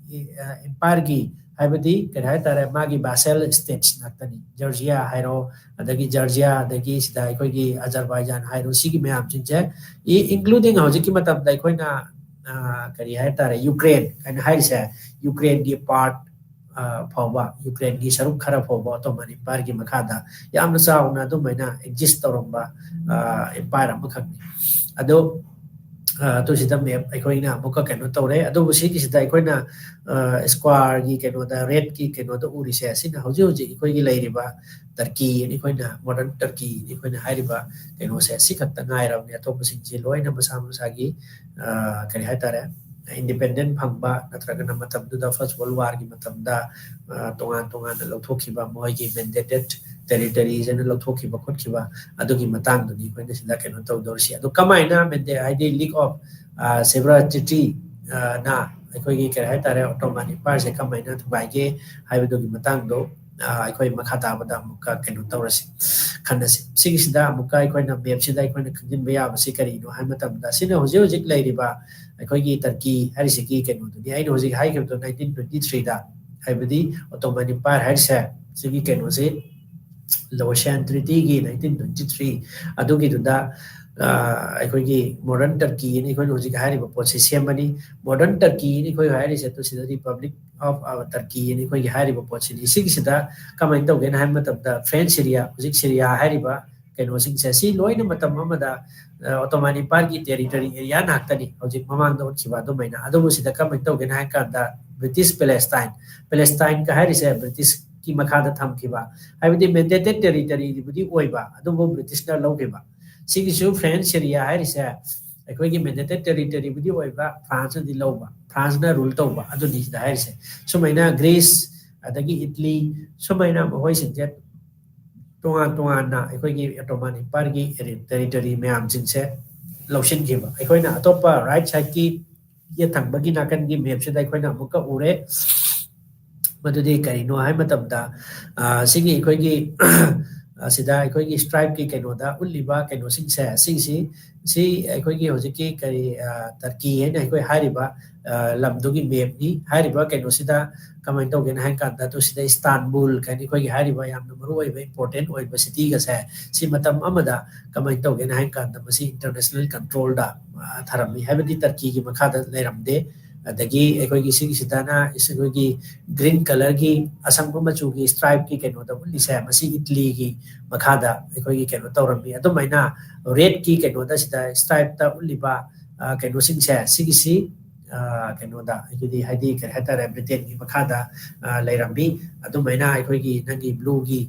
Empireꯒꯤ, ꯍꯥꯏꯕꯗꯤ ꯀꯔꯤ ꯍꯥꯏꯇꯥꯔꯦ, ꯃꯥꯒꯤ vassal states ꯉꯥꯛꯇꯅꯤ꯫ Georgia ꯍꯥꯏꯔꯣ, ꯑꯗꯒꯤ Georgia, ꯑꯗꯒꯤ ꯁꯤꯗ ꯑꯩꯈꯣꯏꯒꯤ Azerbaijan ꯍꯥꯏꯔꯣ, ꯁꯤꯒꯤ ꯃꯌꯥꯝꯁꯤꯡꯁꯦ, including ꯍꯧꯖꯤꯛꯀꯤ ꯃꯇꯝꯗ ꯑꯩꯈꯣꯏꯅ ꯀꯔꯤ ꯍꯥꯏꯇꯥꯔꯦ, Ukraine ꯍꯥꯏꯅ ꯍꯥꯏꯔꯤꯁꯦ, Ukraineꯒꯤ part ꯐꯥꯎꯕ, Ukraineꯒꯤ ꯁꯔꯨꯛ ꯈꯔ ꯐꯥꯎꯕ Ottoman Empireꯒꯤ ꯃꯈꯥꯗ ꯌꯥꯝꯅ ꯆꯥꯎꯅ ꯑꯗꯨꯃꯥꯏꯅ exist ꯇꯧꯔꯝꯕ empire ꯑꯃꯈꯛꯅꯤ꯫ ꯑꯗꯣ ꯑꯗꯨꯁꯤꯗ map ꯑꯩꯈꯣꯏꯅ ꯑꯃꯨꯛꯀ ꯀꯩꯅꯣ ꯇꯧꯔꯦ꯫ ꯑꯗꯨꯕꯨ ꯁꯤꯒꯤꯁꯤꯗ ꯑꯩꯈꯣꯏꯅ squareꯒꯤ ꯀꯩꯅꯣꯗ, redꯀꯤ ꯀꯩꯅꯣꯗ ꯎꯔꯤꯁꯦ, ꯑꯁꯤꯅ ꯍꯧꯖꯤꯛ ꯍꯧꯖꯤꯛ ꯑꯩꯈꯣꯏꯒꯤ ꯂꯩꯔꯤꯕ Turkey, ꯑꯩꯈꯣꯏꯅ modern Turkey ꯑꯩꯈꯣꯏꯅ ꯍꯥꯏꯔꯤꯕ ꯀꯩꯅꯣꯁꯦ, ꯑꯁꯤ ꯈꯛꯇ ꯉꯥꯏꯔꯕꯅꯤ꯫ ꯑꯇꯣꯞꯄꯁꯤꯡꯁꯤ ꯂꯣꯏꯅ ꯃꯁꯥ ꯃꯁꯥꯒꯤ ꯀꯔꯤ ꯍꯥꯏꯇꯥꯔꯦ, independent ꯐꯪꯕ, ꯅꯠꯇ꯭ꯔꯒꯅ ꯃꯇꯝꯗꯨꯗ First World Warꯒꯤ ꯃꯇꯝꯗ ꯇꯣꯉꯥꯟ ꯇꯣꯉꯥꯟꯅ ꯂꯧꯊꯣꯛꯈꯤꯕ, ꯃꯣꯏꯒꯤ mandated territories ꯍꯥꯏꯅ ꯂꯧꯊꯣꯛꯈꯤꯕ ꯈꯣꯠꯈꯤꯕ, ꯑꯗꯨꯒꯤ ꯃꯇꯥꯡꯗꯨꯅꯤ ꯑꯩꯈꯣꯏꯅ ꯁꯤꯗ ꯀꯩꯅꯣ ꯇꯧꯗꯧꯔꯤꯁꯤ꯫ ꯑꯗꯨ ꯀꯃꯥꯏꯅ, ꯍꯥꯏꯗꯤ League of Sevres Treatyꯅ ꯑꯩꯈꯣꯏꯒꯤ ꯀꯔꯤ ꯍꯥꯏꯇꯥꯔꯦ, Ottoman Empireꯁꯦ ꯀꯃꯥꯏꯅ ꯊꯨꯒꯥꯏꯒꯦ ꯍꯥꯏꯕꯗꯨꯒꯤ ꯃꯇꯥꯡꯗꯣ ꯑꯩꯈꯣꯏ ꯃꯈꯥ ꯇꯥꯕꯗ ꯑꯃꯨꯛꯀ ꯀꯩꯅꯣ ꯇꯧꯔꯁꯤ, ꯈꯟꯅꯁꯤ꯫ ꯁꯤꯒꯤꯁꯤꯗ ꯑꯃꯨꯛꯀ ꯑꯩꯈꯣꯏꯅ mapꯁꯤꯗ ꯑꯩꯈꯣꯏꯅ ꯈꯪꯖꯤꯟꯕ ꯌꯥꯕꯁꯤ ꯀꯔꯤꯅꯣ ꯍꯥꯏꯕ ꯃꯇꯝꯗ, ꯁꯤꯅ ꯍꯧꯖꯤꯛ ꯍꯧꯖꯤꯛ ꯂꯩꯔꯤꯕ ꯑꯩꯈꯣꯏꯒꯤ Turkey ꯍꯥꯏꯔꯤꯁꯤꯒꯤ ꯀꯩꯅꯣꯗꯨꯅꯤ꯫ ꯑꯩꯅ ꯍꯧꯖꯤꯛ ꯍꯥꯏꯈꯤꯕꯗꯣ, nineteen twenty threeꯗ, ꯍꯥꯏꯕꯗꯤ Ottoman Empire ꯍꯥꯏꯔꯤꯁꯦ, ꯁꯤꯒꯤ ꯀꯩꯅꯣꯁꯤ ꯂꯣꯁꯤꯌꯥꯟ ꯇ꯭ꯔꯤꯇꯤꯒꯤ ꯅꯥꯏꯟꯇꯤꯟ ꯇ꯭ꯋꯦꯟꯇꯤ ꯊ꯭ꯔꯤ ꯑꯗꯨꯒꯤꯗꯨꯗ ꯑꯩꯈꯣꯏꯒꯤ ꯃꯣꯗꯔꯟ ꯇꯔꯀꯤ ꯑꯅ ꯑꯩꯈꯣꯏꯅ ꯍꯧꯖꯤꯛ ꯍꯥꯏꯔꯤꯕ ꯄꯣꯠꯁꯦ ꯁꯦꯝꯕꯅꯤ꯫ ꯃꯣꯗꯔꯟ ꯇꯔꯀꯤ ꯑꯅ ꯑꯩꯈꯣꯏ ꯍꯥꯏꯔꯤꯁꯦ ꯑꯗꯨ ꯁꯤꯗ ꯔꯤꯄꯕ꯭ꯂꯤꯛ ꯑꯣꯐ ꯇꯔꯀꯤ ꯑꯅ ꯑꯩꯈꯣꯏꯒꯤ ꯍꯥꯏꯔꯤꯕ ꯄꯣꯠꯁꯤꯅꯤ꯫ ꯁꯤꯒꯤꯁꯤꯗ ꯀꯃꯥꯏꯅ ꯇꯧꯒꯦꯅ ꯍꯥꯏꯕ ꯃꯇꯝꯗ ꯐ꯭ꯔꯦꯟꯁ ꯁꯤꯔꯤꯌꯥ, ꯍꯧꯖꯤꯛ ꯁꯤꯔꯤꯌꯥ ꯍꯥꯏꯔꯤꯕ ꯀꯩꯅꯣꯁꯤꯡꯁꯦ ꯁꯤ ꯂꯣꯏꯅ ꯃꯇꯝ ꯑꯃꯗ ꯑꯣꯇꯣꯃꯥꯟ ꯏꯝꯄꯥꯌꯔꯒꯤ ꯇꯦꯔꯤꯇꯣꯔꯤ ꯑꯦꯔꯤꯌꯥ ꯉꯥꯛꯇꯅꯤ ꯍꯧꯖꯤꯛ ꯃꯃꯥꯡꯗ ꯎꯠꯈꯤꯕ ꯑꯗꯨꯃꯥꯏꯅ꯫ ꯑꯗꯨꯕꯨ ꯁꯤꯗ ꯀꯃꯥꯏꯅ ꯇꯧꯒꯦꯅ ꯍꯥꯏ ꯀꯥꯟꯗ ꯕ꯭ꯔꯤꯇꯤꯁ ꯄꯦꯂꯦꯁꯇꯥꯏꯟ, ꯄꯦꯂꯦꯁꯇꯥꯏꯟꯒ ꯍꯥꯏꯔꯤꯁꯦ ꯕ꯭ꯔꯤꯇꯤꯁꯀꯤ ꯃꯈꯥꯗ ꯊꯝꯈꯤꯕ, ꯍꯥꯏꯕꯗꯤ ꯃꯦꯟꯗꯦꯇꯦꯠ ꯇꯦꯔꯤꯇꯣꯔꯤꯕꯨꯗꯤ ꯑꯣꯏꯕ ꯑꯗꯨꯕꯨ ꯕ꯭ꯔꯤꯇꯤꯁꯅ ꯂꯧꯈꯤꯕ꯫ ꯁꯤꯒꯤꯁꯨ ꯐ꯭ꯔꯦꯟꯁ ꯁꯤꯔꯤꯌꯥ ꯍꯥꯏꯔꯤꯁꯦ ꯑꯩꯈꯣꯏꯒꯤ ꯃꯦꯟꯗꯦꯇꯦꯠ ꯇꯦꯔꯤꯇꯣꯔꯤꯕꯨꯗꯤ ꯑꯣꯏꯕ, ꯐ꯭ꯔꯥꯟꯁꯅꯗꯤ ꯂꯧꯕ, ꯐ꯭ꯔꯥꯟꯁꯅ ꯔꯨꯜ ꯇꯧꯕ ꯑꯗꯨꯅꯤ ꯁꯤꯗ ꯍꯥꯏꯔꯤꯁꯦ꯫ ꯁꯨꯃꯥꯏꯅ ꯒ꯭ꯔꯤꯁ ꯑꯗꯒꯤ ꯏꯠꯂꯤ ꯁꯨꯃꯥꯏꯅ ꯃꯈꯣꯏꯁꯤꯡꯁꯦ ꯇꯣꯉꯥꯟ ꯇꯣꯉꯥꯟꯅ ꯑꯩꯈꯣꯏꯒꯤ ꯑꯣꯇꯣꯃꯥꯟ ꯏꯝꯄꯥꯌꯔꯒꯤ ꯇꯦꯔꯤꯇꯣꯔꯤ ꯃꯌꯥꯝꯁꯤꯡꯁꯦ ꯂꯧꯁꯤꯟꯈꯤꯕ꯫ ꯑꯩꯈꯣꯏꯅ ꯑꯇꯣꯞꯄ ꯔꯥꯏꯠ ꯁꯥꯏꯠꯀꯤ ꯌꯦꯠ ꯊꯪꯕꯒꯤ ꯅꯥꯀꯟꯒꯤ ꯃꯦꯞꯁꯤꯗ ꯑꯩꯈꯣꯏꯅ ꯑꯃꯨꯛꯀ ꯎꯔꯦ꯫ ꯃꯗꯨꯗꯤ ꯀꯔꯤꯅꯣ ꯍꯥꯏꯕ ꯃꯇꯝꯗ ꯁꯤꯒꯤ ꯑꯩꯈꯣꯏꯒꯤ ꯑꯁꯤꯗ ꯑꯩꯈꯣꯏꯒꯤ ꯁ꯭ꯇ꯭ꯔꯥꯏꯞꯀꯤ ꯀꯩꯅꯣꯗ ꯎꯠꯂꯤꯕ ꯀꯩꯅꯣꯁꯤꯡꯁꯦ ꯁꯤꯒꯤꯁꯤ ꯁꯤ ꯑꯩꯈꯣꯏꯒꯤ ꯍꯧꯖꯤꯛꯀꯤ ꯀꯔꯤ ꯇꯔꯀꯤ ꯍꯥꯏꯅ ꯑꯩꯈꯣꯏ ꯍꯥꯏꯔꯤꯕ ꯂꯝꯗꯨꯒꯤ ꯃꯦꯞꯅꯤ꯫ ꯍꯥꯏꯔꯤꯕ ꯀꯩꯅꯣꯁꯤꯗ ꯀꯃꯥꯏꯅ ꯇꯧꯒꯦꯅ ꯍꯥꯏ ꯀꯥꯟꯗ ꯑꯗꯨ ꯁꯤꯗ ꯏꯁꯇꯥꯟꯕꯨꯜ ꯀꯥꯏꯅ ꯑꯩꯈꯣꯏꯒꯤ ꯍꯥꯏꯔꯤꯕ ꯌꯥꯝꯅ ꯃꯔꯨ ꯑꯣꯏꯕ ꯏꯝꯄꯣꯔꯇꯦꯟ ꯑꯣꯏꯕ ꯁꯤꯇꯤꯒꯁꯦ ꯁꯤ ꯃꯇꯝ ꯑꯃꯗ ꯀꯃꯥꯏꯅ ꯇꯧꯒꯦꯅ ꯍꯥꯏ ꯀꯥꯟꯗ ꯃꯁꯤ ꯏꯟꯇꯔꯅꯦꯁꯅꯦꯜ ꯀꯟꯇ꯭ꯔꯣꯜꯗ ꯊꯔꯝꯃꯤ꯫ ꯍꯥꯏꯕꯗꯤ ꯇꯔꯀꯤꯒꯤ ꯃꯈꯥꯗ ꯂꯩꯔꯝꯗꯦ꯫ ꯑꯗꯒꯤ ꯑꯩꯈꯣꯏꯒꯤ ꯁꯤꯒꯤꯁꯤꯗꯅ ꯑꯩꯈꯣꯏꯒꯤ ꯒ꯭ꯔꯤꯟ ꯀꯂꯔꯒꯤ ꯑꯁꯪꯕ ꯃꯆꯨꯒꯤ ꯁ꯭ꯇ꯭ꯔꯥꯏꯞꯀꯤ ꯀꯩꯅꯣꯗ ꯎꯠꯂꯤꯁꯦ ꯃꯁꯤ ꯏꯠꯂꯤꯒꯤ ꯃꯈꯥꯗ ꯑꯩꯈꯣꯏꯒꯤ ꯀꯩꯅꯣ ꯇꯧꯔꯝꯃꯤ꯫ ꯑꯗꯨꯃꯥꯏꯅ ꯔꯦꯠꯀꯤ ꯀꯩꯅꯣꯗ ꯁꯤꯗ ꯁ꯭ꯇ꯭ꯔꯥꯏꯞꯇ ꯎꯠꯂꯤꯕ ꯀꯩꯅꯣꯁꯤꯡꯁꯦ ꯁꯤꯒꯤꯁꯤ ꯀꯩꯅꯣꯗ ꯑꯩꯈꯣꯏꯗꯤ ꯍꯥꯏꯗꯤ ꯀꯔꯤ ꯍꯥꯏꯇꯥꯔꯦ ꯕ꯭ꯔꯤꯇꯦꯟꯒꯤ ꯃꯈꯥꯗ ꯂꯩꯔꯝꯃꯤ꯫ ꯑꯗꯨꯃꯥꯏꯅ ꯑꯩꯈꯣꯏꯒꯤ ꯅꯪꯒꯤ ꯕ꯭ꯂꯨꯒꯤ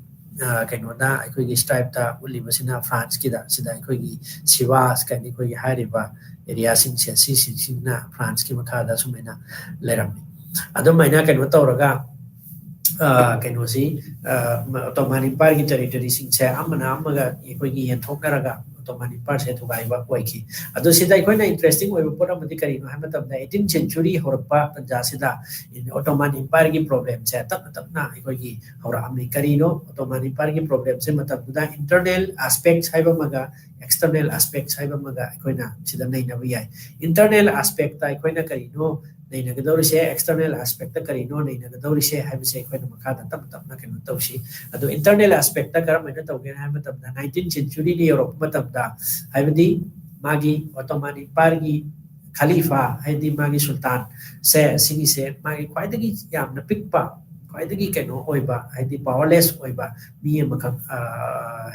ꯀꯩꯅꯣꯅ ꯑꯩꯈꯣꯏꯒꯤ ꯁ꯭ꯇ꯭ꯔꯥꯏꯞꯇ ꯎꯠꯂꯤꯕꯁꯤꯅ ꯐ꯭ꯔꯥꯟꯁꯀꯤꯗ ꯁꯤꯗ ꯑꯩꯈꯣꯏꯒꯤ ꯁꯤꯋꯥꯁ ꯀꯥꯏꯅ ꯑꯩꯈꯣꯏꯒꯤ ꯍꯥꯏꯔꯤꯕ ꯑꯦꯔꯤꯌꯥꯁꯤꯡꯁꯦ ꯁꯤꯁꯤꯡꯁꯤꯅ ꯐ꯭ꯔꯥꯟꯁꯀꯤ ꯃꯈꯥꯗ ꯁꯨꯃꯥꯏꯅ ꯂꯩꯔꯝꯃꯤ꯫ ꯑꯗꯨꯃꯥꯏꯅ ꯀꯩꯅꯣ ꯇꯧꯔꯒ ꯀꯩꯅꯣꯁꯤ ꯑꯣꯇꯣꯃꯥꯟ ꯏꯝꯄꯥꯌꯔꯒꯤ ꯇꯦꯔꯤꯇꯣꯔꯤꯁꯤꯡꯁꯦ ꯑꯃꯅ ꯑꯃꯒ ꯑꯩꯈꯣꯏꯒꯤ ꯌꯦꯟꯊꯣꯛꯅꯔꯒ ꯑꯣꯇꯣꯃꯥꯟ ꯏꯝꯄꯥꯌꯔꯁꯦ ꯊꯨꯒꯥꯏꯕ ꯑꯣꯏꯈꯤ꯫ ꯑꯗꯣ ꯁꯤꯗ ꯑꯩꯈꯣꯏꯅ ꯏꯟꯇꯔꯦꯁꯇꯤꯡ ꯑꯣꯏꯕ ꯄꯣꯠ ꯑꯃꯗꯤ ꯀꯔꯤꯅꯣ ꯍꯥꯏꯕ ꯃꯇꯝꯗ ꯑꯩꯠꯇꯤꯟ ꯁꯦꯟꯆꯨꯔꯤ ꯍꯧꯔꯛꯄ ꯇꯟꯖꯥꯁꯤꯗ ꯑꯣꯇꯣꯃꯥꯟ ꯏꯝꯄꯥꯌꯔꯒꯤ ꯄ꯭ꯔꯣꯕ꯭ꯂꯦꯝꯁꯦ ꯇꯞꯅ ꯇꯞꯅ ꯑꯩꯈꯣꯏꯒꯤ ꯍꯧꯔꯛꯑꯝꯃꯤ꯫ ꯀꯔꯤꯅꯣ ꯑꯣꯇꯣꯃꯥꯟ ꯏꯝꯄꯥꯌꯔꯒꯤ ꯄ꯭ꯔꯣꯕ꯭ꯂꯦꯝꯁꯦ ꯃꯇꯝꯗꯨꯗ ꯏꯟꯇꯔꯅꯦꯜ ꯑꯦꯁꯄꯦꯛꯁ ꯍꯥꯏꯕ ꯑꯃꯒ ꯑꯦꯛꯁꯇꯔꯅꯦꯜ ꯑꯦꯁꯄꯦꯛꯁ ꯍꯥꯏꯕ ꯑꯃꯒ ꯑꯩꯈꯣꯏꯅ ꯁꯤꯗ ꯅꯩꯅꯕ ꯌꯥꯏ꯫ ꯏꯟꯇꯔꯅꯦꯜ ꯑꯦꯁꯄꯦꯛꯇ ꯑꯩꯈꯣꯏꯅ ꯀꯔꯤꯅꯣ ꯅꯩꯅꯒꯗꯧꯔꯤꯁꯦ, external aspect ꯀꯔꯤꯅꯣ ꯅꯩꯅꯒꯗꯧꯔꯤꯁꯦ ꯍꯥꯏꯕꯁꯦ ꯑꯩꯈꯣꯏꯅ ꯃꯈꯥꯗ ꯇꯞ ꯇꯞꯅ ꯀꯩꯅꯣ ꯇꯧꯁꯤ꯫ ꯑꯗꯣ internal aspect ꯀꯔꯝꯍꯥꯏꯅ ꯇꯧꯒꯦ ꯍꯥꯏꯕ ꯃꯇꯝꯗ, nineteenth century ꯗ ꯌꯧꯔꯛꯄ ꯃꯇꯝꯗ, ꯍꯥꯏꯕꯗꯤ ꯃꯥꯒꯤ Ottoman Empire ꯒꯤ ꯈꯂꯤꯐꯥ, ꯍꯥꯏꯗꯤ ꯃꯥꯒꯤ ꯁꯨꯜꯇꯥꯟꯁꯦ, ꯁꯤꯒꯤꯁꯦ ꯃꯥꯒꯤ ꯈ꯭ꯋꯥꯏꯗꯒꯤ ꯌꯥꯝꯅ ꯄꯤꯛꯄ, ꯈ꯭ꯋꯥꯏꯗꯒꯤ ꯀꯩꯅꯣ ꯑꯣꯏꯕ, ꯍꯥꯏꯗꯤ powerless ꯑꯣꯏꯕ ꯃꯤ ꯑꯃꯈꯛ, ꯑ,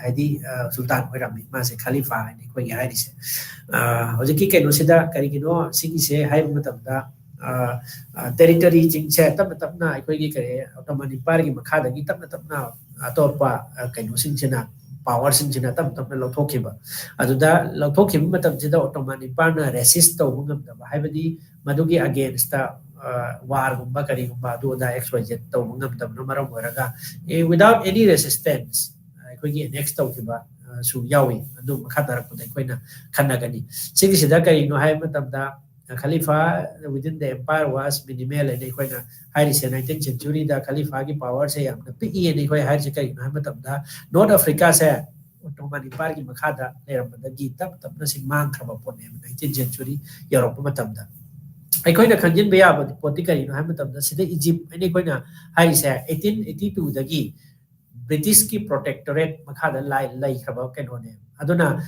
ꯍꯥꯏꯗꯤ, ꯑ, ꯁꯨꯜꯇꯥꯟ ꯑꯣꯏꯔꯝꯃꯤ ꯃꯥꯁꯦ, ꯈꯂꯤꯐꯥ ꯍꯥꯏꯅ ꯑꯩꯈꯣꯏꯒꯤ ꯍꯥꯏꯔꯤꯁꯦ꯫ ꯑ, ꯍꯧꯖꯤꯛꯀꯤ ꯀꯩꯅꯣꯁꯤꯗ ꯀꯔꯤꯒꯤꯅꯣ ꯁꯤꯒꯤꯁꯦ ꯍꯥꯏꯕ ꯃꯇꯝꯗ, ꯑ, ꯑ, territory ꯁꯤꯡꯁꯦ ꯇꯞꯅ ꯇꯞꯅ ꯑꯩꯈꯣꯏꯒꯤ ꯀꯔꯤ, Ottoman Empire ꯒꯤ ꯃꯈꯥꯗꯒꯤ ꯇꯞꯅ ꯇꯞꯅ ꯑꯇꯣꯞꯄ, ꯑ, ꯀꯩꯅꯣꯁꯤꯡꯁꯤꯅ, power ꯁꯤꯡꯁꯤꯅ ꯇꯞꯅ ꯇꯞꯅ ꯂꯧꯊꯣꯛꯈꯤꯕ꯫ ꯑꯗꯨꯗ ꯂꯧꯊꯣꯛꯈꯤꯕ ꯃꯇꯝꯁꯤꯗ Ottoman Empire ꯅ resist ꯇꯧꯕ ꯉꯝꯗꯕ, ꯍꯥꯏꯕꯗꯤ ꯃꯗꯨꯒꯤ against ꯇ, ꯑ, war ꯒꯨꯝꯕ ꯀꯔꯤꯒꯨꯝꯕ ꯑꯗꯨ ꯑꯗꯥ X Y Z ꯇꯧꯕ ꯉꯝꯗꯕꯅ ꯃꯔꯝ ꯑꯣꯏꯔꯒ, ꯑꯦ, without any resistance, ꯑ, ꯑꯩꯈꯣꯏꯒꯤ annex ꯇꯧꯈꯤꯕ, ꯑ, ꯁꯨ ꯌꯥꯎꯏ꯫ ꯑꯗꯨ ꯃꯈꯥ ꯇꯥꯔꯛꯄꯗ ꯑꯩꯈꯣꯏꯅ ꯈꯟꯅꯒꯅꯤ꯫ ꯁꯤꯒꯤꯁꯤꯗ ꯀꯔꯤꯅꯣ ꯍꯥꯏꯕ ꯃꯇꯝꯗ, ꯈꯂꯤꯐꯥ within the empire was minimal ꯍꯥꯏꯅ ꯑꯩꯈꯣꯏꯅ ꯍꯥꯏꯔꯤꯁꯦ, nineteenth century ꯗ ꯈꯂꯤꯐꯥꯒꯤ power ꯁꯦ ꯌꯥꯝꯅ ꯄꯤꯛꯏ ꯍꯥꯏꯅ ꯑꯩꯈꯣꯏ ꯍꯥꯏꯔꯤꯁꯦ ꯀꯔꯤꯒꯤꯅꯣ ꯍꯥꯏꯕ ꯃꯇꯝꯗ, North Africa ꯁꯦ Ottoman Empire ꯒꯤ ꯃꯈꯥꯗ ꯂꯩꯔꯝꯕꯗꯒꯤ ꯇꯞ ꯇꯞꯅ ꯁꯤ ꯃꯥꯡꯈ꯭ꯔꯕ ꯄꯣꯠꯅꯦꯕ nineteenth century ꯌꯧꯔꯛꯄ ꯃꯇꯝꯗ꯫ ꯑꯩꯈꯣꯏꯅ ꯈꯟꯖꯤꯟꯕ ꯌꯥꯕ ꯄꯣꯠꯇꯤ ꯀꯔꯤꯅꯣ ꯍꯥꯏꯕ ꯃꯇꯝꯗ, ꯁꯤꯗ ꯏꯖꯤꯞ ꯍꯥꯏꯅ ꯑꯩꯈꯣꯏꯅ ꯍꯥꯏꯔꯤꯁꯦ eighteen eighty two ꯗꯒꯤ British ꯀꯤ protectorate ꯃꯈꯥꯗ ꯂꯥꯏ-, ꯂꯩꯈ꯭ꯔꯕ ꯀꯩꯅꯣꯅꯦ꯫ ꯑꯗꯨꯅ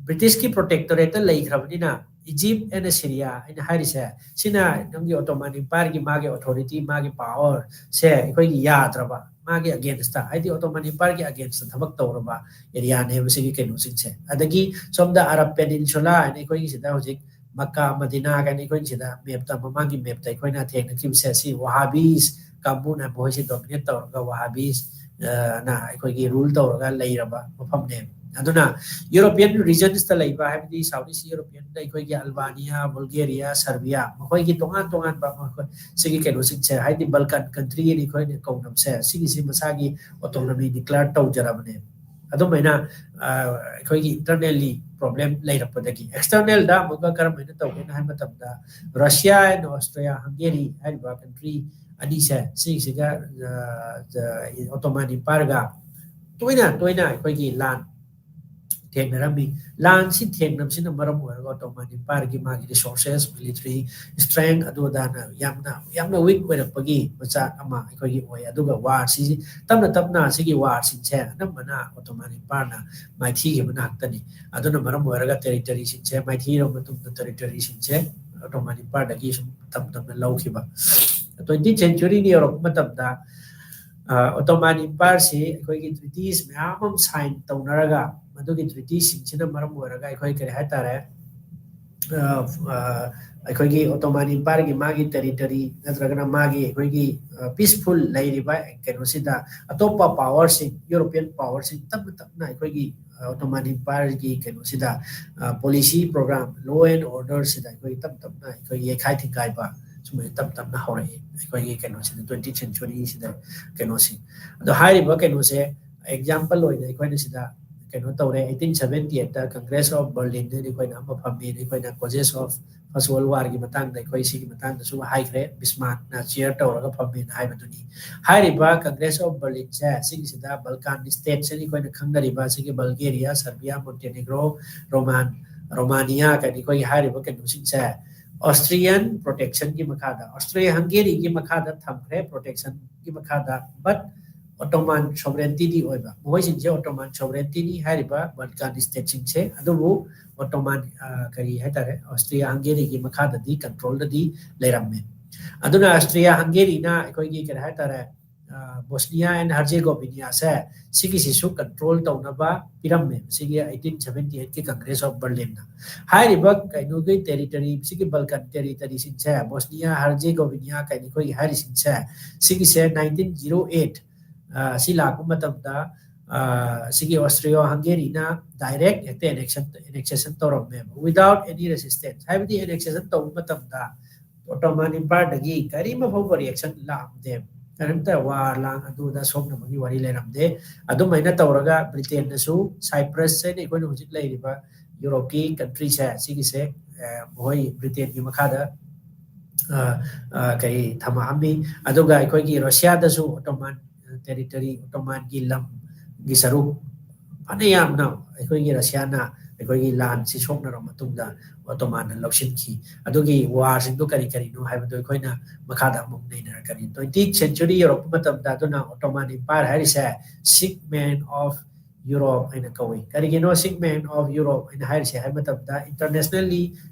British ꯀꯤ protectorate ꯇ ꯂꯩꯈ꯭ꯔꯕꯅꯤꯅ, Egypt and Syria ꯍꯥꯏꯅ ꯍꯥꯏꯔꯤꯁꯦ, ꯁꯤꯅ ꯅꯪꯒꯤ Ottoman Empire ꯒꯤ ꯃꯥꯒꯤ authority, ꯃꯥꯒꯤ power ꯁꯦ ꯑꯩꯈꯣꯏꯒꯤ ꯌꯥꯗ꯭ꯔꯕ, ꯃꯥꯒꯤ against ꯇ, ꯍꯥꯏꯗꯤ Ottoman Empire ꯒꯤ against ꯇ ꯊꯕꯛ ꯇꯧꯔꯕ area ꯅꯦꯕ ꯁꯤꯒꯤ ꯀꯩꯅꯣꯁꯤꯡꯁꯦ꯫ ꯑꯗꯒꯤ ꯁꯣꯝꯗ Arab Peninsula ꯍꯥꯏꯅ ꯑꯩꯈꯣꯏꯒꯤ ꯁꯤꯗ ꯍꯧꯖꯤꯛ ꯃꯛꯀꯥ, ꯃꯗꯤꯅꯥ ꯀꯥꯏꯅ ꯑꯩꯈꯣꯏ ꯁꯤꯗ map ꯇ, ꯃꯃꯥꯡꯒꯤ map ꯇ ꯑꯩꯈꯣꯏꯅ ꯊꯦꯡꯅꯈꯤꯕꯁꯦ, ꯁꯤ Wahhabis ꯀꯥꯡꯕꯨꯅ ꯃꯈꯣꯏꯁꯤ dominate ꯇꯧꯔꯒ Wahhabis, ꯑ, ꯅ ꯑꯩꯈꯣꯏꯒꯤ rule ꯇꯧꯔꯒ ꯂꯩꯔꯕ ꯃꯐꯝꯅꯦꯕ꯫ ꯑꯗꯨꯅ European regions ꯇ ꯂꯩꯕ, ꯍꯥꯏꯕꯗꯤ South East European ꯗ ꯑꯩꯈꯣꯏꯒꯤ Albania, Bulgaria, Serbia, ꯃꯈꯣꯏꯒꯤ ꯇꯣꯉꯥꯟ ꯇꯣꯉꯥꯟꯕ ꯃꯈꯣꯏ ꯁꯤꯒꯤ ꯀꯩꯅꯣꯁꯤꯡꯁꯦ, ꯍꯥꯏꯗꯤ Balkan country ꯍꯥꯏꯅ ꯑꯩꯈꯣꯏꯅ ꯀꯧꯅꯕꯁꯦ, ꯁꯤꯒꯤꯁꯤ ꯃꯁꯥꯒꯤ autonomy declare ꯇꯧꯖꯔꯕꯅꯦꯕ꯫ ꯑꯗꯨꯃꯥꯏꯅ, ꯑ, ꯑꯩꯈꯣꯏꯒꯤ internally problem ꯂꯩꯔꯛꯄꯗꯒꯤ, external ꯗ ꯑꯃꯨꯛꯀ ꯀꯔꯝꯍꯥꯏꯅ ꯇꯧꯒꯦꯅ ꯍꯥꯏꯕ ꯃꯇꯝꯗ, Russia and Austria Hungary ꯍꯥꯏꯔꯤꯕ country ꯑꯅꯤꯁꯦ, ꯁꯤꯒꯤꯁꯤꯒ, ꯑ, Ottoman Empire ꯒ ꯇꯣꯏꯅ ꯇꯣꯏꯅ ꯑꯩꯈꯣꯏꯒꯤ ꯂꯥꯟ ꯊꯦꯡꯅꯔꯝꯃꯤ꯫ ꯂꯥꯟꯁꯤ ꯊꯦꯡꯅꯕꯁꯤꯅ ꯃꯔꯝ ꯑꯣꯏꯔꯒ Ottoman Empireꯒꯤ ꯃꯥꯒꯤ resources, military strength ꯑꯗꯨ ꯑꯗꯥꯅ ꯌꯥꯝꯅ, ꯌꯥꯝꯅ weak ꯑꯣꯏꯔꯛꯄꯒꯤ ꯃꯆꯥꯛ ꯑꯃ ꯑꯩꯈꯣꯏꯒꯤ ꯑꯣꯏ꯫ ꯑꯗꯨꯒ warꯁꯤ ꯇꯞꯅ ꯇꯞꯅ ꯁꯤꯒꯤ warꯁꯤꯡꯁꯦ ꯑꯅꯝꯕꯅ Ottoman Empireꯅ ꯃꯥꯏꯊꯤꯈꯤꯕ ꯉꯥꯛꯇꯅꯤ꯫ ꯑꯗꯨꯅ ꯃꯔꯝ ꯑꯣꯏꯔꯒ territoryꯁꯤꯡꯁꯦ, ꯃꯥꯏꯊꯤꯔꯕ ꯃꯇꯨꯡꯗ territoryꯁꯤꯡꯁꯦ Ottoman Empireꯗꯒꯤ ꯁꯨꯝ ꯇꯞ ꯇꯞꯅ ꯂꯧꯈꯤꯕ꯫ Twentieth centuryꯅ ꯌꯧꯔꯛꯄ ꯃꯇꯝꯗ, ꯑ, Ottoman Empireꯁꯤ ꯑꯩꯈꯣꯏꯒꯤ treaties ꯃꯌꯥꯝ ꯑꯃ sign ꯇꯧꯅꯔꯒ, ꯃꯗꯨꯒꯤ treatiesꯁꯤꯡꯁꯤꯅ ꯃꯔꯝ ꯑꯣꯏꯔꯒ ꯑꯩꯈꯣꯏ ꯀꯔꯤ ꯍꯥꯏꯇꯥꯔꯦ, ꯑ, ꯑ, ꯑꯩꯈꯣꯏꯒꯤ Ottoman Empireꯒꯤ ꯃꯥꯒꯤ territory ꯅꯠꯇ꯭ꯔꯒꯅ ꯃꯥꯒꯤ ꯑꯩꯈꯣꯏꯒꯤ, ꯑ, peaceful ꯂꯩꯔꯤꯕ ꯀꯩꯅꯣꯁꯤꯗ ꯑꯇꯣꯞꯄ powerꯁꯤꯡ, European powerꯁꯤꯡ ꯇꯞꯅ ꯇꯞꯅ ꯑꯩꯈꯣꯏꯒꯤ, ꯑ, Ottoman Empireꯒꯤ ꯀꯩꯅꯣꯁꯤꯗ, ꯑ, policy program, law and orderꯁꯤꯗ ꯑꯩꯈꯣꯏ ꯇꯞ ꯇꯞꯅ ꯑꯩꯈꯣꯏ ꯌꯩꯈꯥꯏ ꯊꯤꯡꯒꯥꯏꯕ ꯁꯨꯃꯥꯏꯅ ꯇꯞ ꯇꯞꯅ ꯍꯧꯔꯛꯏ ꯑꯩꯈꯣꯏꯒꯤ ꯀꯩꯅꯣꯁꯤꯗ, twentieth centuryꯁꯤꯗ ꯀꯩꯅꯣꯁꯤ꯫ ꯑꯗꯣ ꯍꯥꯏꯔꯤꯕ ꯀꯩꯅꯣꯁꯦ example ꯑꯣꯏꯅ ꯑꯩꯈꯣꯏꯅ ꯁꯤꯗ ꯀꯩꯅꯣ ꯇꯧꯔꯦ, eighteen seventy eightꯇ Congress of Berlinꯗ ꯑꯩꯈꯣꯏꯅ ꯑꯃ ꯐꯝꯃꯤ, ꯑꯩꯈꯣꯏꯅ causes of First World Warꯒꯤ ꯃꯇꯥꯡꯗ ꯑꯩꯈꯣꯏ ꯁꯤꯒꯤ ꯃꯇꯥꯡꯗꯁꯨ ꯍꯥꯏꯈ꯭ꯔꯦ, Bismarckꯅ chair ꯇꯧꯔꯒ ꯐꯝꯃꯦꯅ ꯍꯥꯏꯕꯗꯨꯅꯤ꯫ ꯍꯥꯏꯔꯤꯕ Congress of Berlinꯁꯦ, ꯁꯤꯒꯤꯁꯤꯗ Balkan states ꯑꯩꯈꯣꯏꯅ ꯈꯪꯅꯔꯤꯕ ꯁꯤꯒꯤ Bulgaria, Serbia, Montenegro, Roman, Romania ꯀꯥꯏꯅ ꯑꯩꯈꯣꯏꯒꯤ ꯍꯥꯏꯔꯤꯕ ꯀꯩꯅꯣꯁꯤꯡꯁꯦ Austrian protectionꯒꯤ ꯃꯈꯥꯗ, Austria-Hungaryꯒꯤ ꯃꯈꯥꯗ ꯊꯝꯈ꯭ꯔꯦ, protectionꯒꯤ ꯃꯈꯥꯗ, but Ottoman sovereigntyꯗꯤ ꯑꯣꯏꯕ꯫ ꯃꯈꯣꯏꯁꯤꯡꯁꯦ Ottoman sovereigntyꯅꯤ, ꯍꯥꯏꯔꯤꯕ Balkan stateꯁꯤꯡꯁꯦ, ꯑꯗꯨꯕꯨ Ottoman, ꯑ, ꯀꯔꯤ ꯍꯥꯏꯇꯥꯔꯦ, Austria-Hungaryꯒꯤ ꯃꯈꯥꯗꯗꯤ, controlꯗꯗꯤ ꯂꯩꯔꯝꯃꯦ꯫ ꯑꯗꯨꯅ Austria-Hungaryꯅ ꯑꯩꯈꯣꯏꯒꯤ ꯀꯔꯤ ꯍꯥꯏꯇꯥꯔꯦ, ꯑ, Bosnia and Herzegovinaꯁꯦ, ꯁꯤꯒꯤꯁꯤꯁꯨ control ꯇꯧꯅꯕ ꯄꯤꯔꯝꯃꯦ ꯁꯤꯒꯤ eighteen seventy eightꯀꯤ Congress of Berlinꯅ꯫ ꯍꯥꯏꯔꯤꯕ ꯀꯩꯅꯣꯒꯤ territory, ꯁꯤꯒꯤ Balkan territoryꯁꯤꯡꯁꯦ, Bosnia Herzegovina ꯀꯩꯅꯣ ꯑꯩꯈꯣꯏꯒꯤ ꯍꯥꯏꯔꯤꯁꯤꯡꯁꯦ, ꯁꯤꯒꯤꯁꯦ nineteen zero eight, ꯑ, ꯁꯤ ꯂꯥꯛꯄ ꯃꯇꯝꯗ, ꯑ, ꯁꯤꯒꯤ Austria-Hungaryꯅ direct ꯍꯦꯛꯇ annexation, annexation ꯇꯧꯔꯝꯃꯦꯕ, without any resistance꯫ ꯍꯥꯏꯕꯗꯤ annexation ꯇꯧꯕ ꯃꯇꯝꯗ Ottoman Empireꯗꯒꯤ ꯀꯔꯤꯝꯃ ꯐꯥꯎꯕ reaction ꯂꯥꯛꯑꯝꯗꯦꯕ꯫ ꯀꯔꯤꯝꯇ war ꯂꯥꯡ ꯑꯗꯨ ꯑꯗꯥ ꯁꯣꯛꯅꯕꯒꯤ ꯋꯥꯔꯤ ꯂꯩꯔꯝꯗꯦ꯫ ꯑꯗꯨꯃꯥꯏꯅ ꯇꯧꯔꯒ Britainꯅꯁꯨ Cyprus ꯍꯥꯏꯅ ꯑꯩꯈꯣꯏꯅ ꯍꯧꯖꯤꯛ ꯂꯩꯔꯤꯕ Europeꯀꯤ countryꯁꯦ, ꯁꯤꯒꯤꯁꯦ, ꯑ, ꯃꯈꯣꯏ Britainꯒꯤ ꯃꯈꯥꯗ, ꯑ, ꯑ, ꯀꯔꯤ ꯊꯝꯃꯛꯑꯝꯃꯤ꯫ ꯑꯗꯨꯒ ꯑꯩꯈꯣꯏꯒꯤ Russiaꯗꯁꯨ Ottoman territory, Ottomanꯒꯤ ꯂꯝꯒꯤ ꯁꯔꯨꯛ ꯐꯅ ꯌꯥꯝꯅ ꯑꯩꯈꯣꯏꯒꯤ ꯔꯁꯤꯌꯥꯅ ꯑꯩꯈꯣꯏꯒꯤ ꯂꯥꯟꯁꯤ ꯁꯣꯛꯅꯔꯕ ꯃꯇꯨꯡꯗ ꯑꯣꯇꯣꯃꯥꯟꯅ ꯂꯧꯁꯤꯟꯈꯤ꯫ ꯑꯗꯨꯒꯤ ꯋꯥꯔꯁꯤꯡꯗꯨ ꯀꯔꯤ ꯀꯔꯤꯅꯣ ꯍꯥꯏꯕꯗꯨ ꯑꯩꯈꯣꯏꯅ ꯃꯈꯥꯗ ꯑꯃꯨꯛ ꯅꯩꯅꯔꯛꯀꯅꯤ꯫ Twentieth century ꯌꯧꯔꯛꯄ ꯃꯇꯝꯗ ꯑꯗꯨꯅ ꯑꯣꯇꯣꯃꯥꯟ ꯏꯝꯄꯥꯌꯔ ꯍꯥꯏꯔꯤꯁꯦ sick man of Europe ꯍꯥꯏꯅ ꯀꯧꯏ꯫ ꯀꯔꯤꯒꯤꯅꯣ sick man of Europe ꯍꯥꯏꯅ ꯍꯥꯏꯔꯤꯁꯦ ꯍꯥꯏꯕ ꯃꯇꯝꯗ, internationally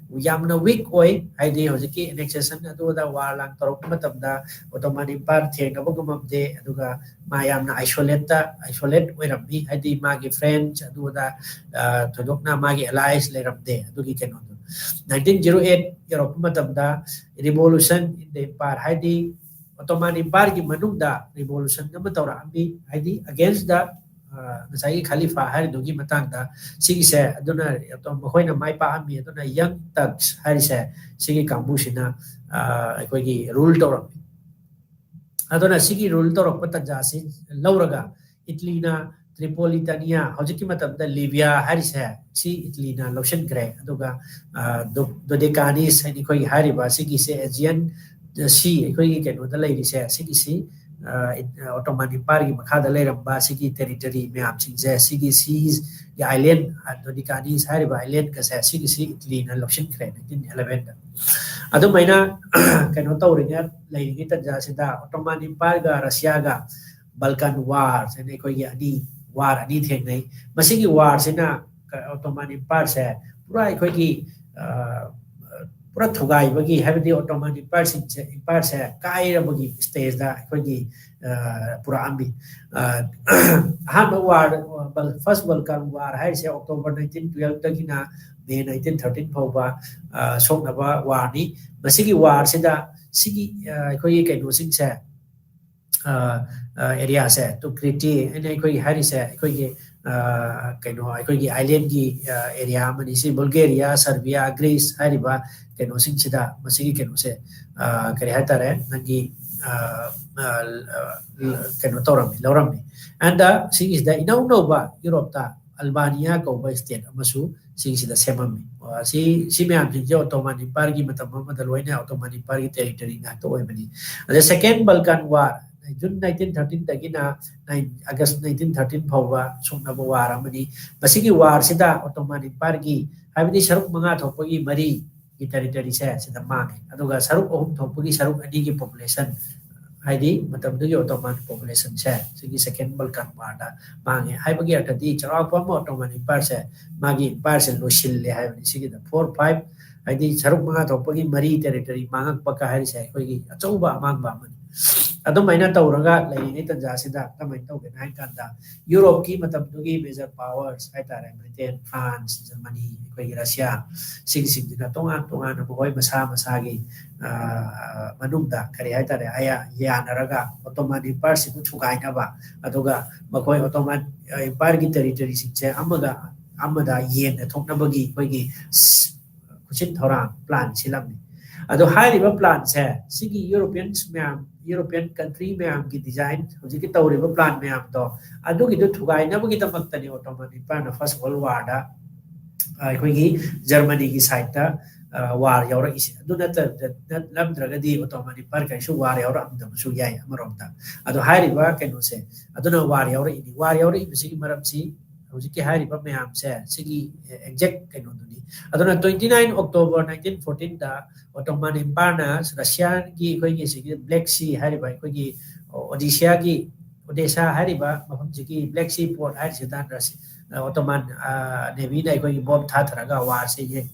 ꯌꯥꯝꯅ ꯋꯤꯛ ꯑꯣꯏ, ꯍꯥꯏꯗꯤ ꯍꯧꯖꯤꯛꯀꯤ ꯑꯦꯅꯦꯛꯁꯦꯁꯟ ꯑꯗꯨ ꯑꯗꯥ ꯋꯥꯔ ꯂꯥꯟ ꯇꯧꯔꯛꯄ ꯃꯇꯝꯗ ꯑꯣꯇꯣꯃꯥꯟ ꯏꯝꯄꯥꯌꯔ ꯊꯦꯡꯅꯕ ꯉꯝꯃꯝꯗꯦ, ꯑꯗꯨꯒ ꯃꯥ ꯌꯥꯝꯅ ꯑꯥꯏꯁꯣꯂꯦꯠꯇ ꯑꯥꯏꯁꯣꯂꯦꯠ ꯑꯣꯏꯔꯝꯃꯤ, ꯍꯥꯏꯗꯤ ꯃꯥꯒꯤ ꯐ꯭ꯔꯦꯟꯁ ꯑꯗꯨ ꯑꯗꯥ ꯊꯣꯏꯗꯣꯛꯅ ꯃꯥꯒꯤ ꯑꯦꯂꯥꯏꯁ ꯂꯩꯔꯝꯗꯦ꯫ ꯑꯗꯨꯒꯤ ꯀꯩꯅꯣꯗꯣ nineteen zero eight ꯌꯧꯔꯛꯄ ꯃꯇꯝꯗ revolution in the empire, ꯍꯥꯏꯗꯤ ꯑꯣꯇꯣꯃꯥꯟ ꯏꯝꯄꯥꯌꯔꯒꯤ ꯃꯅꯨꯡꯗ ꯔꯤꯚꯣꯂꯨꯁꯟ ꯑꯃ ꯇꯧꯔꯛꯑꯝꯃꯤ, ꯍꯥꯏꯗꯤ ꯑꯒꯦꯟꯁ ꯗ ꯉꯁꯥꯏꯒꯤ ꯈꯂꯤꯐꯥ ꯍꯥꯏꯔꯤꯗꯨꯒꯤ ꯃꯇꯥꯡꯗ꯫ ꯁꯤꯒꯤꯁꯦ ꯑꯗꯨꯅ ꯃꯈꯣꯏꯅ ꯃꯥꯏ ꯄꯥꯛꯑꯝꯃꯤ꯫ ꯑꯗꯨꯅ ꯌꯪ ꯇꯛꯁ ꯍꯥꯏꯔꯤꯁꯦ, ꯁꯤꯒꯤ ꯀꯥꯡꯕꯨꯁꯤꯅ ꯑꯩꯈꯣꯏꯒꯤ ꯔꯨꯜ ꯇꯧꯔꯝꯃꯤ꯫ ꯑꯗꯨꯅ ꯁꯤꯒꯤ ꯔꯨꯜ ꯇꯧꯔꯛꯄ ꯇꯥꯟꯖꯥꯁꯤ ꯂꯧꯔꯒ ꯏꯇꯂꯤꯅ ꯇ꯭ꯔꯤꯄꯣꯂꯤꯇꯥꯅꯤꯌꯥ, ꯍꯧꯖꯤꯛꯀꯤ ꯃꯇꯝꯗ ꯂꯤꯕꯤꯌꯥ ꯍꯥꯏꯔꯤꯁꯦ, ꯁꯤ ꯏꯇꯂꯤꯅ ꯂꯧꯁꯤꯟꯈ꯭ꯔꯦ꯫ ꯑꯗꯨꯒ ꯗꯣꯗꯦꯀꯥꯅꯤꯁ ꯍꯥꯏꯅ ꯑꯩꯈꯣꯏꯒꯤ ꯍꯥꯏꯔꯤꯕ ꯁꯤꯒꯤꯁꯦ, ꯑꯦꯖꯤꯌꯟ ꯁꯤ ꯑꯩꯈꯣꯏꯒꯤ ꯀꯩꯅꯣꯗ ꯂꯩꯔꯤꯁꯦ, ꯁꯤꯒꯤꯁꯤ ꯑꯣꯇꯣꯃꯥꯟ ꯏꯝꯄꯥꯌꯔꯒꯤ ꯃꯈꯥꯗ ꯂꯩꯔꯝꯕ ꯁꯤꯒꯤ ꯇꯦꯔꯤꯇꯣꯔꯤ ꯃꯌꯥꯝꯁꯤꯡꯁꯦ, ꯁꯤꯒꯤ ꯁꯤꯒꯤ ꯑꯥꯏꯂꯦꯟ, ꯗꯣꯗꯦꯀꯥꯅꯤꯁ ꯍꯥꯏꯔꯤꯕ ꯑꯥꯏꯂꯦꯟꯒꯁꯦ, ꯁꯤꯒꯤꯁꯤ ꯏꯇꯂꯤꯅ ꯂꯧꯁꯤꯟꯈ꯭ꯔꯦ nineteen elevenꯗ꯫ ꯑꯗꯨꯃꯥꯏꯅ ꯀꯩꯅꯣ ꯇꯧꯔꯤꯉꯩ ꯂꯩꯔꯤꯉꯩ ꯇꯥꯟꯖꯥꯁꯤꯗ ꯑꯣꯇꯣꯃꯥꯟ ꯏꯝꯄꯥꯌꯔꯒ ꯔꯁꯤꯌꯥꯒ ꯕꯜꯀꯥꯟ ꯋꯥꯔ ꯍꯥꯏꯅ ꯑꯩꯈꯣꯏꯒꯤ ꯑꯅꯤ ꯋꯥꯔ ꯑꯅꯤ ꯊꯦꯡꯅꯩ꯫ ꯃꯁꯤꯒꯤ ꯋꯥꯔꯁꯤꯅ ꯑꯣꯇꯣꯃꯥꯟ ꯏꯝꯄꯥꯌꯔꯁꯦ ꯄꯨꯔꯥ ꯑꯩꯈꯣꯏꯒꯤ ꯄꯨꯔꯥ ꯊꯨꯒꯥꯏꯕꯒꯤ, ꯍꯥꯏꯕꯗꯤ ꯑꯣꯇꯣꯃꯥꯟ ꯏꯝꯄꯥꯌꯔꯁꯤꯡꯁꯦ, ꯏꯝꯄꯥꯌꯔꯁꯦ ꯀꯥꯏꯔꯕꯒꯤ ꯁ꯭ꯇꯦꯖꯇ ꯑꯩꯈꯣꯏꯒꯤ ꯄꯨꯔꯛꯑꯝꯃꯤ꯫ ꯑꯍꯥꯟꯕ ꯋꯥꯔ, ꯐꯥꯔꯁ ꯕꯜꯀꯥꯟ ꯋꯥꯔ ꯍꯥꯏꯔꯤꯁꯦ ꯑꯣꯛꯇꯣꯕꯔ nineteen twelveꯇꯒꯤꯅ ꯃꯦ nineteen thirteen ꯐꯥꯎꯕ ꯁꯣꯛꯅꯕ ꯋꯥꯔꯅꯤ꯫ ꯃꯁꯤꯒꯤ ꯋꯥꯔꯁꯤꯗ ꯁꯤꯒꯤ ꯑꯩꯈꯣꯏꯒꯤ ꯀꯩꯅꯣꯁꯤꯡꯁꯦ, ꯑꯦꯔꯤꯌꯥꯁꯦ, ꯇꯨꯀ꯭ꯔꯤꯇꯤ ꯍꯥꯏꯅ ꯑꯩꯈꯣꯏꯒꯤ ꯍꯥꯏꯔꯤꯁꯦ, ꯑꯩꯈꯣꯏꯒꯤ ꯀꯩꯅꯣ, ꯑꯩꯈꯣꯏꯒꯤ ꯑꯥꯏꯂꯦꯟꯒꯤ ꯑꯦꯔꯤꯌꯥ ꯑꯃꯅꯤ꯫ ꯁꯤ ꯕꯜꯒꯦꯔꯤꯌꯥ, ꯁꯔꯕꯤꯌꯥ, ꯒ꯭ꯔꯤꯁ ꯍꯥꯏꯔꯤꯕ ꯀꯩꯅꯣꯁꯤꯡꯁꯤꯗ ꯃꯁꯤꯒꯤ ꯀꯩꯅꯣꯁꯦ ꯀꯔꯤ ꯍꯥꯏꯇꯥꯔꯦ, ꯅꯪꯒꯤ ꯀꯩꯅꯣ ꯇꯧꯔꯝꯃꯤ, ꯂꯧꯔꯝꯃꯤ꯫ ꯑꯦꯟꯗ ꯁꯤꯒꯤꯁꯤꯗ ꯏꯅꯧ ꯅꯧꯕ ꯌꯨꯔꯣꯞꯇ ꯑꯜꯕꯥꯅꯤꯌꯥ ꯀꯧꯕ ꯁ꯭ꯇꯦꯠ ꯑꯃꯁꯨ ꯁꯤꯒꯤꯁꯤꯗ ꯁꯦꯝꯃꯝꯃꯤ꯫ ꯁꯤ ꯁꯤ ꯃꯌꯥꯝꯁꯤꯡꯁꯦ ꯑꯣꯇꯣꯃꯥꯟ ꯏꯝꯄꯥꯌꯔꯒꯤ ꯃꯇꯝ ꯑꯃꯗ ꯂꯣꯏꯅ ꯑꯣꯇꯣꯃꯥꯟ ꯏꯝꯄꯥꯌꯔꯒꯤ ꯇꯦꯔꯤꯇꯣꯔꯤ ꯉꯥꯛꯇ ꯑꯣꯏꯕꯅꯤ꯫ ꯑꯗ second Balkan war June nineteen thirteen ꯗꯒꯤꯅ August nineteen thirteen ꯐꯥꯎꯕ ꯁꯣꯛꯅꯕ ꯋꯥꯔ ꯑꯃꯅꯤ꯫ ꯃꯁꯤꯒꯤ ꯋꯥꯔꯁꯤꯗ Ottoman Empireꯒꯤ, ꯍꯥꯏꯕꯗꯤ ꯁꯔꯨꯛ ꯃꯉꯥ ꯊꯣꯛꯄꯒꯤ ꯃꯔꯤꯒꯤ territoryꯁꯦ ꯁꯤꯗ ꯃꯥꯡꯉꯦ, ꯑꯗꯨꯒ ꯁꯔꯨꯛ ꯑꯍꯨꯝ ꯊꯣꯛꯄꯒꯤ ꯁꯔꯨꯛ ꯑꯅꯤꯒꯤ population, ꯍꯥꯏꯗꯤ ꯃꯇꯝꯗꯨꯒꯤ Ottoman populationꯁꯦ ꯁꯤꯒꯤ Second Balkan Warꯗ ꯃꯥꯡꯉꯦ꯫ ꯍꯥꯏꯕꯒꯤ ꯑꯔꯊꯗꯤ ꯆꯥꯎꯔꯥꯛꯄ ꯑꯃ Ottoman Empireꯁꯦ, ꯃꯥꯒꯤ empireꯁꯦ ꯂꯣꯏꯁꯤꯜꯂꯦ ꯍꯥꯏꯕꯅꯤ꯫ ꯁꯤꯒꯤꯗ four five, ꯍꯥꯏꯗꯤ ꯁꯔꯨꯛ ꯃꯉꯥ ꯊꯣꯛꯄꯒꯤ ꯃꯔꯤ territory ꯃꯥꯡꯉꯛꯄ ꯀ ꯍꯥꯏꯔꯤꯁꯦ ꯑꯩꯈꯣꯏꯒꯤ ꯑꯆꯧꯕ ꯑꯃꯥꯡꯕ ꯑꯃꯅꯤ꯫ ꯑꯗꯨꯃꯥꯏꯅ ꯇꯧꯔꯒ ꯂꯩꯔꯤꯉꯩ ꯇꯥꯟꯖꯥꯁꯤꯗ ꯀꯃꯥꯏꯅ ꯇꯧꯒꯦꯅ ꯍꯥꯏ ꯀꯥꯟꯗ, ꯌꯨꯔꯣꯞꯀꯤ ꯃꯇꯝꯗꯨꯒꯤ major powers ꯍꯥꯏꯇꯥꯔꯦ, Britain, France, Germany, ꯑꯩꯈꯣꯏꯒꯤ Russia, ꯁꯤꯒꯤꯁꯤꯡꯁꯤꯅ ꯇꯣꯉꯥꯟ ꯇꯣꯉꯥꯟꯅ ꯃꯈꯣꯏ ꯃꯁꯥ ꯃꯁꯥꯒꯤ, ꯑ, ꯃꯅꯨꯡꯗ ꯀꯔꯤ ꯍꯥꯏꯇꯥꯔꯦ, ꯑꯌꯥ-, ꯌꯥꯅꯔꯒ Ottoman Empireꯁꯤꯕꯨ ꯊꯨꯒꯥꯏꯅꯕ, ꯑꯗꯨꯒ ꯃꯈꯣꯏ Ottoman Empireꯒꯤ territoryꯁꯤꯡꯁꯦ ꯑꯃꯒ ꯑꯃꯗ ꯌꯦꯟꯅ ꯊꯣꯛꯅꯕꯒꯤ ꯑꯩꯈꯣꯏꯒꯤ ꯈꯨꯠꯁꯤꯟ ꯊꯧꯔꯥꯡ plan ꯁꯤꯜꯂꯝꯃꯤ꯫ ꯑꯗꯣ ꯍꯥꯏꯔꯤꯕ planꯁꯦ ꯁꯤꯒꯤ Europeans ꯃꯌꯥꯝ, European country ꯃꯌꯥꯝꯒꯤ design, ꯍꯧꯖꯤꯛꯀꯤ ꯇꯧꯔꯤꯕ plan ꯃꯌꯥꯝꯗꯣ, ꯑꯗꯨꯒꯤꯗꯨ ꯊꯨꯒꯥꯏꯅꯕꯒꯤꯗꯃꯛꯇꯅꯤ Ottoman Empireꯅ First World Warꯗ, ꯑ, ꯑꯩꯈꯣꯏꯒꯤ Germanyꯒꯤ sideꯇ, ꯑ, war ꯌꯥꯎꯔꯛꯏꯁꯦ꯫ ꯑꯗꯨ ꯅꯠꯇ-, ꯅꯠꯂꯝꯗ꯭ꯔꯒꯗꯤ Ottoman Empire ꯀꯩꯁꯨ war ꯌꯥꯎꯔꯛꯑꯝꯗꯕꯁꯨ ꯌꯥꯏ ꯑꯃꯔꯣꯝꯗ꯫ ꯑꯗꯣ ꯍꯥꯏꯔꯤꯕ ꯀꯩꯅꯣꯁꯦ, ꯑꯗꯨꯅ war ꯌꯥꯎꯔꯛꯏꯅꯤ꯫ War ꯌꯥꯎꯔꯛꯏꯕꯁꯤꯒꯤ ꯃꯔꯝꯁꯤ ꯍꯧꯖꯤꯛꯀꯤ ꯍꯥꯏꯔꯤꯕ ꯃꯌꯥꯝꯁꯦ ꯁꯤꯒꯤ exact ꯀꯩꯅꯣꯗꯨꯅꯤ꯫ ꯑꯗꯨꯅ twenty nine October nineteen fourteenꯗ Ottoman Empireꯅ Russiaꯒꯤ ꯑꯩꯈꯣꯏꯒꯤ ꯁꯤꯒꯤ Black Sea ꯍꯥꯏꯔꯤꯕ ꯑꯩꯈꯣꯏꯒꯤ Odesia-ꯒꯤ, Odessa ꯍꯥꯏꯔꯤꯕ ꯃꯐꯝꯁꯤꯒꯤ Black Sea port ꯍꯥꯏꯔꯤꯁꯤꯗ Russia-, Ottoman, ꯑ, Navyꯅ ꯑꯩꯈꯣꯏꯒꯤ bomb ꯊꯥꯊꯔꯒ warꯁꯦ, ꯑ,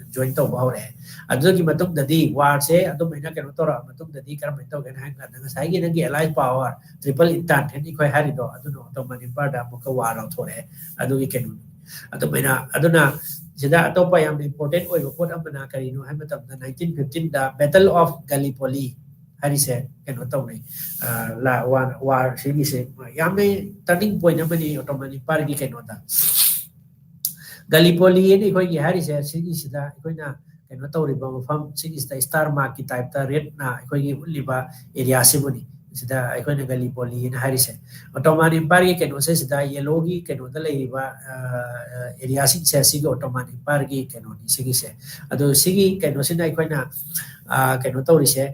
join ꯇꯧꯕ ꯍꯧꯔꯛꯑꯦ꯫ ꯑꯗꯨꯒꯤ ꯃꯇꯨꯡꯗꯗꯤ warꯁꯦ ꯑꯗꯨꯃꯥꯏꯅ ꯀꯩꯅꯣ ꯇꯧꯔꯛꯑ ꯃꯇꯨꯡꯗꯗꯤ ꯀꯔꯝꯍꯥꯏꯅ ꯇꯧꯒꯦꯅ ꯍꯥꯏ ꯀꯥꯟꯗ ꯉꯁꯥꯏꯒꯤ ꯅꯪꯒꯤ allied power, triple entente ꯑꯩꯈꯣꯏ ꯍꯥꯏꯔꯤꯗꯣ, ꯑꯗꯨꯅ Ottoman Empireꯗ ꯑꯃꯨꯛꯀ war ꯂꯧꯊꯣꯔꯛꯑꯦ꯫ ꯑꯗꯨꯒꯤ ꯀꯩꯅꯣ ꯑꯗꯨꯃꯥꯏꯅ, ꯑꯗꯨꯅ ꯁꯤꯗ ꯑꯇꯣꯞꯄ ꯌꯥꯝꯅ important ꯑꯣꯏꯕ ꯄꯣꯠ ꯑꯃꯅ ꯀꯔꯤꯅꯣ ꯍꯥꯏꯕ ꯃꯇꯝꯗ nineteen fifteenꯗ Battle of Gallipoli ꯍꯥꯏꯔꯤꯁꯦ ꯀꯩꯅꯣ ꯇꯧꯅꯩ꯫ ꯑ, ꯂꯥ-, war, war ꯁꯤꯒꯤꯁꯦ ꯌꯥꯝꯅ turning point ꯑꯃꯅꯤ Ottoman Empireꯒꯤ ꯀꯩꯅꯣꯗ꯫ Gallipoli ꯍꯥꯏꯅ ꯑꯩꯈꯣꯏꯒꯤ ꯍꯥꯏꯔꯤꯁꯦ ꯁꯤꯒꯤꯁꯤꯗ ꯑꯩꯈꯣꯏꯅ ꯀꯩꯅꯣ ꯇꯧꯔꯤꯕ ꯃꯐꯝ ꯁꯤꯒꯤꯁꯤꯗ star markꯀꯤ typeꯇ redꯅ ꯑꯩꯈꯣꯏꯒꯤ ꯎꯠꯂꯤꯕ areaꯁꯤꯕꯨꯅꯤ꯫ ꯁꯤꯗ ꯑꯩꯈꯣꯏꯅ Gallipoli ꯍꯥꯏꯅ ꯍꯥꯏꯔꯤꯁꯦ꯫ Ottoman Empireꯒꯤ ꯀꯩꯅꯣꯁꯦ ꯁꯤꯗ yellowꯒꯤ ꯀꯩꯅꯣꯗ ꯂꯩꯔꯤꯕ, ꯑ, areaꯁꯤꯡꯁꯦ ꯁꯤꯒꯤ Ottoman Empireꯒꯤ ꯀꯩꯅꯣꯅꯤ ꯁꯤꯒꯤꯁꯦ꯫ ꯑꯗꯣ ꯁꯤꯒꯤ ꯀꯩꯅꯣꯁꯤꯅ ꯑꯩꯈꯣꯏꯅ, ꯑ, ꯀꯩꯅꯣ ꯇꯧꯔꯤꯁꯦ,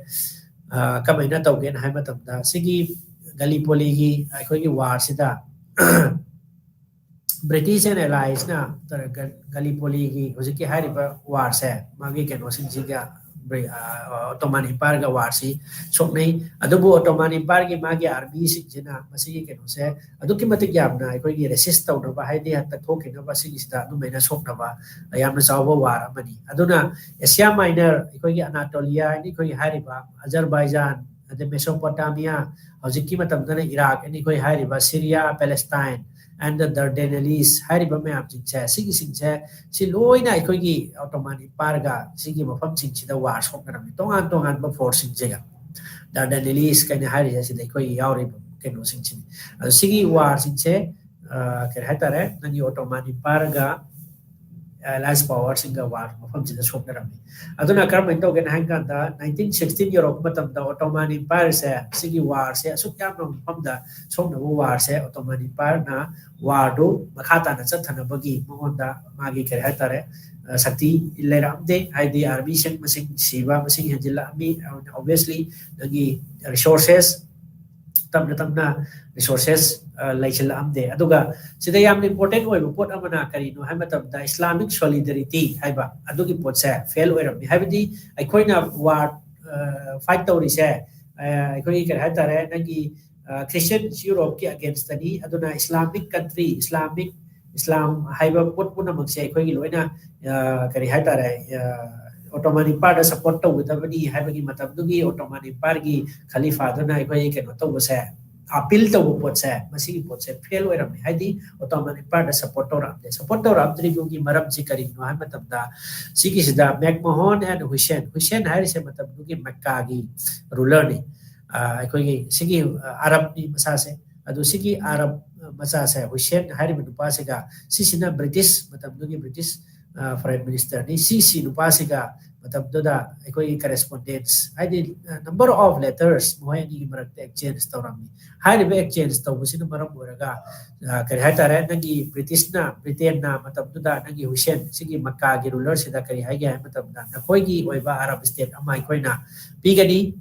ꯀꯃꯥꯏꯅ ꯇꯧꯒꯦꯅ ꯍꯥꯏꯕ ꯃꯇꯝꯗ, ꯁꯤꯒꯤ ꯒꯂꯤꯄꯣꯂꯤꯒꯤ ꯑꯩꯈꯣꯏꯒꯤ ꯋꯥꯔꯁꯤꯗ British and Alliesꯅ ꯒꯂꯤꯄꯣꯂꯤꯒꯤ ꯍꯧꯖꯤꯛꯀꯤ ꯍꯥꯏꯔꯤꯕ ꯋꯥꯔꯁꯦ, ꯃꯥꯒꯤ ꯀꯩꯅꯣꯁꯤꯡꯁꯤꯒ, Ottoman Empireꯒ ꯋꯥꯔꯁꯤ ꯁꯣꯛꯅꯩ꯫ ꯑꯗꯨꯕꯨ Ottoman Empireꯒꯤ ꯃꯥꯒꯤ ꯑꯥꯔꯃꯤꯁꯤꯡꯁꯤꯅ ꯃꯁꯤꯒꯤ ꯀꯩꯅꯣꯁꯦ ꯑꯗꯨꯛꯀꯤ ꯃꯇꯤꯛ ꯌꯥꯝꯅ ꯑꯩꯈꯣꯏꯒꯤ ꯔꯦꯁꯤꯁ ꯇꯧꯅꯕ, ꯍꯥꯏꯗꯤ ꯍꯟꯗꯛ ꯊꯣꯛꯈꯤꯅꯕ ꯁꯤꯒꯤꯁꯤꯗ ꯑꯗꯨꯃꯥꯏꯅ ꯁꯣꯛꯅꯕ ꯌꯥꯝꯅ ꯆꯥꯎꯕ ꯋꯥꯔ ꯑꯃꯅꯤ꯫ ꯑꯗꯨꯅ ꯑꯦꯁꯤꯌꯥ ꯃꯥꯏꯅꯔ, ꯑꯩꯈꯣꯏꯒꯤ ꯑꯅꯥꯇꯣꯂꯤꯌꯥ ꯍꯥꯏꯅ ꯑꯩꯈꯣꯏꯒꯤ ꯍꯥꯏꯔꯤꯕ ꯑꯖꯔꯕꯥꯏꯖꯥꯟ, ꯑꯗꯩ ꯃꯦꯁꯣꯄꯣꯇꯥꯃꯤꯌꯥ, ꯍꯧꯖꯤꯛꯀꯤ ꯃꯇꯝꯗꯅ ꯏꯔꯥꯛ ꯍꯥꯏꯅ ꯑꯩꯈꯣꯏ ꯍꯥꯏꯔꯤꯕ ꯁꯤꯔꯤꯌꯥ, ꯄꯦꯂꯦꯁꯇꯥꯏꯟ, and the Dardanelles ꯍꯥꯏꯔꯤꯕ ꯃꯌꯥꯝꯁꯤꯡꯁꯦ, ꯁꯤꯒꯤꯁꯤꯡꯁꯦ, ꯁꯤ ꯂꯣꯏꯅ ꯑꯩꯈꯣꯏꯒꯤ Ottoman Empireꯒ ꯁꯤꯒꯤ ꯃꯐꯝꯁꯤꯡꯁꯤꯗ ꯋꯥꯔ ꯁꯣꯛꯅꯔꯝꯃꯤ, ꯇꯣꯉꯥꯟ ꯇꯣꯉꯥꯟꯕ ꯐꯣꯔꯁꯁꯤꯡꯁꯤꯒ꯫ Dardanelles ꯀꯩꯅ ꯍꯥꯏꯔꯤꯁꯦ ꯁꯤꯗ ꯑꯩꯈꯣꯏꯒꯤ ꯌꯥꯎꯔꯤꯕ ꯀꯩꯅꯣꯁꯤꯡꯁꯤꯅꯤ꯫ ꯑꯗꯣ ꯁꯤꯒꯤ ꯋꯥꯔꯁꯤꯡꯁꯦ, ꯀꯔꯤ ꯍꯥꯏꯇꯥꯔꯦ, ꯅꯪꯒꯤ Ottoman Empireꯒ Allies powerꯁꯤꯡꯒ ꯋꯥꯔ ꯃꯐꯝꯁꯤꯗ ꯁꯣꯛꯅꯔꯝꯃꯤ꯫ ꯑꯗꯨꯅ ꯀꯔꯝꯍꯥꯏꯅ ꯇꯧꯒꯦꯅ ꯍꯥꯏ ꯀꯥꯟꯗ, nineteen sixteen ꯌꯧꯔꯛꯄ ꯃꯇꯝꯗ Ottoman Empireꯁꯦ, ꯁꯤꯒꯤ ꯋꯥꯔꯁꯦ ꯑꯁꯨꯛ ꯌꯥꯝꯅ ꯃꯐꯝꯗ ꯁꯣꯛꯅꯕ ꯋꯥꯔꯁꯦ, Ottoman Empireꯅ ꯋꯥꯔꯗꯨ ꯃꯈꯥ ꯇꯥꯅ ꯆꯠꯊꯅꯕꯒꯤ ꯃꯉꯣꯟꯗ ꯃꯥꯒꯤ, ꯀꯔꯤ ꯍꯥꯏꯇꯥꯔꯦ, ꯁꯛꯇꯤ ꯂꯩꯔꯛꯑꯝꯗꯦ꯫ ꯍꯥꯏꯗꯤ ꯑꯥꯔꯃꯤꯁꯤꯡ ꯃꯁꯤꯡ, ꯁꯤꯕ ꯃꯁꯤꯡ ꯍꯦꯟꯖꯤꯜꯂꯛꯑꯝꯃꯤ꯫ Obviously ꯅꯪꯒꯤ resources, ꯇꯞꯅ ꯇꯞꯅ resources ꯂꯩꯁꯤꯜꯂꯛꯑꯝꯗꯦ꯫ ꯑꯗꯨꯒ ꯁꯤꯗ ꯌꯥꯝꯅ important ꯑꯣꯏꯕ ꯄꯣꯠ ꯑꯃꯅ ꯀꯔꯤꯅꯣ ꯍꯥꯏꯕ ꯃꯇꯝꯗ, Islamic solidarity ꯍꯥꯏꯕ ꯑꯗꯨꯒꯤ ꯄꯣꯠꯁꯦ ꯐꯦꯜ ꯑꯣꯏꯔꯝꯃꯤ꯫ ꯍꯥꯏꯕꯗꯤ ꯑꯩꯈꯣꯏꯅ ꯋꯥꯔ ꯐꯥꯏꯠ ꯇꯧꯔꯤꯁꯦ, ꯑꯩꯈꯣꯏꯒꯤ, ꯀꯔꯤ ꯍꯥꯏꯇꯥꯔꯦ, ꯅꯪꯒꯤ Christian Europeꯀꯤ againstꯇꯅꯤ꯫ ꯑꯗꯨꯅ Islamic country, Islamic, ꯏꯁꯂꯥꯝ ꯍꯥꯏꯕ ꯄꯣꯠ ꯄꯨꯝꯅꯃꯛꯁꯦ ꯑꯩꯈꯣꯏꯒꯤ ꯂꯣꯏꯅ, ꯀꯔꯤ ꯍꯥꯏꯇꯥꯔꯦ, Ottoman Empireꯗ support ꯇꯧꯒꯗꯕꯅꯤ ꯍꯥꯏꯕꯒꯤ, ꯃꯇꯝꯗꯨꯒꯤ Ottoman Empireꯒꯤ ꯈꯂꯤꯐꯥꯗꯨꯅ ꯑꯩꯈꯣꯏ ꯀꯩꯅꯣ ꯇꯧꯕꯁꯦ, appeal ꯇꯧꯕ ꯄꯣꯠꯁꯦ, ꯃꯁꯤꯒꯤ ꯄꯣꯠꯁꯦ ꯐꯦꯜ ꯑꯣꯏꯔꯝꯃꯦ꯫ ꯍꯥꯏꯗꯤ Ottoman Empireꯗ support ꯇꯧꯔꯛꯑꯝꯗꯦ꯫ Support ꯇꯧꯔꯛꯑꯝꯗ꯭ꯔꯤꯕꯒꯤ ꯃꯔꯝꯁꯤ ꯀꯔꯤꯒꯤꯅꯣ ꯍꯥꯏꯕ ꯃꯇꯝꯗ, ꯁꯤꯒꯤꯁꯤꯗ ꯃꯦꯛꯃꯍꯣꯟ and ꯍꯨꯏꯁꯦꯟ, ꯍꯨꯏꯁꯦꯟ ꯍꯥꯏꯔꯤꯁꯦ ꯃꯇꯝꯗꯨꯒꯤ ꯃꯛꯀꯥꯒꯤ ꯔꯨꯂꯔꯅꯤ꯫ ꯑꯩꯈꯣꯏꯒꯤ ꯁꯤꯒꯤ ꯑꯔꯕꯅꯤ ꯃꯁꯥꯁꯦ꯫ ꯑꯗꯨ ꯁꯤꯒꯤ ꯑꯔꯕ ꯃꯆꯥꯁꯦ, ꯍꯨꯏꯁꯦꯟ ꯍꯥꯏꯔꯤꯕ ꯅꯨꯄꯥꯁꯤꯒ, ꯁꯤꯁꯤꯅ ꯕ꯭ꯔꯤꯇꯤꯁ, ꯃꯇꯝꯗꯨꯒꯤ ꯕ꯭ꯔꯤꯇꯤꯁ Prime Ministerꯅꯤ꯫ ꯁꯤꯁꯤ ꯅꯨꯄꯥꯁꯤꯒ ꯃꯇꯝꯗꯨꯗ ꯑꯩꯈꯣꯏꯒꯤ correspondence, ꯍꯥꯏꯗꯤ number of letters ꯃꯈꯣꯏ ꯑꯅꯤꯒꯤ ꯃꯔꯛꯇ exchange ꯇꯧꯔꯝꯃꯤ꯫ ꯍꯥꯏꯔꯤꯕ exchange ꯇꯧꯕꯁꯤꯅ ꯃꯔꯝ ꯑꯣꯏꯔꯒ, ꯀꯔꯤ ꯍꯥꯏꯇꯥꯔꯦ, ꯅꯪꯒꯤ ꯕ꯭ꯔꯤꯇꯤꯁꯅ, ꯕ꯭ꯔꯤꯇꯦꯟꯅ ꯃꯇꯝꯗꯨꯗ ꯅꯪꯒꯤ ꯍꯨꯏꯁꯦꯟ, ꯁꯤꯒꯤ ꯃꯛꯀꯥꯒꯤ ꯔꯨꯂꯔꯁꯤꯗ ꯀꯔꯤ ꯍꯥꯏꯒꯦ ꯍꯥꯏꯕ ꯃꯇꯝꯗ, ꯅꯈꯣꯏꯒꯤ ꯑꯣꯏꯕ ꯑꯔꯕ state ꯑꯃ ꯑꯩꯈꯣꯏꯅ ꯄꯤꯒꯅꯤ꯫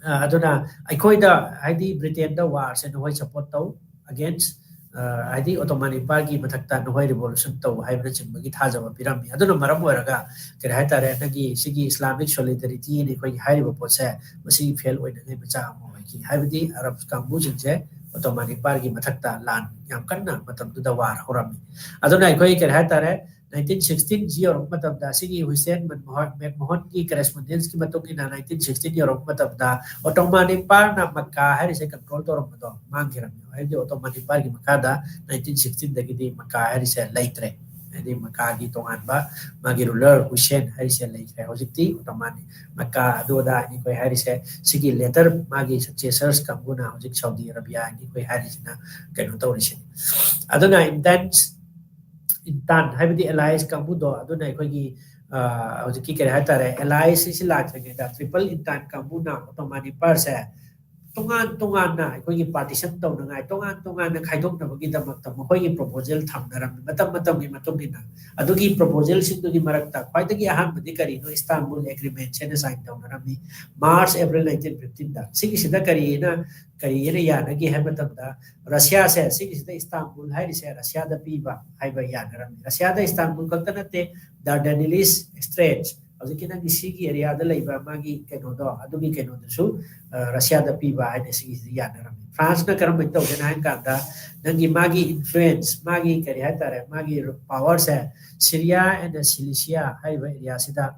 ꯑ, ꯑꯗꯨꯅ ꯑꯩꯈꯣꯏꯗ, ꯍꯥꯏꯗꯤ ꯕ꯭ꯔꯤꯇꯦꯟꯗ ꯋꯥꯔꯁꯦ ꯅꯈꯣꯏ ꯁꯞꯄꯣꯔꯠ ꯇꯧ, ꯑꯦꯒꯦꯟꯁ, ꯍꯥꯏꯗꯤ ꯑꯣꯇꯣꯃꯥꯟ ꯏꯝꯄꯥꯌꯔꯒꯤ ꯃꯊꯛꯇ ꯅꯈꯣꯏ ꯔꯤꯚꯣꯂꯨꯁꯟ ꯇꯧ ꯍꯥꯏꯕꯅꯆꯤꯡꯕꯒꯤ ꯊꯥꯖꯕ ꯄꯤꯔꯝꯃꯤ꯫ ꯑꯗꯨꯅ ꯃꯔꯝ ꯑꯣꯏꯔꯒ ꯀꯔꯤ ꯍꯥꯏꯇꯥꯔꯦ, ꯅꯪꯒꯤ ꯁꯤꯒꯤ ꯏꯁꯂꯥꯃꯤꯛ ꯁꯣꯂꯤꯗꯔꯤꯇꯤꯅ ꯑꯩꯈꯣꯏꯒꯤ ꯍꯥꯏꯔꯤꯕ ꯄꯣꯠꯁꯦ, ꯃꯁꯤ ꯐꯦꯜ ꯑꯣꯏꯅꯉꯩ ꯃꯆꯥꯛ ꯑꯃ ꯑꯣꯏꯈꯤ꯫ ꯍꯥꯏꯕꯗꯤ ꯑꯔꯕ ꯀꯥꯡꯕꯨꯁꯤꯡꯁꯦ ꯑꯣꯇꯣꯃꯥꯟ ꯏꯝꯄꯥꯌꯔꯒꯤ ꯃꯊꯛꯇ ꯂꯥꯟ ꯌꯥꯝ ꯀꯟꯅ ꯃꯇꯝꯗꯨꯗ ꯋꯥꯔ ꯍꯧꯔꯝꯃꯤ꯫ ꯑꯗꯨꯅ ꯑꯩꯈꯣꯏ ꯀꯔꯤ ꯍꯥꯏꯇꯥꯔꯦ, ꯅꯥꯏꯟꯇꯤꯟ ꯁꯤꯛꯁꯇꯤꯟꯁꯤ ꯌꯧꯔꯛꯄ ꯃꯇꯝꯗ, ꯁꯤꯒꯤ ꯍꯨꯏꯁꯦꯟ ꯃꯟꯃꯣꯍꯟ, ꯃꯦꯛꯃꯣꯍꯟꯒꯤ ꯀꯔꯦꯁꯄꯣꯟꯗꯦꯟꯁꯀꯤ ꯃꯇꯨꯡ ꯏꯟꯅ ꯅꯥꯏꯟꯇꯤꯟ ꯁꯤꯛꯁꯇꯤꯟ ꯌꯧꯔꯛꯄ ꯃꯇꯝꯗ ꯑꯣꯇꯣꯃꯥꯟ ꯏꯝꯄꯥꯌꯔꯅ ꯃꯛꯀꯥ ꯍꯥꯏꯔꯤꯁꯦ ꯀꯟꯇ꯭ꯔꯣꯜ ꯇꯧꯔꯝꯕꯗꯣ ꯃꯥꯡꯈꯤꯔꯝꯃꯤ꯫ ꯍꯥꯏꯕꯗꯤ ꯑꯣꯇꯣꯃꯥꯟ ꯏꯝꯄꯥꯌꯔꯒꯤ ꯃꯈꯥꯗ ꯅꯥꯏꯟꯇꯤꯟ ꯁꯤꯛꯁꯇꯤꯟꯗꯒꯤꯗꯤ ꯃꯛꯀꯥ ꯍꯥꯏꯔꯤꯁꯦ ꯂꯩꯇ꯭ꯔꯦ꯫ ꯍꯥꯏꯗꯤ ꯃꯛꯀꯥꯒꯤ ꯇꯣꯉꯥꯟꯕ ꯃꯥꯒꯤ ꯔꯨꯂꯔ ꯍꯨꯏꯁꯦꯟ ꯍꯥꯏꯔꯤꯁꯦ ꯂꯩꯇ꯭ꯔꯦ꯫ ꯍꯧꯖꯤꯛꯇꯤ ꯑꯣꯇꯣꯃꯥꯟ ꯃꯛꯀꯥ ꯑꯗꯨ ꯑꯗꯥ ꯑꯩꯈꯣꯏ ꯍꯥꯏꯔꯤꯁꯦ, ꯁꯤꯒꯤ ꯂꯦꯇꯔ ꯃꯥꯒꯤ ꯁꯛꯁꯦꯁꯔꯁ ꯀꯥꯡꯕꯨꯅ ꯍꯧꯖꯤꯛ ꯁꯥꯎꯗꯤ ꯑꯔꯕꯤꯌꯥ ꯑꯩꯈꯣꯏ ꯍꯥꯏꯔꯤꯁꯤꯅ ꯀꯩꯅꯣ ꯇꯧꯔꯤꯁꯤꯅꯤ꯫ ꯑꯗꯨꯅ ꯏꯟꯇꯥꯟ, ꯏꯟꯇꯥꯟ ꯍꯥꯏꯕꯗꯤ ꯑꯦꯂꯥꯏꯁ ꯀꯥꯡꯕꯨꯗꯣ, ꯑꯗꯨꯅ ꯑꯩꯈꯣꯏꯒꯤ, ꯑ, ꯍꯧꯖꯤꯛꯀꯤ ꯀꯔꯤ ꯍꯥꯏꯇꯥꯔꯦ, ꯑꯦꯂꯥꯏꯁ ꯑꯁꯤ ꯂꯥꯛꯇ꯭ꯔꯤꯉꯩꯗ ꯇ꯭ꯔꯤꯄꯜ ꯏꯟꯇꯥꯟ ꯀꯥꯡꯕꯨꯅ ꯑꯣꯇꯣꯃꯥꯟ ꯏꯝꯄꯥꯌꯔꯁꯦ ꯇꯣꯉꯥꯟ ꯇꯣꯉꯥꯟꯅ ꯑꯩꯈꯣꯏꯒꯤ ꯄꯥꯔꯇꯤꯁꯟ ꯇꯧꯅꯉꯥꯏ, ꯇꯣꯉꯥꯟ ꯇꯣꯉꯥꯟꯅ ꯈꯥꯏꯗꯣꯛꯅꯕꯒꯤꯗꯃꯛꯇ ꯃꯈꯣꯏꯒꯤ ꯄ꯭ꯔꯣꯄꯣꯖꯦꯜ ꯊꯝꯅꯔꯝꯃꯤ꯫ ꯃꯇꯝ ꯃꯇꯝꯒꯤ ꯃꯇꯨꯡ ꯏꯟꯅ ꯑꯗꯨꯒꯤ ꯄ꯭ꯔꯣꯄꯣꯖꯦꯜꯁꯤꯡꯗꯨꯒꯤ ꯃꯔꯛꯇ ꯈ꯭ꯋꯥꯏꯗꯒꯤ ꯑꯍꯥꯟꯕꯗꯤ ꯀꯔꯤꯅꯣ? ꯏꯁꯇꯥꯟꯕꯨꯜ ꯑꯦꯒ꯭ꯔꯤꯃꯦꯟꯁ ꯍꯥꯏꯅ ꯁꯥꯏꯟ ꯇꯧꯅꯔꯝꯃꯤ, ꯃꯥꯔꯆ, ꯑꯦꯄ꯭ꯔꯤꯜ ꯅꯥꯏꯟꯇꯤꯟ ꯐꯤꯐꯇꯤꯟꯗ꯫ ꯁꯤꯒꯤꯁꯤꯗ ꯀꯔꯤꯅ, ꯀꯔꯤꯅ ꯌꯥꯅꯒꯦ ꯍꯥꯏꯕ ꯃꯇꯝꯗ, ꯔꯁꯤꯌꯥꯁꯦ ꯁꯤꯒꯤꯁꯤꯗ ꯏꯁꯇꯥꯟꯕꯨꯜ ꯍꯥꯏꯔꯤꯁꯦ ꯔꯁꯤꯌꯥꯗ ꯄꯤꯕ ꯍꯥꯏꯕ ꯌꯥꯅꯔꯝꯃꯤ꯫ ꯔꯁꯤꯌꯥꯗ ꯏꯁꯇꯥꯟꯕꯨꯜ ꯈꯛꯇ ꯅꯠꯇꯦ, ꯗꯥꯔꯗꯦꯅꯤꯂꯤꯁ ꯁ꯭ꯇ꯭ꯔꯦꯠꯁ, ꯍꯧꯖꯤꯛꯀꯤ ꯅꯪꯒꯤ ꯁꯤꯒꯤ ꯑꯦꯔꯤꯌꯥꯗ ꯂꯩꯕ ꯃꯥꯒꯤ ꯀꯩꯅꯣꯗꯣ, ꯑꯗꯨꯒꯤ ꯀꯩꯅꯣꯗꯨꯁꯨ, ꯑ, ꯔꯁꯤꯌꯥꯗ ꯄꯤꯕ ꯍꯥꯏꯅ ꯁꯤꯒꯤꯁꯤꯗ ꯌꯥꯅꯔꯝꯃꯤ꯫ ꯐ꯭ꯔꯥꯟꯁꯅ ꯀꯔꯝꯍꯥꯏꯅ ꯇꯧꯒꯦꯅ ꯍꯥꯏ ꯀꯥꯟꯗ, ꯅꯪꯒꯤ ꯃꯥꯒꯤ ꯏꯟꯐ꯭ꯂꯨꯌꯦꯟꯁ, ꯃꯥꯒꯤ ꯀꯔꯤ ꯍꯥꯏꯇꯥꯔꯦ, ꯃꯥꯒꯤ ꯄꯥꯋꯔꯁꯦ Syria and Cilicia ꯍꯥꯏꯔꯤꯕ ꯑꯦꯔꯤꯌꯥꯁꯤꯗ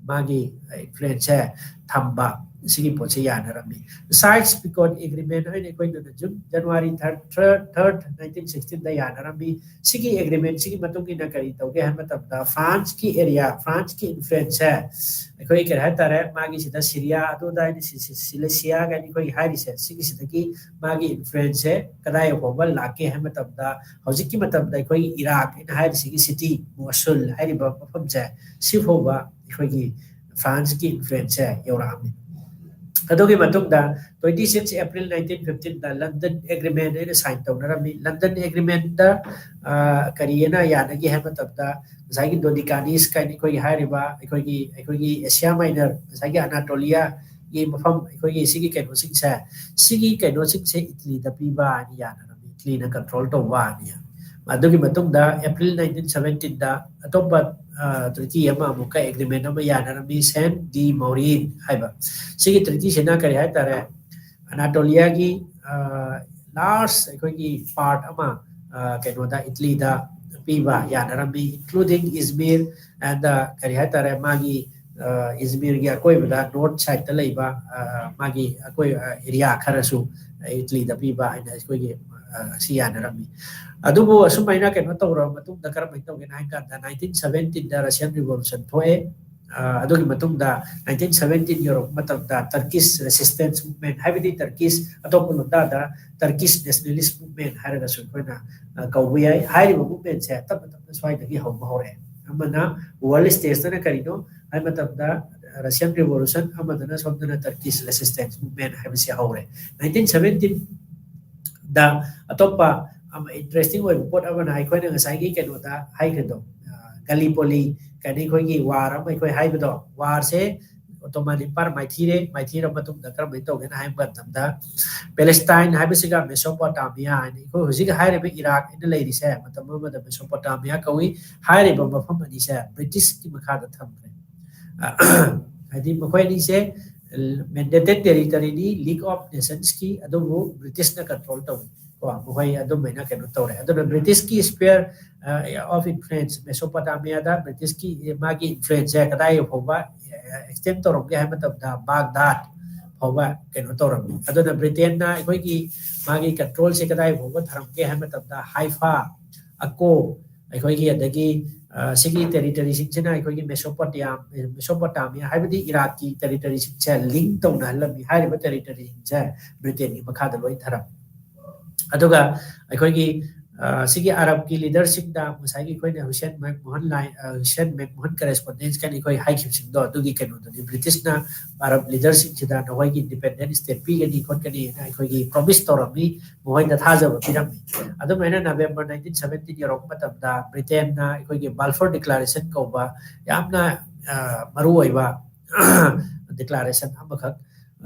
ꯃꯥꯒꯤ ꯏꯟꯐ꯭ꯂꯨꯌꯦꯟꯁꯁꯦ ꯊꯝꯕ, ꯁꯤꯒꯤ ꯄꯣꯠꯁꯦ ꯌꯥꯅꯔꯝꯃꯤ꯫ ꯁꯥꯏꯛꯁ ꯄꯤꯀꯣꯠ ꯑꯦꯒ꯭ꯔꯤꯃꯦꯟ ꯍꯥꯏꯅ ꯑꯩꯈꯣꯏꯅ ꯖꯨꯟ, ꯖꯅꯋꯥꯔꯤ ꯊꯥꯔꯠ, ꯊꯥꯔꯠ, ꯊꯥꯔꯠ, ꯅꯥꯏꯟꯇꯤꯟ ꯁꯤꯛꯁꯇꯤꯟꯗ ꯌꯥꯅꯔꯝꯃꯤ꯫ ꯁꯤꯒꯤ ꯑꯦꯒ꯭ꯔꯤꯃꯦꯟꯁꯤꯒꯤ ꯃꯇꯨꯡ ꯏꯟꯅ ꯀꯔꯤ ꯇꯧꯒꯦ ꯍꯥꯏꯕ ꯃꯇꯝꯗ, ꯐ꯭ꯔꯥꯟꯁꯀꯤ ꯑꯦꯔꯤꯌꯥ, ꯐ꯭ꯔꯥꯟꯁꯀꯤ ꯏꯟꯐ꯭ꯂꯨꯌꯦꯟꯁꯁꯦ ꯑꯩꯈꯣꯏ ꯀꯔꯤ ꯍꯥꯏꯇꯥꯔꯦ, ꯃꯥꯒꯤ ꯁꯤꯗ ꯁꯤꯔꯤꯌꯥ, ꯑꯗꯨ ꯑꯗꯥꯏꯅ ꯁꯤ-, ꯁꯤ-, ꯁꯤꯂꯦꯁꯤꯌꯥ ꯀꯥꯏꯅ ꯑꯩꯈꯣꯏ ꯍꯥꯏꯔꯤꯁꯦ, ꯁꯤꯒꯤꯁꯤꯗꯒꯤ ꯃꯥꯒꯤ ꯏꯟꯐ꯭ꯂꯨꯌꯦꯟꯁꯁꯦ ꯀꯗꯥꯏ ꯐꯥꯎꯕ ꯂꯥꯛꯀꯦ ꯍꯥꯏꯕ ꯃꯇꯝꯗ, ꯍꯧꯖꯤꯛꯀꯤ ꯃꯇꯝꯗ ꯑꯩꯈꯣꯏꯒꯤ ꯏꯔꯥꯛ ꯑꯩꯅ ꯍꯥꯏꯔꯤꯁꯤꯒꯤ ꯁꯤꯇꯤ ꯃꯣꯁꯨꯜ ꯍꯥꯏꯔꯤꯕ ꯃꯐꯝꯁꯦ, ꯁꯤꯐꯥꯎꯕ ꯑꯩꯈꯣꯏꯒꯤ ꯐ꯭ꯔꯥꯟꯁꯀꯤ ꯏꯟꯐ꯭ꯂꯨꯌꯦꯟꯁꯁꯦ ꯌꯧꯔꯛꯑꯝꯃꯤ꯫ ꯑꯗꯨꯒꯤ ꯃꯇꯨꯡꯗ twenty six April nineteen fifteen ꯗ ꯂꯟꯗꯟ ꯑꯦꯒ꯭ꯔꯤꯃꯦꯟ ꯑꯩꯅ ꯁꯥꯏꯟ ꯇꯧꯅꯔꯝꯃꯤ꯫ ꯂꯟꯗꯟ ꯑꯦꯒ꯭ꯔꯤꯃꯦꯟꯗ, ꯑ, ꯀꯔꯤ ꯍꯥꯏꯅ ꯌꯥꯅꯒꯦ ꯍꯥꯏꯕ ꯃꯇꯝꯗ, ꯉꯁꯥꯏꯒꯤ ꯗꯣꯗꯤꯀꯥꯅꯤꯁ ꯀꯥꯏꯅ ꯑꯩꯈꯣꯏꯒꯤ ꯍꯥꯏꯔꯤꯕ ꯑꯩꯈꯣꯏꯒꯤ, ꯑꯩꯈꯣꯏꯒꯤ ꯑꯦꯁꯤꯌꯥ ꯃꯥꯏꯅꯔ, ꯉꯁꯥꯏꯒꯤ ꯑꯅꯥꯇꯣꯂꯤꯌꯥ, ꯒꯤ ꯃꯐꯝ ꯑꯩꯈꯣꯏꯒꯤ ꯁꯤꯒꯤ ꯀꯩꯅꯣꯁꯤꯡꯁꯦ, ꯁꯤꯒꯤ ꯀꯩꯅꯣꯁꯤꯡꯁꯦ ꯏꯇꯂꯤꯗ ꯄꯤꯕ ꯍꯥꯏꯅ ꯌꯥꯅꯔꯝꯃꯤ, ꯏꯇꯂꯤꯅ ꯀꯟꯇ꯭ꯔꯣꯜ ꯇꯧꯕ ꯍꯥꯏꯅ꯫ ꯑꯗꯨꯒꯤ ꯃꯇꯨꯡꯗ ꯑꯦꯄ꯭ꯔꯤꯜ ꯅꯥꯏꯟꯇꯤꯟ ꯁꯕꯦꯟꯇꯤꯟꯗ ꯑꯇꯣꯞꯄ ꯇ꯭ꯔꯤꯇꯤ ꯑꯃ ꯑꯃꯨꯛꯀ ꯑꯦꯒ꯭ꯔꯤꯃꯦꯟ ꯑꯃ ꯌꯥꯅꯔꯝꯃꯤ, ꯁꯦꯟ ꯗꯤ ꯃꯣꯔꯤꯟ ꯍꯥꯏꯕ꯫ ꯁꯤꯒꯤ ꯇ꯭ꯔꯤꯇꯤꯁꯤꯅ ꯀꯔꯤ ꯍꯥꯏꯇꯥꯔꯦ, ꯑꯅꯥꯇꯣꯂꯤꯌꯥꯒꯤ ꯂꯥꯔꯖ ꯑꯩꯈꯣꯏꯒꯤ ꯄꯥꯔꯠ ꯑꯃ ꯀꯩꯅꯣꯗ, ꯏꯇꯂꯤꯗ ꯄꯤꯕ ꯌꯥꯅꯔꯝꯃꯤ, including Izmir and ꯀꯔꯤ ꯍꯥꯏꯇꯥꯔꯦ, ꯃꯥꯒꯤ ꯏꯖꯃꯤꯔꯒꯤ ꯑꯀꯣꯏꯕꯗ ꯅꯣꯔꯠ ꯁꯥꯏꯗꯠꯇ ꯂꯩꯕ ꯃꯥꯒꯤ ꯑꯀꯣꯏ ꯑꯦꯔꯤꯌꯥ ꯈꯔꯁꯨ ꯏꯇꯂꯤꯗ ꯄꯤꯕ ꯍꯥꯏꯅ ꯑꯩꯈꯣꯏꯒꯤ ꯑꯁꯤ ꯌꯥꯅꯔꯝꯃꯤ꯫ ꯑꯗꯨꯕꯨ ꯑꯁꯨꯃꯥꯏꯅ ꯀꯩꯅꯣ ꯇꯧꯔꯕ ꯃꯇꯨꯡꯗ ꯀꯔꯝꯍꯥꯏꯅ ꯇꯧꯒꯦꯅ ꯍꯥꯏ ꯀꯥꯟꯗ, ꯅꯥꯏꯟꯇꯤꯟ ꯁꯕꯦꯟꯇꯤꯟꯗ ꯔꯁꯤꯌꯟ ꯔꯤꯚꯣꯂꯨꯁꯟ ꯊꯣꯛꯑꯦ꯫ ꯑꯗꯨꯒꯤ ꯃꯇꯨꯡꯗ ꯅꯥꯏꯟꯇꯤꯟ ꯁꯕꯦꯟꯇꯤꯟ ꯌꯧꯔꯛꯄ ꯃꯇꯝꯗ Turkish resistance movement, ꯍꯥꯏꯕꯗꯤ ꯇꯔꯀꯤꯁ, ꯑꯇꯣꯞꯄ ꯂꯣꯟꯗꯥꯗ Turkish nationalist movement ꯍꯥꯏꯔꯒꯁꯨ ꯑꯩꯈꯣꯏꯅ ꯀꯧꯕ ꯌꯥꯏ꯫ ꯍꯥꯏꯔꯤꯕ ꯃꯨꯞꯃꯦꯟꯁꯦ ꯇꯞꯅ ꯇꯞꯅ ꯁ꯭ꯋꯥꯏꯗꯒꯤ ꯍꯧꯕ ꯍꯧꯔꯛꯑꯦ꯫ ꯑꯃꯅ ꯋꯥꯔꯜ ꯁ꯭ꯇꯦꯖꯇꯅ ꯀꯔꯤꯅꯣ ꯍꯥꯏ ꯃꯇꯝꯗ ꯔꯁꯤꯌꯟ ꯔꯤꯚꯣꯂꯨꯁꯟ, ꯑꯃꯗꯅ ꯁꯣꯝꯗꯅ Turkish resistance movement ꯍꯥꯏꯕꯁꯤ ꯍꯧꯔꯦ꯫ ꯅꯥꯏꯟꯇꯤꯟ ꯁꯕꯦꯟꯇꯤꯟꯗ ꯑꯇꯣꯞꯄ ꯏꯟꯇꯔꯦꯁꯇꯤꯡ ꯑꯣꯏꯕ ꯄꯣꯠ ꯑꯃꯅ, ꯑꯩꯈꯣꯏꯅ ꯉꯁꯥꯏꯒꯤ ꯀꯩꯅꯣꯗ ꯍꯥꯏꯈ꯭ꯔꯤꯗꯣ, ꯒꯂꯤꯄꯣꯂꯤ ꯀꯥꯏꯅ ꯑꯩꯈꯣꯏꯒꯤ ꯋꯥꯔ ꯑꯃ ꯑꯩꯈꯣꯏ ꯍꯥꯏꯕꯗꯣ, ꯋꯥꯔꯁꯦ ꯑꯣꯇꯣꯃꯥꯟ ꯏꯝꯄꯥꯌꯔ ꯃꯥꯏꯊꯤꯔꯦ꯫ ꯃꯥꯏꯊꯤꯔꯕ ꯃꯇꯨꯡꯗ ꯀꯔꯝꯍꯥꯏꯅ ꯇꯧꯒꯦꯅ ꯍꯥꯏꯕ ꯃꯇꯝꯗ, ꯄꯦꯂꯦꯁꯇꯥꯏꯟ ꯍꯥꯏꯕꯁꯤꯒ ꯃꯦꯁꯣꯄꯣꯇꯥꯃꯤꯌꯥ ꯍꯥꯏꯅ ꯑꯩꯈꯣꯏ ꯍꯧꯖꯤꯛ ꯍꯥꯏꯔꯤꯕ ꯏꯔꯥꯛ ꯍꯥꯏꯅ ꯂꯩꯔꯤꯁꯦ, ꯃꯇꯝ ꯑꯃꯗ ꯃꯦꯁꯣꯄꯣꯇꯥꯃꯤꯌꯥ ꯀꯧꯏ꯫ ꯍꯥꯏꯔꯤꯕ ꯃꯐꯝ ꯑꯅꯤꯁꯦ ꯕ꯭ꯔꯤꯇꯤꯁꯀꯤ ꯃꯈꯥꯗ ꯊꯝꯈ꯭ꯔꯦ꯫ ꯍꯥꯏꯗꯤ ꯃꯈꯣꯏ ꯑꯅꯤꯁꯦ mandated territoryꯅꯤ League of Nationsꯀꯤ, ꯑꯗꯨꯕꯨ ꯕ꯭ꯔꯤꯇꯤꯁꯅ ꯀꯟꯇ꯭ꯔꯣꯜ ꯇꯧꯏ꯫ ꯀꯣ, ꯃꯈꯣꯏ ꯑꯗꯨꯝꯕꯩꯅ ꯀꯩꯅꯣ ꯇꯧꯔꯦ꯫ ꯑꯗꯨꯅ ꯕ꯭ꯔꯤꯇꯤꯁꯀꯤ sphere of influence, ꯃꯦꯁꯣꯄꯣꯇꯥꯃꯤꯌꯥꯗ ꯕ꯭ꯔꯤꯇꯤꯁꯀꯤ ꯃꯥꯒꯤ ꯏꯟꯐ꯭ꯂꯨꯌꯦꯟꯁꯁꯦ ꯀꯗꯥꯏ ꯐꯥꯎꯕ ꯑꯦꯛꯁꯇꯦꯟ ꯇꯧꯔꯝꯒꯦ ꯍꯥꯏꯕ ꯃꯇꯝꯗ, ꯕꯥꯒꯗꯥꯗ ꯐꯥꯎꯕ ꯀꯩꯅꯣ ꯇꯧꯔꯝꯃꯤ꯫ ꯑꯗꯨꯅ ꯕ꯭ꯔꯤꯇꯦꯟꯅ ꯑꯩꯈꯣꯏꯒꯤ ꯃꯥꯒꯤ ꯀꯟꯇ꯭ꯔꯣꯜꯁꯦ ꯀꯗꯥꯏ ꯐꯥꯎꯕ ꯊꯝꯒꯦ ꯍꯥꯏꯕ ꯃꯇꯝꯗ, ꯍꯥꯏꯐꯥ, ꯑꯀꯣ, ꯑꯩꯈꯣꯏꯒꯤ ꯑꯗꯒꯤ ꯁꯤꯒꯤ ꯇꯦꯔꯤꯇꯔꯤꯁꯤꯡꯁꯤꯅ ꯑꯩꯈꯣꯏꯒꯤ ꯃꯦꯁꯣꯄꯣꯇꯤꯌꯥ, ꯃꯦꯁꯣꯄꯣꯇꯥꯃꯤꯌꯥ ꯍꯥꯏꯕꯗꯤ ꯏꯔꯥꯛꯀꯤ ꯇꯦꯔꯤꯇꯔꯤꯁꯤꯡꯁꯦ ꯂꯤꯡ ꯇꯧꯅꯍꯜꯂꯝꯃꯤ꯫ ꯍꯥꯏꯔꯤꯕ ꯇꯦꯔꯤꯇꯔꯤꯁꯤꯡꯁꯦ ꯕ꯭ꯔꯤꯇꯦꯟꯒꯤ ꯃꯈꯥꯗ ꯂꯣꯏ ꯊꯔꯝꯃꯤ꯫ ꯑꯗꯨꯒ ꯑꯩꯈꯣꯏꯒꯤ ꯁꯤꯒꯤ ꯑꯔꯕꯀꯤ ꯂꯤꯗꯔꯁꯤꯡꯗ ꯉꯁꯥꯏꯒꯤ ꯑꯩꯈꯣꯏꯅ ꯍꯨꯁꯦꯟ ꯃꯦꯛꯃꯣꯍꯟ ꯂꯥꯏ, ꯍꯨꯁꯦꯟ ꯃꯦꯛꯃꯣꯍꯟ ꯀꯔꯦꯁꯄꯣꯟꯗꯦꯟꯁ ꯀꯥꯏꯅ ꯑꯩꯈꯣꯏ ꯍꯥꯏꯈꯤꯕꯁꯤꯡꯗꯣ, ꯑꯗꯨꯒꯤ ꯀꯩꯅꯣꯗꯨꯅꯤ꯫ ꯕ꯭ꯔꯤꯇꯤꯁꯅ ꯑꯔꯕ ꯂꯤꯗꯔꯁꯤꯡꯁꯤꯗ ꯅꯈꯣꯏꯒꯤ ꯏꯟꯗꯤꯄꯦꯟꯗꯦꯟ ꯁ꯭ꯇꯦꯠ ꯄꯤꯒꯅꯤ ꯈꯣꯠꯀꯅꯤ ꯍꯥꯏꯅ ꯑꯩꯈꯣꯏꯒꯤ ꯄ꯭ꯔꯣꯃꯤꯁ ꯇꯧꯔꯝꯃꯤ, ꯃꯈꯣꯏꯗ ꯊꯥꯖꯕ ꯄꯤꯔꯝꯃꯤ꯫ ꯑꯗꯨꯃꯥꯏꯅ ꯅꯕꯦꯝꯕꯔ ꯅꯥꯏꯟꯇꯤꯟ ꯁꯕꯦꯟꯇꯤꯟ ꯌꯧꯔꯛꯄ ꯃꯇꯝꯗ ꯕ꯭ꯔꯤꯇꯦꯟꯅ ꯑꯩꯈꯣꯏꯒꯤ ꯕꯥꯜꯐꯣꯔ ꯗꯤꯀ꯭ꯂꯥꯔꯦꯁꯟ ꯀꯧꯕ ꯌꯥꯝꯅ ꯃꯔꯨ ꯑꯣꯏꯕ ꯗꯤꯀ꯭ꯂꯥꯔꯦꯁꯟ ꯑꯃꯈꯛ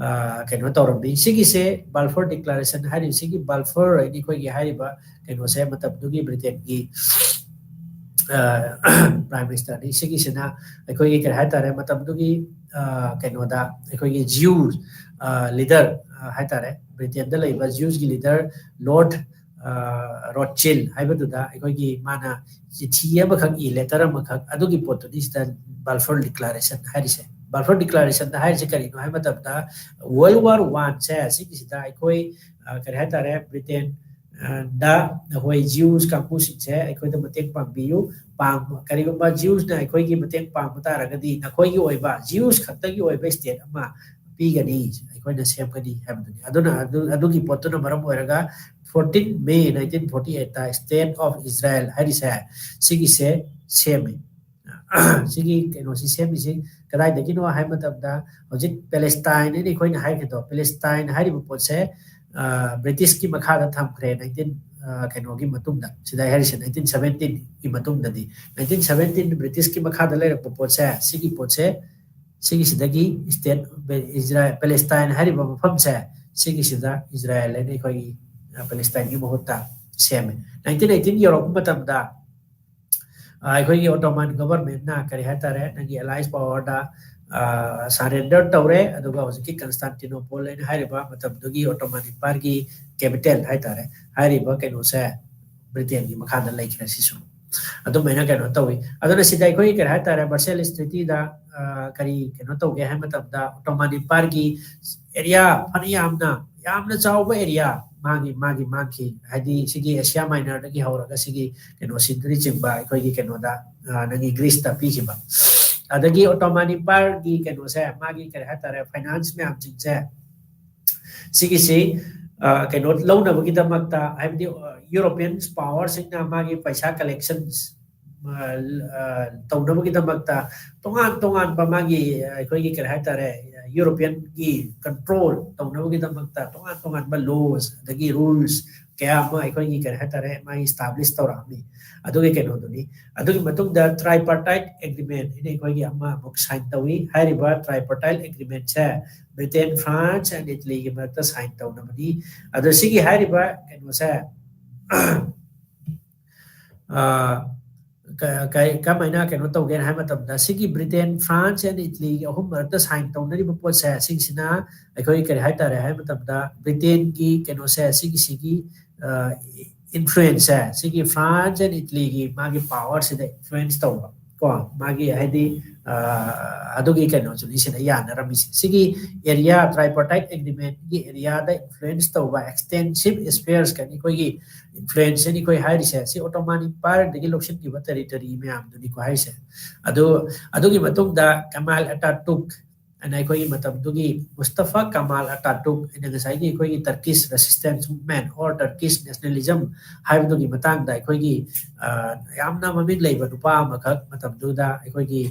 ꯀꯩꯅꯣ ꯇꯧꯔꯝꯃꯤ꯫ ꯁꯤꯒꯤꯁꯦ ꯕꯥꯜꯐꯣꯔ ꯗꯤꯀ꯭ꯂꯥꯔꯦꯁꯟ ꯍꯥꯏꯔꯤꯕꯁꯤꯒꯤ, ꯕꯥꯜꯐꯣꯔ ꯍꯥꯏꯗꯤ ꯑꯩꯈꯣꯏꯒꯤ ꯍꯥꯏꯔꯤꯕ ꯀꯩꯅꯣꯁꯦ ꯃꯇꯝꯗꯨꯒꯤ ꯕ꯭ꯔꯤꯇꯦꯟꯒꯤ ꯄ꯭ꯔꯥꯏꯝ ꯃꯤꯅꯤꯁꯇꯔꯅꯤ꯫ ꯁꯤꯒꯤꯁꯤꯅ ꯑꯩꯈꯣꯏꯒꯤ ꯀꯔꯤ ꯍꯥꯏꯇꯥꯔꯦ, ꯃꯇꯝꯗꯨꯒꯤ ꯀꯩꯅꯣꯗ ꯑꯩꯈꯣꯏꯒꯤ ꯖꯤꯌꯨ ꯂꯤꯗꯔ ꯍꯥꯏꯇꯥꯔꯦ, ꯕ꯭ꯔꯤꯇꯦꯟꯗ ꯂꯩꯕ ꯖꯤꯌꯨꯁꯀꯤ ꯂꯤꯗꯔ ꯂꯣꯔꯗ ꯔꯣꯠꯆꯤꯜ ꯍꯥꯏꯕꯗꯨꯗ ꯑꯩꯈꯣꯏꯒꯤ ꯃꯥꯅ ꯆꯤꯊꯤ ꯑꯃꯈꯛ ꯏ, ꯂꯦꯇꯔ ꯑꯃꯈꯛ, ꯑꯗꯨꯒꯤ ꯄꯣꯠꯇꯨꯅꯤ ꯁꯤꯗ ꯕꯥꯜꯐꯣꯔ ꯗꯤꯀ꯭ꯂꯥꯔꯦꯁꯟ ꯍꯥꯏꯔꯤꯁꯦ꯫ ꯕꯥꯜꯐꯣꯔ ꯗꯤꯀ꯭ꯂꯥꯔꯦꯁꯟꯗ ꯍꯥꯏꯔꯤꯁꯦ ꯀꯔꯤꯅꯣ ꯍꯥꯏꯕ ꯃꯇꯝꯗ, ꯋꯥꯔꯜ ꯋꯥꯔ ꯋꯥꯟꯁꯦ ꯁꯤꯒꯤꯁꯤꯗ ꯑꯩꯈꯣꯏ ꯀꯔꯤ ꯍꯥꯏꯇꯥꯔꯦ, ꯕ꯭ꯔꯤꯇꯦꯟ ꯗ ꯑꯩꯈꯣꯏ ꯖꯤꯌꯨꯁ ꯀꯥꯡꯕꯨꯁꯤꯡꯁꯦ ꯑꯩꯈꯣꯏꯗ ꯃꯇꯦꯡ ꯄꯥꯡꯕꯤꯌꯨ, ꯄꯥꯡꯕ, ꯀꯔꯤꯒꯨꯝꯕ ꯖꯤꯌꯨꯁꯅ ꯑꯩꯈꯣꯏꯒꯤ ꯃꯇꯦꯡ ꯄꯥꯡꯕ ꯇꯥꯔꯒꯗꯤ ꯅꯈꯣꯏꯒꯤ ꯑꯣꯏꯕ, ꯖꯤꯌꯨꯁ ꯈꯛꯇꯒꯤ ꯑꯣꯏꯕ ꯁ꯭ꯇꯦꯠ ꯑꯃ ꯄꯤꯒꯅꯤ, ꯑꯩꯈꯣꯏꯅ ꯁꯦꯝꯒꯅꯤ ꯍꯥꯏꯕꯗꯨꯅꯤ꯫ ꯑꯗꯨꯅ ꯑꯗꯨ, ꯑꯗꯨꯒꯤ ꯄꯣꯠꯇꯨꯅ ꯃꯔꯝ ꯑꯣꯏꯔꯒ fourteen May nineteen forty eight ꯇ State of Israel ꯍꯥꯏꯔꯤꯁꯦ, ꯁꯤꯒꯤꯁꯦ ꯁꯦꯝꯃꯤ꯫ ꯁꯤꯒꯤ ꯀꯩꯅꯣꯁꯤ ꯁꯦꯝꯃꯤꯁꯤ ꯀꯗꯥꯏꯗꯒꯤꯅꯣ ꯍꯥꯏꯕ ꯃꯇꯝꯗ, ꯍꯧꯖꯤꯛ ꯄꯦꯂꯦꯁꯇꯥꯏꯟ ꯍꯥꯏꯅ ꯑꯩꯈꯣꯏꯅ ꯍꯥꯏꯒꯗꯣ, ꯄꯦꯂꯦꯁꯇꯥꯏꯟ ꯍꯥꯏꯔꯤꯕ ꯄꯣꯠꯁꯦ ꯕ꯭ꯔꯤꯇꯤꯁꯀꯤ ꯃꯈꯥꯗ ꯊꯝꯈ꯭ꯔꯦ, ꯅꯥꯏꯟꯇꯤꯟ ꯀꯩꯅꯣꯒꯤ ꯃꯇꯨꯡꯗ, ꯁꯤꯗ ꯍꯥꯏꯔꯤꯁꯦ ꯅꯥꯏꯟꯇꯤꯟ ꯁꯕꯦꯟꯇꯤꯟꯒꯤ ꯃꯇꯨꯡꯗꯗꯤ, ꯅꯥꯏꯟꯇꯤꯟ ꯁꯕꯦꯟꯇꯤꯟ ꯕ꯭ꯔꯤꯇꯤꯁꯀꯤ ꯃꯈꯥꯗ ꯂꯩꯔꯛꯄ ꯄꯣꯠꯁꯦ, ꯁꯤꯒꯤ ꯄꯣꯠꯁꯦ, ꯁꯤꯒꯤꯁꯤꯗꯒꯤ ꯁ꯭ꯇꯦꯠ ꯏꯖꯔꯥꯏꯜ, ꯄꯦꯂꯦꯁꯇꯥꯏꯟ ꯍꯥꯏꯔꯤꯕ ꯃꯐꯝꯁꯦ, ꯁꯤꯒꯤꯁꯤꯗ ꯏꯖꯔꯥꯏꯜ ꯍꯥꯏꯅ ꯑꯩꯈꯣꯏꯒꯤ ꯄꯦꯂꯦꯁꯇꯥꯏꯟꯒꯤ ꯃꯍꯨꯠꯇ ꯁꯦꯝꯃꯦ꯫ ꯅꯥꯏꯟꯇꯤꯟ ꯑꯩꯠꯇꯤꯟ ꯌꯧꯔꯛꯄ ꯃꯇꯝꯗ ꯑꯩꯈꯣꯏꯒꯤ ꯑꯣꯇꯣꯃꯥꯟ ꯒꯣꯚꯔꯟꯃꯦꯟꯠꯅ ꯀꯔꯤ ꯍꯥꯏꯇꯥꯔꯦ, ꯅꯪꯒꯤ ꯑꯦꯂꯥꯏꯁ ꯄꯋꯥꯔꯗ ꯁꯔꯦꯟꯗꯔ ꯇꯧꯔꯦ, ꯑꯗꯨꯒ ꯍꯧꯖꯤꯛꯀꯤ ꯀꯟꯁꯇꯥꯟꯇꯤꯅꯣꯄꯣꯜ ꯍꯥꯏꯅ ꯍꯥꯏꯔꯤꯕ ꯃꯇꯝꯗꯨꯒꯤ ꯑꯣꯇꯣꯃꯥꯟ ꯏꯝꯄꯥꯌꯔꯒꯤ ꯀꯦꯄꯤꯇꯦꯜ ꯍꯥꯏꯇꯥꯔꯦ, ꯍꯥꯏꯔꯤꯕ ꯀꯩꯅꯣꯁꯦ ꯕ꯭ꯔꯤꯇꯦꯟꯒꯤ ꯃꯈꯥꯗ ꯂꯩꯈ꯭ꯔꯦ꯫ ꯁꯤꯁꯨ ꯑꯗꯨꯃꯥꯏꯅ ꯀꯩꯅꯣ ꯇꯧꯋꯤ꯫ ꯑꯗꯨꯅ ꯁꯤꯗ ꯑꯩꯈꯣꯏꯒꯤ ꯀꯔꯤ ꯍꯥꯏꯇꯥꯔꯦ, ꯕꯔꯁꯦꯂꯤꯁ ꯇ꯭ꯔꯤꯇꯤꯗ ꯀꯔꯤ ꯀꯩꯅꯣ ꯇꯧꯒꯦ ꯍꯥꯏꯕ ꯃꯇꯝꯗ, ꯑꯣꯇꯣꯃꯥꯟ ꯏꯝꯄꯥꯌꯔꯒꯤ ꯑꯦꯔꯤꯌꯥ ꯐꯅ ꯌꯥꯝꯅ, ꯌꯥꯝꯅ ꯆꯥꯎꯕ ꯑꯦꯔꯤꯌꯥ, ꯃꯥꯒꯤ, ꯃꯥꯒꯤ ꯃꯥꯡꯈꯤ꯫ ꯍꯥꯏꯗꯤ ꯁꯤꯒꯤ ꯑꯦꯁꯤꯌꯥ ꯃꯥꯏꯅꯔꯗꯒꯤ ꯍꯧꯔꯒ ꯁꯤꯒꯤ ꯀꯩꯅꯣ ꯁꯤꯟꯗꯨꯔꯤ ꯆꯤꯡꯕ ꯑꯩꯈꯣꯏꯒꯤ ꯀꯩꯅꯣꯗ, ꯅꯪꯒꯤ ꯒ꯭ꯔꯤꯁꯇ ꯄꯤꯈꯤꯕ꯫ ꯑꯗꯒꯤ ꯑꯣꯇꯣꯃꯥꯟ ꯏꯝꯄꯥꯌꯔꯒꯤ ꯀꯩꯅꯣꯁꯦ, ꯃꯥꯒꯤ ꯀꯔꯤ ꯍꯥꯏꯇꯥꯔꯦ, ꯐꯥꯏꯅꯥꯟꯁ ꯃꯌꯥꯝꯁꯤꯡꯁꯦ, ꯁꯤꯒꯤꯁꯤ ꯀꯩꯅꯣ ꯂꯧꯅꯕꯒꯤꯗꯃꯛꯇ, ꯍꯥꯏꯕꯗꯤ ꯌꯨꯔꯣꯄꯤꯌꯟ ꯄꯋꯥꯔꯁꯤꯡꯅ ꯃꯥꯒꯤ ꯄꯩꯁꯥ ꯀꯂꯦꯛꯁꯟ ꯇꯧꯅꯕꯒꯤꯗꯃꯛꯇ ꯇꯣꯉꯥꯟ ꯇꯣꯉꯥꯟꯕ ꯃꯥꯒꯤ, ꯑꯩꯈꯣꯏꯒꯤ ꯀꯔꯤ ꯍꯥꯏꯇꯥꯔꯦ, ꯌꯨꯔꯣꯄꯤꯌꯟꯒꯤ ꯀꯟꯇ꯭ꯔꯣꯜ ꯇꯧꯅꯕꯒꯤꯗꯃꯛꯇ ꯇꯣꯉꯥꯟ ꯇꯣꯉꯥꯟꯕ ꯂꯣꯁ, ꯑꯗꯒꯤ ꯔꯨꯜꯁ, ꯀꯌꯥ ꯑꯃ ꯑꯩꯈꯣꯏꯒꯤ ꯀꯔꯤ ꯍꯥꯏꯇꯥꯔꯦ, ꯃꯥꯒꯤ establish ꯇꯧꯔꯛꯑꯝꯃꯤ꯫ ꯑꯗꯨꯒꯤ ꯀꯩꯅꯣꯗꯨꯅꯤ꯫ ꯑꯗꯨꯒꯤ ꯃꯇꯨꯡꯗ tripartite agreement ꯍꯥꯏꯅ ꯑꯩꯈꯣꯏꯒꯤ ꯑꯃ ꯑꯃꯨꯛ sign ꯇꯧꯏ꯫ ꯍꯥꯏꯔꯤꯕ tripartite agreement say Britain, France and Italy ꯒꯤ ꯃꯔꯛꯇ sign ꯇꯧꯅꯕꯅꯤ꯫ ꯑꯗꯣ ꯁꯤꯒꯤ ꯍꯥꯏꯔꯤꯕ ꯀꯩꯅꯣꯁꯦ, ꯑ, ꯀ-, ꯀ-, ꯀꯃꯥꯏꯅ ꯀꯩꯅꯣ ꯇꯧꯒꯦꯅ ꯍꯥꯏꯕ ꯃꯇꯝꯗ, ꯁꯤꯒꯤ Britain, France and Italy ꯒꯤ ꯑꯍꯨꯝ ꯃꯔꯛꯇ sign ꯇꯧꯅꯔꯤꯕ ꯄꯣꯠꯁꯦ, ꯁꯤꯒꯤꯁꯤꯅ ꯑꯩꯈꯣꯏ ꯀꯔꯤ ꯍꯥꯏꯇꯥꯔꯦ ꯍꯥꯏꯕ ꯃꯇꯝꯗ, Britain ꯒꯤ ꯀꯩꯅꯣꯁꯦ, ꯁꯤꯒꯤꯁꯤꯒꯤ, ꯑ, influence ꯁꯦ, ꯁꯤꯒꯤ France and Italy ꯒꯤ ꯃꯥꯒꯤ power ꯁꯤꯗ influence ꯇꯧꯕ ꯀꯣ, ꯃꯥꯒꯤ ꯍꯥꯏꯗꯤ, ꯑ, ꯑꯗꯨꯒꯤ ꯀꯩꯅꯣꯁꯨꯅꯤ ꯁꯤꯗ ꯌꯥꯅꯔꯝꯃꯤꯁꯦ꯫ ꯁꯤꯒꯤ area, tripartite agreement ꯀꯤ area ꯗ influence ꯇꯧꯕ extensive spheres ꯀꯅꯤ ꯑꯩꯈꯣꯏꯒꯤ influence ꯅꯤ ꯑꯩꯈꯣꯏ ꯍꯥꯏꯔꯤꯁꯦ꯫ ꯁꯤ Ottoman Empire ꯗꯒꯤ ꯂꯧꯁꯤꯟꯈꯤꯕ territory ꯃꯌꯥꯝꯗꯨꯅꯤꯀꯣ ꯍꯥꯏꯔꯤꯁꯦ꯫ ꯑꯗꯨ, ꯑꯗꯨꯒꯤ ꯃꯇꯨꯡꯗ Kemal Atatürk ꯑꯅ ꯑꯩꯈꯣꯏꯒꯤ ꯃꯇꯝꯗꯨꯒꯤ Mustafa Kemal Atatürk ꯑꯩꯅ ꯉꯁꯥꯏꯒꯤ ꯑꯩꯈꯣꯏꯒꯤ Turkish resistance movement or Turkish nationalism ꯍꯥꯏꯕꯗꯨꯒꯤ ꯃꯇꯥꯡꯗ ꯑꯩꯈꯣꯏꯒꯤ, ꯑ, ꯌꯥꯝꯅ ꯃꯃꯤꯡ ꯂꯩꯕ ꯅꯨꯄꯥ ꯑꯃꯈꯛ ꯃꯇꯝꯗꯨꯗ ꯑꯩꯈꯣꯏꯒꯤ,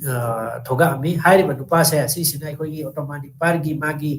ꯑ, ꯊꯣꯛꯂꯛꯑꯝꯃꯤ꯫ ꯍꯥꯏꯔꯤꯕ ꯅꯨꯄꯥꯁꯦ ꯑꯁꯤꯁꯤꯅ ꯑꯩꯈꯣꯏꯒꯤ Ottoman Empire ꯒꯤ ꯃꯥꯒꯤ,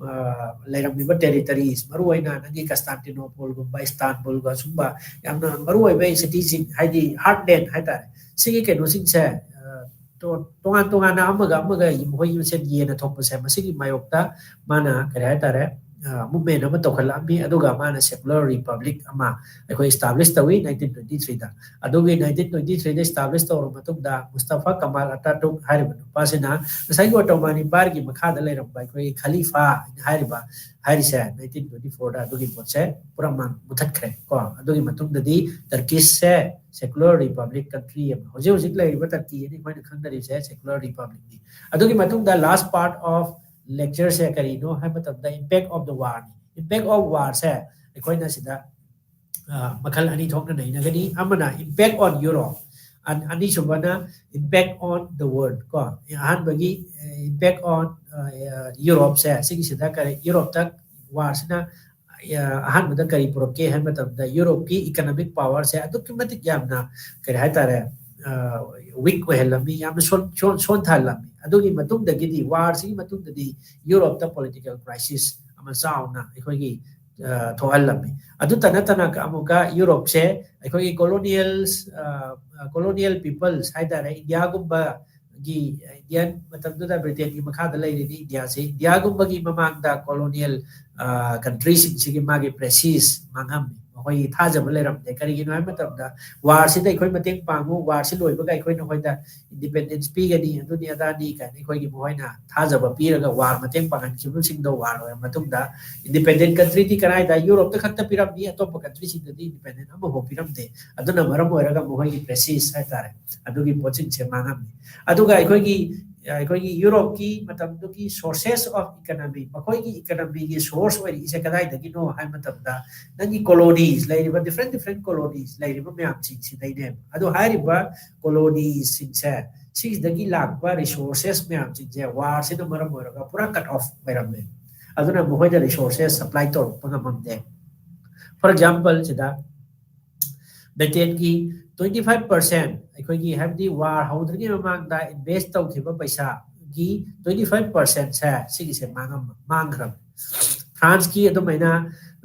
ꯑ, ꯂꯩꯔꯝꯃꯤꯕ territories, ꯃꯔꯨꯑꯣꯏꯅ ꯅꯪꯒꯤ Constantinople ꯒꯨꯝꯕ, Istanbul ꯒ ꯁꯨꯝꯕ ꯌꯥꯝꯅ ꯃꯔꯨꯑꯣꯏꯕ city ꯁꯤꯡ, ꯍꯥꯏꯗꯤ heartland ꯍꯥꯏꯇꯥꯔꯦ, ꯁꯤꯒꯤ ꯀꯩꯅꯣꯁꯤꯡꯁꯦ, ꯑ, ꯇꯣ-, ꯇꯣꯉꯥꯟ ꯇꯣꯉꯥꯟꯅ ꯑꯃꯒ ꯑꯃꯒ ꯃꯈꯣꯏꯒꯤ ꯃꯁꯦꯟ ꯌꯦꯟꯅ ꯊꯣꯛꯄꯁꯦ, ꯃꯁꯤꯒꯤ ꯃꯥꯌꯣꯛꯇ ꯃꯥꯅ ꯀꯔꯤ ꯍꯥꯏꯇꯥꯔꯦ, ꯑ, movement ꯑꯃ ꯇꯧꯈꯠꯂꯛꯑꯝꯃꯤ꯫ ꯑꯗꯨꯒ ꯃꯥꯅ secular republic ꯑꯃ ꯑꯩꯈꯣꯏ establish ꯇꯧꯏ nineteen twenty three ꯗ꯫ ꯑꯗꯨꯒꯤ nineteen twenty three ꯗ establish ꯇꯧꯔꯕ ꯃꯇꯨꯡꯗ Mustafa Kemal Atatürk ꯍꯥꯏꯔꯤꯕ ꯅꯨꯄꯥꯁꯤꯅ ꯉꯁꯥꯏꯒꯤ Ottoman Empire ꯒꯤ ꯃꯈꯥꯗ ꯂꯩꯔꯝꯕ ꯑꯩꯈꯣꯏꯒꯤ Khalifa ꯍꯥꯏꯔꯤꯕ, ꯍꯥꯏꯔꯤꯁꯦ nineteen twenty four ꯗ ꯑꯗꯨꯒꯤ ꯄꯣꯠꯁꯦ ꯄꯨꯔꯥ ꯃꯥ ꯃꯨꯊꯠꯈ꯭ꯔꯦ ꯀꯣ꯫ ꯑꯗꯨꯒꯤ ꯃꯇꯨꯡꯗꯗꯤ Turkish ꯁꯦ secular republic country ꯑꯃ, ꯍꯧꯖꯤꯛ ꯍꯧꯖꯤꯛ ꯂꯩꯔꯤꯕ Turkey ꯑꯅ ꯑꯩꯈꯣꯏꯅ ꯈꯪꯅꯔꯤꯕꯁꯦ secular republic ꯅꯤ꯫ ꯑꯗꯨꯒꯤ ꯃꯇꯨꯡꯗ last part of lecture ꯁꯦ ꯀꯔꯤꯅꯣ ꯍꯥꯏꯕ ꯃꯇꯝꯗ impact of the war ꯅꯤ꯫ Impact of war ꯁꯦ ꯑꯩꯈꯣꯏꯅ ꯁꯤꯗ, ꯑ, ꯃꯈꯜ ꯑꯅꯤ ꯊꯣꯛꯅ ꯅꯩꯅꯒꯅꯤ꯫ ꯑꯃꯅ impact on Europe, ꯑꯟ-, ꯑꯅꯤꯁꯨꯕꯅ impact on the world ꯀꯣ꯫ ꯑꯍꯥꯟꯕꯒꯤ, ꯑ, impact on, ꯑ, Europe ꯁꯦ, ꯁꯤꯒꯤꯁꯤꯗ ꯀꯔꯤ, Europe ꯇ war ꯁꯤꯅ, ꯑ, ꯑꯍꯥꯟꯕꯗ ꯀꯔꯤ ꯄꯨꯔꯛꯀꯦ ꯍꯥꯏꯕ ꯃꯇꯝꯗ, Europe ꯀꯤ economic power ꯁꯦ ꯑꯗꯨꯛꯀꯤ ꯃꯇꯤꯛ ꯌꯥꯝꯅ, ꯀꯔꯤ ꯍꯥꯏꯇꯥꯔꯦ, ꯑ, weak ꯑꯣꯏꯍꯜꯂꯝꯃꯤ, ꯌꯥꯝꯅ ꯁꯣꯟ-, ꯁꯣꯟ-, ꯁꯣꯟꯊꯍꯜꯂꯝꯃꯤ꯫ ꯑꯗꯨꯒꯤ ꯃꯇꯨꯡꯗꯒꯤꯗꯤ, war ꯁꯤꯒꯤ ꯃꯇꯨꯡꯗꯗꯤ Europe ꯇ political crisis ꯑꯃ ꯆꯥꯎꯅ ꯑꯩꯈꯣꯏꯒꯤ ꯊꯣꯛꯍꯜꯂꯝꯃꯤ꯫ ꯑꯗꯨꯇ ꯅꯠꯇꯅ ꯑꯃꯨꯛꯀ ꯌꯨꯔꯣꯞꯁꯦ ꯑꯩꯈꯣꯏꯒꯤ colonials, colonial peoples ꯍꯥꯏꯇꯥꯔꯦ, ꯏꯟꯗꯤꯌꯥꯒꯨꯝꯕꯒꯤ, ꯏꯟꯗꯤꯌꯥꯟ ꯃꯇꯝꯗꯨꯗ ꯕ꯭ꯔꯤꯇꯦꯟꯒꯤ ꯃꯈꯥꯗ ꯂꯩꯔꯤꯅꯤ ꯏꯟꯗꯤꯌꯥꯁꯤ, ꯏꯟꯗꯤꯌꯥꯒꯨꯝꯕꯒꯤ ꯃꯃꯥꯡꯗ colonial countryꯁꯤꯡꯁꯤꯒꯤ ꯃꯥꯒꯤ prestige ꯃꯥꯡꯉꯝꯃꯤ꯫ ꯃꯈꯣꯏꯒꯤ ꯊꯥꯖꯕ ꯂꯩꯔꯝꯗꯦ꯫ ꯀꯔꯤꯒꯤꯅꯣ ꯍꯥꯏꯕ ꯃꯇꯝꯗ warꯁꯤꯗ ꯑꯩꯈꯣꯏ ꯃꯇꯦꯡ ꯄꯥꯡꯉꯨ, warꯁꯤ ꯂꯣꯏꯕꯒ ꯑꯩꯈꯣꯏ ꯅꯈꯣꯏꯗ independence ꯄꯤꯒꯅꯤ, ꯑꯗꯨꯅꯤ ꯑꯗꯥꯅꯤ ꯀꯥꯏꯅ ꯑꯩꯈꯣꯏꯒꯤ ꯃꯈꯣꯏꯅ ꯊꯥꯖꯕ ꯄꯤꯔꯒ war ꯃꯇꯦꯡ ꯄꯥꯡꯍꯟꯈꯤꯕꯁꯤꯡꯗꯣ war ꯂꯣꯏꯔ ꯃꯇꯨꯡꯗ independent countryꯗꯤ ꯀꯗꯥꯏꯗ? ꯌꯨꯔꯣꯞꯇ ꯈꯛꯇ ꯄꯤꯔꯝꯃꯤ, ꯑꯇꯣꯞꯄ countryꯁꯤꯡꯗꯗꯤ independent ꯑꯃꯐꯥꯎ ꯄꯤꯔꯝꯗꯦ꯫ ꯑꯗꯨꯅ ꯃꯔꯝ ꯑꯣꯏꯔꯒ ꯃꯈꯣꯏꯒꯤ prestige ꯍꯥꯏꯇꯥꯔꯦ, ꯑꯗꯨꯒꯤ ꯄꯣꯠꯁꯤꯡꯁꯦ ꯃꯥꯡꯉꯝꯃꯤ꯫ ꯑꯗꯨꯒ ꯑꯩꯈꯣꯏꯒꯤ, ꯑꯩꯈꯣꯏꯒꯤ ꯌꯨꯔꯣꯞꯀꯤ ꯃꯇꯝꯗꯨꯒꯤ sources of economy, ꯃꯈꯣꯏꯒꯤ economyꯒꯤ source ꯑꯣꯏꯔꯛꯏꯁꯦ ꯀꯗꯥꯏꯗꯒꯤꯅꯣ ꯍꯥꯏꯕ ꯃꯇꯝꯗ, ꯅꯪꯒꯤ colonies ꯂꯩꯔꯤꯕ, different different colonies ꯂꯩꯔꯤꯕ ꯃꯌꯥꯝꯁꯤꯡꯁꯤꯗꯩꯅꯦꯕ꯫ ꯑꯗꯣ ꯍꯥꯏꯔꯤꯕ coloniesꯁꯤꯡꯁꯦ, ꯁꯤꯁꯤꯗꯒꯤ ꯂꯥꯛꯄ resources ꯃꯌꯥꯝꯁꯤꯡꯁꯦ warꯁꯤꯅ ꯃꯔꯝ ꯑꯣꯏꯔꯒ ꯄꯨꯔꯥ cut off ꯑꯣꯏꯔꯝꯃꯦ꯫ ꯑꯗꯨꯅ ꯃꯈꯣꯏꯗ resources supply ꯇꯧꯔꯛꯄ ꯉꯝꯃꯝꯗꯦ꯫ For example ꯁꯤꯗ ꯕ꯭ꯔꯤꯇꯦꯟꯒꯤ twenty five percent, ꯑꯩꯈꯣꯏꯒꯤ, ꯍꯥꯏꯕꯗꯤ war ꯍꯧꯗ꯭ꯔꯤꯉꯩ ꯃꯃꯥꯡꯗ invest ꯇꯧꯈꯤꯕ ꯄꯩꯁꯥꯒꯤ twenty five percentꯁꯦ ꯁꯤꯒꯤꯁꯦ ꯃꯥꯡꯉꯝ-, ꯃꯥꯡꯈ꯭ꯔꯕꯅꯤ꯫ ꯐ꯭ꯔꯥꯟꯁꯀꯤ ꯑꯗꯨꯃꯥꯏꯅ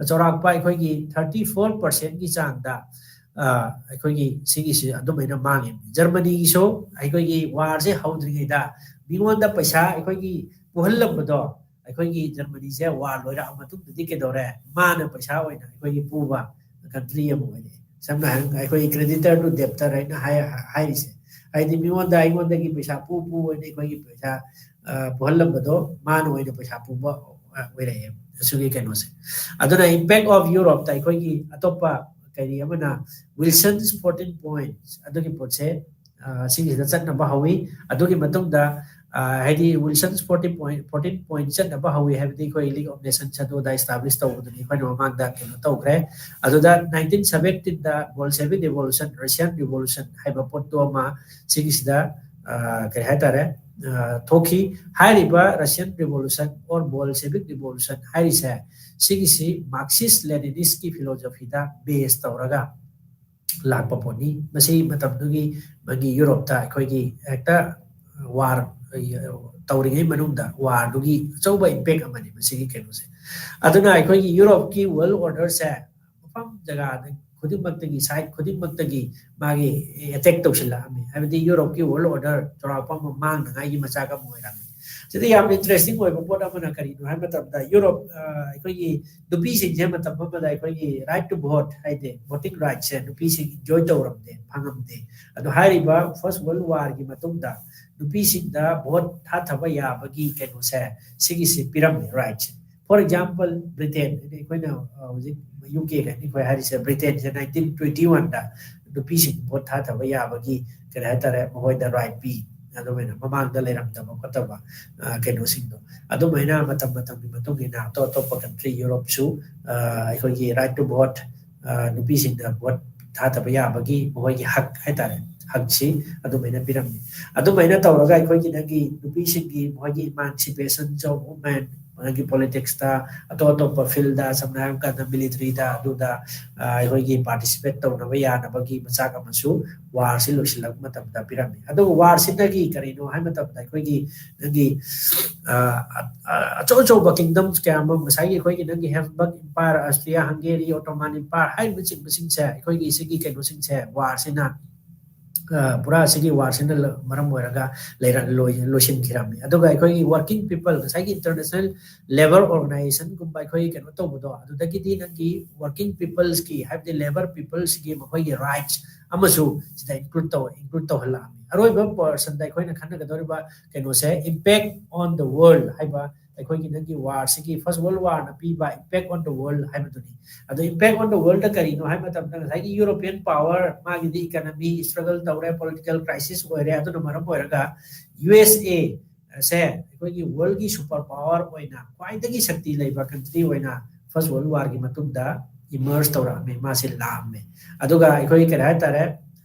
ꯆꯥꯎꯔꯥꯛꯄ ꯑꯩꯈꯣꯏꯒꯤ thirty four percentꯀꯤ ꯆꯥꯡꯗ, ꯑ, ꯑꯩꯈꯣꯏꯒꯤ ꯁꯤꯒꯤꯁꯤ ꯑꯗꯨꯃꯥꯏꯅ ꯃꯥꯡꯉꯤ꯫ ꯖꯔꯃꯅꯤꯒꯤꯁꯨ ꯑꯩꯈꯣꯏꯒꯤ warꯁꯦ ꯍꯧꯗ꯭ꯔꯤꯉꯩꯗ ꯃꯤꯉꯣꯟꯗ ꯄꯩꯁꯥ ꯑꯩꯈꯣꯏꯒꯤ ꯄꯨꯍꯜꯂꯝꯕꯗꯣ, ꯑꯩꯈꯣꯏꯒꯤ ꯖꯔꯃꯅꯤꯁꯦ war ꯂꯣꯏꯔꯛꯑ ꯃꯇꯨꯡꯗꯗꯤ ꯀꯩꯗꯧꯔꯦ? ꯃꯥꯅ ꯄꯩꯁꯥ ꯑꯣꯏꯅ ꯑꯩꯈꯣꯏꯒꯤ ꯄꯨꯕ country ꯑꯃ ꯑꯣꯏꯔꯛꯑꯦ꯫ ꯁꯝꯅ ꯍꯥꯏꯔꯕꯗ ꯑꯩꯈꯣꯏꯒꯤ creditor to debtor ꯍꯥꯏꯅ ꯍꯥꯏ-, ꯍꯥꯏꯔꯤꯁꯦ, ꯍꯥꯏꯗꯤ ꯃꯤꯉꯣꯟꯗ, ꯑꯩꯉꯣꯟꯗꯒꯤ ꯄꯩꯁꯥ ꯄꯨ ꯄꯨ ꯑꯣꯏꯅ ꯑꯩꯈꯣꯏꯒꯤ ꯄꯩꯁꯥ, ꯑ, ꯄꯨꯍꯜꯂꯝꯕꯗꯣ ꯃꯥꯅ ꯑꯣꯏꯅ ꯄꯩꯁꯥ ꯄꯨꯕ, ꯑ, ꯑꯣꯏꯔꯛꯑꯦ꯫ ꯑꯁꯤꯒꯤ ꯀꯩꯅꯣꯁꯦ꯫ ꯑꯗꯨꯅ impact of Europeꯇ ꯑꯩꯈꯣꯏꯒꯤ ꯑꯇꯣꯞꯄ ꯀꯔꯤ ꯑꯃꯅ Wilson's fourteen points ꯑꯗꯨꯒꯤ ꯄꯣꯠꯁꯦ, ꯑ, ꯁꯤꯒꯤꯁꯤꯗ ꯆꯠꯅꯕ ꯍꯧꯋꯤ꯫ ꯑꯗꯨꯒꯤ ꯃꯇꯨꯡꯗ, ꯑ, ꯍꯥꯏꯗꯤ Wilson's fourteen point, fourteen point ꯆꯠꯅꯕ ꯍꯧꯋꯤ ꯍꯥꯏꯕꯗꯤ ꯑꯩꯈꯣꯏ League of Nations ꯑꯗꯨꯗ establish ꯇꯧꯕꯗꯨꯅꯤ ꯑꯩꯈꯣꯏꯅ ꯃꯃꯥꯡꯗ ꯀꯩꯅꯣ ꯇꯧꯈ꯭ꯔꯦ꯫ ꯑꯗꯨꯗ nineteen seventeenꯗ Bolshevik Revolution, Russian Revolution ꯍꯥꯏꯕ ꯄꯣꯠꯇꯣ ꯑꯃ ꯁꯤꯒꯤꯁꯤꯗ, ꯑ, ꯀꯩ ꯍꯥꯏꯇꯥꯔꯦ, ꯑ, ꯊꯣꯛꯈꯤ꯫ ꯍꯥꯏꯔꯤꯕ Russian Revolution or Bolshevik Revolution ꯍꯥꯏꯔꯤꯁꯦ, ꯁꯤꯒꯤꯁꯤ Marxist Leninistꯀꯤ philosophyꯗ base ꯇꯧꯔꯒ ꯂꯥꯛꯄ ꯄꯣꯠꯅꯤ꯫ ꯃꯁꯤ ꯃꯇꯝꯗꯨꯒꯤ ꯃꯥꯒꯤ ꯌꯨꯔꯣꯞꯇ ꯑꯩꯈꯣꯏꯒꯤ ꯍꯦꯛꯇ war ꯇꯧꯔꯤꯉꯩ ꯃꯅꯨꯡꯗ warꯗꯨꯒꯤ ꯑꯆꯧꯕ impact ꯑꯃꯅꯤ ꯃꯁꯤꯒꯤ ꯀꯩꯅꯣꯁꯦ꯫ ꯑꯗꯨꯅ ꯑꯩꯈꯣꯏꯒꯤ ꯌꯨꯔꯣꯞꯀꯤ ꯋꯥꯔꯜ ꯑꯣꯔꯗꯔꯁꯦ ꯃꯐꯝ ꯖꯒꯥ ꯈꯨꯗꯤꯡꯃꯛꯇꯒꯤ, ꯁꯥꯏꯠ ꯈꯨꯗꯤꯡꯃꯛꯇꯒꯤ ꯃꯥꯒꯤ ꯑꯦꯇꯦꯛ ꯇꯧꯁꯤꯜꯂꯛꯑꯝꯃꯤ꯫ ꯍꯥꯏꯕꯗꯤ ꯌꯨꯔꯣꯞꯀꯤ ꯋꯥꯔꯜ ꯑꯣꯔꯗꯔ ꯆꯥꯎꯔꯥꯛꯄ ꯑꯃ ꯃꯥꯡꯅꯉꯥꯏꯒꯤ ꯃꯆꯥꯛ ꯑꯃ ꯑꯣꯏꯔꯝꯃꯤ꯫ ꯁꯤꯗ ꯌꯥꯝꯅ ꯏꯟꯇꯔꯦꯁꯇꯤꯡ ꯑꯣꯏꯕ ꯄꯣꯠ ꯑꯃꯅ ꯀꯔꯤꯅꯣ ꯍꯥꯏꯕ ꯃꯇꯝꯗ, ꯌꯨꯔꯣꯞ, ꯑ, ꯑꯩꯈꯣꯏꯒꯤ ꯅꯨꯄꯤꯁꯤꯡꯁꯦ ꯃꯇꯝ ꯑꯃꯗ ꯑꯩꯈꯣꯏꯒꯤ ꯔꯥꯏꯠ ꯇꯨ ꯚꯣꯠ ꯍꯥꯏꯗꯤ ꯚꯣꯇꯤꯡ ꯔꯥꯏꯠꯁꯦ ꯅꯨꯄꯤꯁꯤꯡ ꯏꯟꯖꯣꯏ ꯇꯧꯔꯝꯗꯦ, ꯐꯪꯉꯝꯗꯦ꯫ ꯑꯗꯣ ꯍꯥꯏꯔꯤꯕ ꯐꯥꯔꯁ ꯋꯥꯔꯜ ꯋꯥꯔꯒꯤ ꯃꯇꯨꯡꯗ ꯅꯨꯄꯤꯁꯤꯡꯗ ꯚꯣꯠ ꯊꯥꯊꯕ ꯌꯥꯕꯒꯤ ꯀꯩꯅꯣꯁꯦ, ꯁꯤꯒꯤꯁꯤ ꯄꯤꯔꯝꯃꯦ, ꯔꯥꯏꯠꯁꯦ꯫ ꯐꯣꯔ ꯑꯦꯛꯖꯥꯝꯄꯜ, ꯕ꯭ꯔꯤꯇꯦꯟ, ꯑꯩꯈꯣꯏꯅ, ꯑ, ꯍꯧꯖꯤꯛ ꯌꯨ ꯀꯦ ꯀꯥꯏꯅ ꯑꯩꯈꯣꯏ ꯍꯥꯏꯔꯤꯁꯦ, ꯕ꯭ꯔꯤꯇꯦꯟꯁꯦ ꯅꯥꯏꯟꯇꯤꯟ ꯇ꯭ꯋꯦꯟꯇꯤ ꯋꯥꯟꯗ ꯅꯨꯄꯤꯁꯤꯡ ꯚꯣꯠ ꯊꯥꯊꯕ ꯌꯥꯕꯒꯤ, ꯀꯔꯤ ꯍꯥꯏꯇꯥꯔꯦ, ꯃꯈꯣꯏꯗ ꯔꯥꯏꯠ ꯄꯤ꯫ ꯑꯗꯨꯃꯥꯏꯅ ꯃꯃꯥꯡꯗ ꯂꯩꯔꯝꯗꯕ ꯈꯣꯠꯇꯕ, ꯑ, ꯀꯩꯅꯣꯁꯤꯡꯗꯣ꯫ ꯑꯗꯨꯃꯥꯏꯅ ꯃꯇꯝ ꯃꯇꯝꯒꯤ ꯃꯇꯨꯡ ꯏꯟꯅ ꯑꯇꯣꯞ ꯑꯇꯣꯞꯄ ꯀꯟꯇ꯭ꯔꯤ, ꯌꯨꯔꯣꯞꯁꯨ, ꯑ, ꯑꯩꯈꯣꯏꯒꯤ ꯔꯥꯏꯠ ꯇꯨ ꯚꯣꯠ, ꯑ, ꯅꯨꯄꯤꯁꯤꯡꯗ ꯚꯣꯠ ꯊꯥꯗꯕ ꯌꯥꯕꯒꯤ ꯃꯈꯣꯏꯒꯤ ꯍꯛ ꯍꯥꯏꯇꯥꯔꯦ, ꯍꯛꯁꯤ ꯑꯗꯨꯃꯥꯏꯅ ꯄꯤꯔꯝꯃꯤ꯫ ꯑꯗꯨꯃꯥꯏꯅ ꯇꯧꯔꯒ ꯑꯩꯈꯣꯏꯒꯤ ꯅꯪꯒꯤ ꯅꯨꯄꯤꯁꯤꯡꯒꯤ ꯃꯈꯣꯏꯒꯤ emancipation of women, ꯃꯥꯒꯤ ꯄꯣꯂꯤꯇꯤꯛꯁꯇ, ꯑꯇꯣꯞ ꯑꯇꯣꯞꯄ ꯐꯤꯜꯗ, ꯁꯝꯅ ꯍꯥꯏꯔꯕ ꯀꯥꯟꯗ ꯃꯤꯂꯤꯇꯔꯤꯗ, ꯑꯗꯨꯗ, ꯑ, ꯑꯩꯈꯣꯏꯒꯤ ꯄꯥꯔꯇꯤꯁꯤꯄꯦꯠ ꯇꯧꯅꯕ ꯌꯥꯅꯕꯒꯤ ꯃꯆꯥꯛ ꯑꯃꯁꯨ ꯋꯥꯔꯁꯤ ꯂꯣꯏꯁꯤꯜꯂꯛꯄ ꯃꯇꯝꯗ ꯄꯤꯔꯝꯃꯤ꯫ ꯑꯗꯨꯒ ꯋꯥꯔꯁꯤꯅꯒꯤ ꯀꯔꯤꯅꯣ ꯍꯥꯏꯕ ꯃꯇꯝꯗ, ꯑꯩꯈꯣꯏꯒꯤ ꯅꯪꯒꯤ, ꯑ, ꯑ, ꯑꯆꯧ ꯑꯆꯧꯕ ꯀꯤꯡꯗꯝꯁ ꯀꯌꯥ ꯑꯃ, ꯉꯁꯥꯏꯒꯤ ꯑꯩꯈꯣꯏꯒꯤ ꯅꯪꯒꯤ ꯍꯦꯕꯁꯕꯔꯒ ꯏꯝꯄꯥꯌꯔ, ꯑꯁꯇ꯭ꯔꯤꯌꯥ, ꯍꯪꯒꯦꯔꯤ, ꯑꯣꯇꯣꯃꯥꯟ ꯏꯝꯄꯥꯌꯔ ꯍꯥꯏꯔꯤꯕ ꯆꯤꯡꯕꯁꯤꯡꯁꯦ ꯑꯩꯈꯣꯏꯒꯤ ꯁꯤꯒꯤ ꯀꯩꯅꯣꯁꯤꯡꯁꯦ, ꯋꯥꯔꯁꯤꯅ, ꯑ, ꯄꯨꯔꯥ ꯁꯤꯒꯤ ꯋꯥꯔꯁꯤꯅ ꯂ-, ꯃꯔꯝ ꯑꯣꯏꯔꯒ ꯂꯩꯔ-, ꯂꯣꯏ-, ꯂꯣꯏꯁꯤꯟꯈꯤꯔꯝꯃꯤ꯫ ꯑꯗꯨꯒ ꯑꯩꯈꯣꯏꯒꯤ ꯋꯥꯔꯀꯤꯡ ꯄꯤꯄꯜ, ꯉꯁꯥꯏꯒꯤ ꯏꯟꯇꯔꯅꯦꯁꯅꯦꯜ ꯂꯦꯕꯔ ꯑꯣꯔꯒꯅꯥꯏꯖꯦꯁꯟꯒꯨꯝꯕ ꯑꯩꯈꯣꯏ ꯀꯩꯅꯣ ꯇꯧꯕꯗꯣ, ꯑꯗꯨꯗꯒꯤꯗꯤ ꯅꯪꯒꯤ ꯋꯥꯔꯀꯤꯡ ꯄꯤꯄꯜꯁꯀꯤ, ꯍꯥꯏꯕꯗꯤ ꯂꯦꯕꯔ ꯄꯤꯄꯜꯁꯤꯒꯤ ꯃꯈꯣꯏꯒꯤ ꯔꯥꯏꯠꯁ ꯑꯃꯁꯨ ꯁꯤꯗ ꯏꯟꯀ꯭ꯂꯨꯗ ꯇꯧ-, ꯏꯟꯀ꯭ꯂꯨꯗ ꯇꯧꯍꯜꯂꯛꯑꯝꯃꯤ꯫ ꯑꯔꯣꯏꯕ ꯄꯣꯔꯁꯟꯗ ꯑꯩꯈꯣꯏꯅ ꯈꯟꯅꯒꯗꯧꯔꯤꯕ ꯀꯩꯅꯣꯁꯦ, impact on the world ꯍꯥꯏꯕ, ꯑꯩꯈꯣꯏꯒꯤ ꯅꯪꯒꯤ ꯋꯥꯔꯁꯤꯒꯤ, ꯐꯥꯔꯁ ꯋꯥꯔꯜ ꯋꯥꯔꯅ ꯄꯤꯕ impact on the world ꯍꯥꯏꯕꯗꯨꯅꯤ꯫ ꯑꯗꯣ impact on the world ꯀꯔꯤꯅꯣ ꯍꯥꯏꯕ ꯃꯇꯝꯗ, ꯉꯁꯥꯏꯒꯤ ꯌꯨꯔꯣꯄꯤꯌꯟ ꯄꯥꯋꯔ, ꯃꯥꯒꯤꯗꯤ ꯏꯀꯅꯃꯤ ꯁ꯭ꯇ꯭ꯔꯒꯜ ꯇꯧꯔꯦ, ꯄꯣꯂꯤꯇꯤꯀꯦꯜ ꯀ꯭ꯔꯥꯏꯁꯤꯁ ꯑꯣꯏꯔꯦ, ꯑꯗꯨꯅ ꯃꯔꯝ ꯑꯣꯏꯔꯒ ꯌꯨ ꯑꯦꯁ ꯑꯦ ꯁꯦ ꯑꯩꯈꯣꯏꯒꯤ ꯋꯥꯔꯜꯒꯤ ꯁꯨꯄꯔ ꯄꯥꯋꯔ ꯑꯣꯏꯅ ꯈ꯭ꯋꯥꯏꯗꯒꯤ ꯁꯛꯇꯤ ꯂꯩꯕ ꯀꯟꯇ꯭ꯔꯤ ꯑꯣꯏꯅ ꯐꯥꯔꯁ ꯋꯥꯔꯜ ꯋꯥꯔꯒꯤ ꯃꯇꯨꯡꯗ ꯏꯃꯔꯖ ꯇꯧꯔꯛꯑꯝꯃꯦ, ꯃꯥꯁꯦ ꯂꯥꯛꯑꯝꯃꯦ꯫ ꯑꯗꯨꯒ ꯑꯩꯈꯣꯏ ꯀꯔꯤ ꯍꯥꯏꯇꯥꯔꯦ,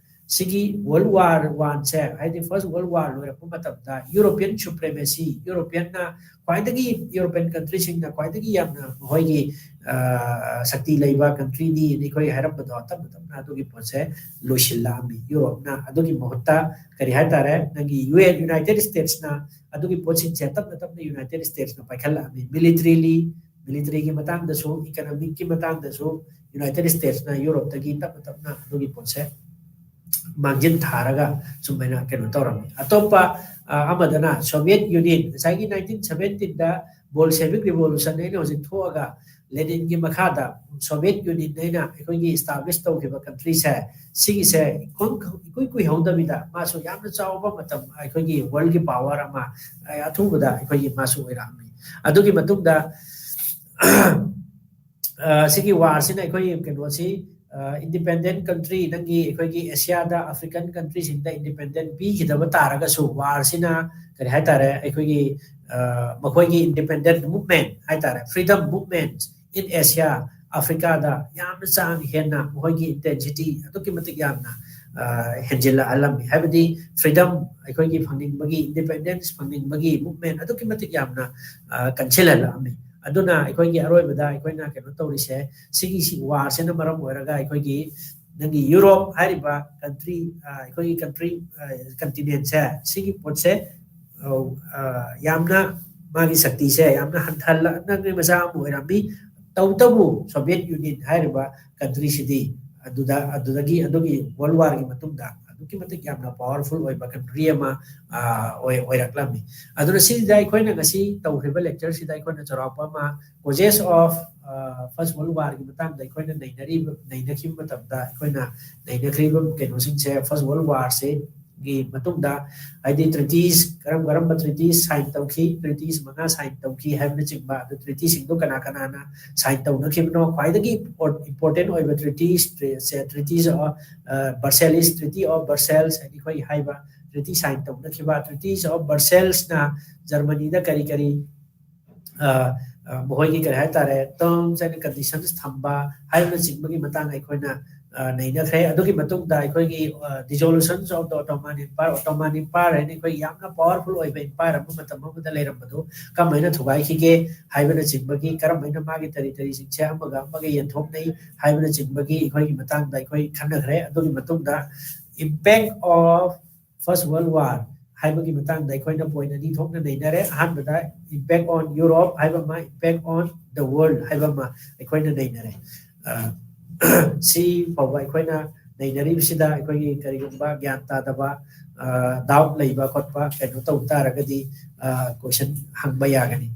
ꯁꯤꯒꯤ ꯋꯥꯔꯜ ꯋꯥꯔ ꯋꯥꯟꯁꯦ, ꯍꯥꯏꯗꯤ ꯐꯥꯔꯁ ꯋꯥꯔꯜ ꯋꯥꯔ ꯂꯣꯏꯔꯛꯄ ꯃꯇꯝꯗ ꯌꯨꯔꯣꯄꯤꯌꯟ ꯁꯨꯄ꯭ꯔꯦꯃꯦꯁꯤ, ꯌꯨꯔꯣꯄꯤꯌꯟꯅ ꯈ꯭ꯋꯥꯏꯗꯒꯤ, ꯌꯨꯔꯣꯄꯤꯌꯟ ꯀꯟꯇ꯭ꯔꯤꯁꯤꯡꯅ ꯈ꯭ꯋꯥꯏꯗꯒꯤ ꯌꯥꯝꯅ ꯃꯈꯣꯏꯒꯤ, ꯑ, ꯁꯛꯇꯤ ꯂꯩꯕ ꯀꯟꯇ꯭ꯔꯤꯅꯤ ꯑꯩꯈꯣꯏ ꯍꯥꯏꯔꯝꯕꯗꯣ, ꯇꯞꯅ ꯇꯞꯅ ꯑꯗꯨꯒꯤ ꯄꯣꯠꯁꯦ ꯂꯣꯏꯁꯤꯜꯂꯛꯑꯝꯃꯤ꯫ ꯌꯨꯔꯣꯞꯅ ꯑꯗꯨꯒꯤ ꯃꯍꯨꯠꯇ ꯀꯔꯤ ꯍꯥꯏꯇꯥꯔꯦ, ꯅꯪꯒꯤ ꯌꯨ ꯑꯦꯟ, ꯌꯨꯅꯥꯏꯇꯦꯠ ꯁ꯭ꯇꯦꯠꯁꯅ ꯑꯗꯨꯒꯤ ꯄꯣꯠꯁꯤꯡꯁꯦ ꯇꯞꯅ ꯇꯞꯅ ꯌꯨꯅꯥꯏꯇꯦꯠ ꯁ꯭ꯇꯦꯠꯁꯅ ꯄꯥꯏꯈꯠꯂꯛꯑꯝꯃꯤ꯫ ꯃꯤꯂꯤꯇꯔꯤꯂꯤ ꯃꯤꯂꯤꯇꯔꯤꯒꯤ ꯃꯇꯥꯡꯗꯁꯨ, ꯏꯀꯅꯣꯃꯤꯛꯀꯤ ꯃꯇꯥꯡꯗꯁꯨ ꯌꯨꯅꯥꯏꯇꯦꯠ ꯁ꯭ꯇꯦꯠꯁꯅ ꯌꯨꯔꯣꯞꯇꯒꯤ ꯇꯞꯅ ꯇꯞꯅ ꯑꯗꯨꯒꯤ ꯄꯣꯠꯁꯦ ꯃꯥꯡꯖꯤꯟ ꯊꯥꯔꯒ ꯁꯨꯃꯥꯏꯅ ꯀꯩꯅꯣ ꯇꯧꯔꯝꯃꯤ꯫ ꯑꯇꯣꯞꯄ ꯑꯃꯗꯅ ꯁꯣꯚꯤꯌꯦꯠ ꯌꯨꯅꯤꯌꯟ, ꯉꯁꯥꯏꯒꯤ ꯅꯥꯏꯟꯇꯤꯟ ꯁꯚꯦꯟꯇꯤꯟꯗ ꯕꯣꯜꯁꯦꯚꯤꯛ ꯔꯤꯚꯣꯂꯨꯁꯟ ꯑꯩꯅ ꯍꯧꯖꯤꯛ ꯊꯣꯛꯑꯒ ꯂꯦꯅꯤꯟꯒꯤ ꯃꯈꯥꯗ ꯁꯣꯚꯤꯌꯦꯠ ꯌꯨꯅꯤꯌꯟ ꯑꯩꯅ ꯑꯩꯈꯣꯏꯒꯤ ꯏꯁꯇꯥꯕ꯭ꯂꯤꯁ ꯇꯧꯈꯤꯕ ꯀꯟꯇ꯭ꯔꯤꯁꯦ, ꯁꯤꯒꯤꯁꯦ ꯏꯀꯨꯏ ꯀꯨꯏꯍꯧꯗꯕꯤꯗ ꯃꯥꯁꯨ ꯌꯥꯝꯅ ꯆꯥꯎꯕ ꯃꯇꯝ ꯑꯩꯈꯣꯏꯒꯤ ꯋꯥꯔꯜꯒꯤ ꯄꯥꯋꯔ ꯑꯃ ꯑꯊꯨꯕꯗ ꯑꯩꯈꯣꯏꯒꯤ ꯃꯥꯁꯨ ꯑꯣꯏꯔꯛꯑꯝꯃꯤ꯫ ꯑꯗꯨꯒꯤ ꯃꯇꯨꯡꯗ ꯁꯤꯒꯤ ꯋꯥꯔꯁꯤꯅ ꯑꯩꯈꯣꯏꯒꯤ ꯀꯩꯅꯣꯁꯤ, ꯏꯟꯗꯤꯄꯦꯟꯗꯦꯟ ꯀꯟꯇ꯭ꯔꯤ, ꯅꯪꯒꯤ ꯑꯩꯈꯣꯏꯒꯤ ꯑꯦꯁꯤꯌꯥꯗ ꯑꯐ꯭ꯔꯤꯀꯟ ꯀꯟꯇ꯭ꯔꯤꯁꯤꯡꯗ ꯏꯟꯗꯤꯄꯦꯟꯗꯦꯟ ꯄꯤꯈꯤꯗꯕ ꯇꯥꯔꯒꯁꯨ, ꯋꯥꯔꯁꯤꯅ ꯀꯔꯤ ꯍꯥꯏꯇꯥꯔꯦ, ꯑꯩꯈꯣꯏꯒꯤ ꯃꯈꯣꯏꯒꯤ ꯏꯟꯗꯤꯄꯦꯟꯗꯦꯟ ꯃꯨꯞꯃꯦꯟ ꯍꯥꯏꯇꯥꯔꯦ, ꯐ꯭ꯔꯤꯗꯝ ꯃꯨꯞꯃꯦꯟ ꯏꯟ ꯑꯦꯁꯤꯌꯥ, ꯑꯐ꯭ꯔꯤꯀꯥꯗ ꯌꯥꯝꯅ ꯆꯥꯡ ꯍꯦꯟꯅ ꯃꯈꯣꯏꯒꯤ ꯏꯟꯇꯦꯟꯁꯤꯇꯤ ꯑꯗꯨꯛꯀꯤ ꯃꯇꯤꯛ ꯌꯥꯝꯅ ꯍꯦꯟꯖꯤꯜꯂꯛꯍꯜꯂꯝꯃꯤ꯫ ꯍꯥꯏꯕꯗꯤ ꯐ꯭ꯔꯤꯗꯝ ꯑꯩꯈꯣꯏꯒꯤ ꯐꯪꯅꯤꯡꯕꯒꯤ, ꯏꯟꯗꯤꯄꯦꯟꯗꯦꯟꯁ ꯐꯪꯅꯤꯡꯕꯒꯤ ꯃꯨꯞꯃꯦꯟ ꯑꯗꯨꯛꯀꯤ ꯃꯇꯤꯛ ꯌꯥꯝꯅ ꯀꯟꯁꯤꯜꯍꯜꯂꯛꯑꯝꯃꯤ꯫ ꯑꯗꯨꯅ ꯑꯩꯈꯣꯏꯒꯤ ꯑꯔꯣꯏꯕꯗ ꯑꯩꯈꯣꯏꯅ ꯀꯩꯅꯣ ꯇꯧꯔꯤꯁꯦ, ꯁꯤꯒꯤ ꯁꯤ ꯋꯥꯔꯁꯤꯅ ꯃꯔꯝ ꯑꯣꯏꯔꯒ ꯑꯩꯈꯣꯏꯒꯤ ꯅꯪꯒꯤ ꯌꯨꯔꯣꯞ ꯍꯥꯏꯔꯤꯕ ꯀꯟꯇ꯭ꯔꯤ, ꯑꯩꯈꯣꯏꯒꯤ ꯀꯟꯇ꯭ꯔꯤ, ꯀꯟꯇꯤꯅꯦꯟꯁꯦ, ꯁꯤꯒꯤ ꯄꯣꯠꯁꯦ ꯌꯥꯝꯅ ꯃꯥꯒꯤ ꯁꯛꯇꯤꯁꯦ ꯌꯥꯝꯅ ꯍꯟꯊꯍꯜꯂꯛꯅꯉꯩ ꯃꯆꯥꯛ ꯑꯃ ꯑꯣꯏꯔꯝꯃꯤ꯫ ꯇꯧꯕꯇꯕꯨ ꯁꯣꯚꯤꯌꯦꯠ ꯌꯨꯅꯤꯌꯟ ꯍꯥꯏꯔꯤꯕ ꯀꯟꯇ꯭ꯔꯤꯁꯤꯗꯤ ꯑꯗꯨꯗ, ꯑꯗꯨꯗꯒꯤ, ꯑꯗꯨꯒꯤ ꯋꯥꯔꯜ ꯋꯥꯔꯒꯤ ꯃꯇꯨꯡꯗ ꯑꯗꯨꯛꯀꯤ ꯃꯇꯤꯛ ꯌꯥꯝꯅ ꯄꯥꯋꯔꯐꯨꯜ ꯑꯣꯏꯕ ꯀꯟꯇ꯭ꯔꯤ ꯑꯃ ꯑꯣꯏꯔꯛꯂꯝꯃꯤ꯫ ꯑꯗꯨꯅ ꯁꯤꯗ ꯑꯩꯈꯣꯏꯅ ꯉꯁꯤ ꯇꯧꯈ꯭ꯔꯤꯕ ꯂꯦꯛꯆꯔꯁꯤꯗ ꯑꯩꯈꯣꯏꯅ ꯆꯥꯎꯔꯥꯛꯄ ꯑꯃ causes of first world warꯒꯤ ꯃꯇꯥꯡꯗ ꯑꯩꯈꯣꯏꯅ ꯅꯩꯅꯔꯤꯕ, ꯅꯩꯅꯈꯤꯕ ꯃꯇꯝꯗ ꯑꯩꯈꯣꯏꯅ ꯅꯩꯅꯈ꯭ꯔꯤꯕ ꯀꯩꯅꯣꯁꯤꯡꯁꯦ, ꯐꯥꯔꯁ ꯋꯥꯔꯜ ꯋꯥꯔꯁꯦ ꯒꯤ ꯃꯇꯨꯡꯗ, ꯍꯥꯏꯗꯤ ꯇ꯭ꯔꯤꯇꯤꯁ, ꯀꯔꯝ ꯀꯔꯝꯕ ꯇ꯭ꯔꯤꯇꯤꯁ ꯁꯥꯏꯟ ꯇꯧꯈꯤ, ꯇ꯭ꯔꯤꯇꯤꯁ ꯃꯉꯥ ꯁꯥꯏꯟ ꯇꯧꯈꯤ ꯍꯥꯏꯕꯅꯆꯤꯡꯕ, ꯑꯗꯨ ꯇ꯭ꯔꯤꯇꯤꯁꯤꯡꯗꯣ ꯀꯅꯥ ꯀꯅꯥꯅ ꯁꯥꯏꯟ ꯇꯧꯅꯈꯤꯕꯅꯣ, ꯈ꯭ꯋꯥꯏꯗꯒꯤ ꯏꯝꯄꯣꯔꯇꯦꯟ ꯑꯣꯏꯕ ꯇ꯭ꯔꯤꯇꯤꯁ, ꯇ꯭ꯔꯤꯇꯤꯁ ꯑꯣꯐ ꯕꯔꯁꯦꯂꯤꯁ, ꯇ꯭ꯔꯤꯇꯤ ꯑꯣꯐ ꯕꯔꯁꯦꯜꯁ ꯍꯥꯏꯗꯤ ꯑꯩꯈꯣꯏ ꯍꯥꯏꯕ ꯇ꯭ꯔꯤꯇꯤ ꯁꯥꯏꯟ ꯇꯧꯅꯈꯤꯕ, ꯇ꯭ꯔꯤꯇꯤꯁ ꯑꯣꯐ ꯕꯔꯁꯦꯜꯁꯅ ꯖꯔꯃꯅꯤꯗ ꯀꯔꯤ ꯀꯔꯤ ꯃꯈꯣꯏꯒꯤ ꯀꯔꯤ ꯍꯥꯏꯇꯥꯔꯦ, ꯇꯔꯝꯁ ꯑꯦꯟ ꯀꯟꯗꯤꯁꯟꯁ ꯊꯝꯕ ꯍꯥꯏꯕꯅꯆꯤꯡꯕꯒꯤ ꯃꯇꯥꯡꯗ ꯑꯩꯈꯣꯏꯅ ꯅꯩꯅꯈ꯭ꯔꯦ꯫ ꯑꯗꯨꯒꯤ ꯃꯇꯨꯡꯗ ꯑꯩꯈꯣꯏꯒꯤ ꯗꯤꯖꯣꯂꯨꯁꯟꯁ ꯑꯣꯐ ꯗ ꯑꯣꯇꯣꯃꯥꯟ ꯑꯦꯝꯄꯥꯌꯔ, ꯑꯣꯇꯣꯃꯥꯟ ꯑꯦꯝꯄꯥꯌꯔ ꯍꯥꯏꯅ ꯑꯩꯈꯣꯏꯒꯤ ꯌꯥꯝꯅ ꯄꯥꯋꯔꯐꯨꯜ ꯑꯣꯏꯕ ꯑꯦꯝꯄꯥꯌꯔ ꯑꯃ ꯃꯇꯝ ꯑꯃꯗ ꯂꯩꯔꯝꯕꯗꯨ ꯀꯔꯝꯍꯥꯏꯅ ꯊꯨꯒꯥꯏꯈꯤꯒꯦ ꯍꯥꯏꯕꯅꯆꯤꯡꯕꯒꯤ, ꯀꯔꯝꯍꯥꯏꯅ ꯃꯥꯒꯤ ꯇꯦꯔꯤꯇꯣꯔꯤꯁꯤꯡꯁꯦ ꯑꯃꯒ ꯑꯃꯒ ꯌꯦꯟꯊꯣꯛꯅꯩ ꯍꯥꯏꯕꯅꯆꯤꯡꯕꯒꯤ ꯑꯩꯈꯣꯏꯒꯤ ꯃꯇꯥꯡꯗ ꯑꯩꯈꯣꯏ ꯈꯟꯅꯈ꯭ꯔꯦ꯫ ꯑꯗꯨꯒꯤ ꯃꯇꯨꯡꯗ impact of first world war ꯍꯥꯏꯕꯒꯤ ꯃꯇꯥꯡꯗ ꯑꯩꯈꯣꯏꯅ ꯄꯣꯏꯟ ꯑꯅꯤ ꯊꯣꯛꯅ ꯅꯩꯅꯔꯦ꯫ ꯑꯍꯥꯟꯕꯗ impact on Europe ꯍꯥꯏꯕ ꯑꯃ, impact on the world ꯍꯥꯏꯕ ꯑꯃ ꯑꯩꯈꯣꯏꯅ ꯅꯩꯅꯔꯦ꯫ ꯑ, ꯁꯤ ꯐꯥꯎꯕ ꯑꯩꯈꯣꯏꯅ ꯅꯩꯅꯔꯤꯕꯁꯤꯗ ꯑꯩꯈꯣꯏꯒꯤ ꯀꯔꯤꯒꯨꯝꯕ ꯒ꯭ꯌꯥꯟ ꯇꯥꯗꯕ, ꯗꯥꯎꯠ ꯂꯩꯕ ꯈꯣꯠꯄ ꯀꯩꯅꯣ ꯇꯧ ꯇꯥꯔꯒꯗꯤ ꯀꯣꯏꯁꯟ ꯍꯪꯕ ꯌꯥꯒꯅꯤ꯫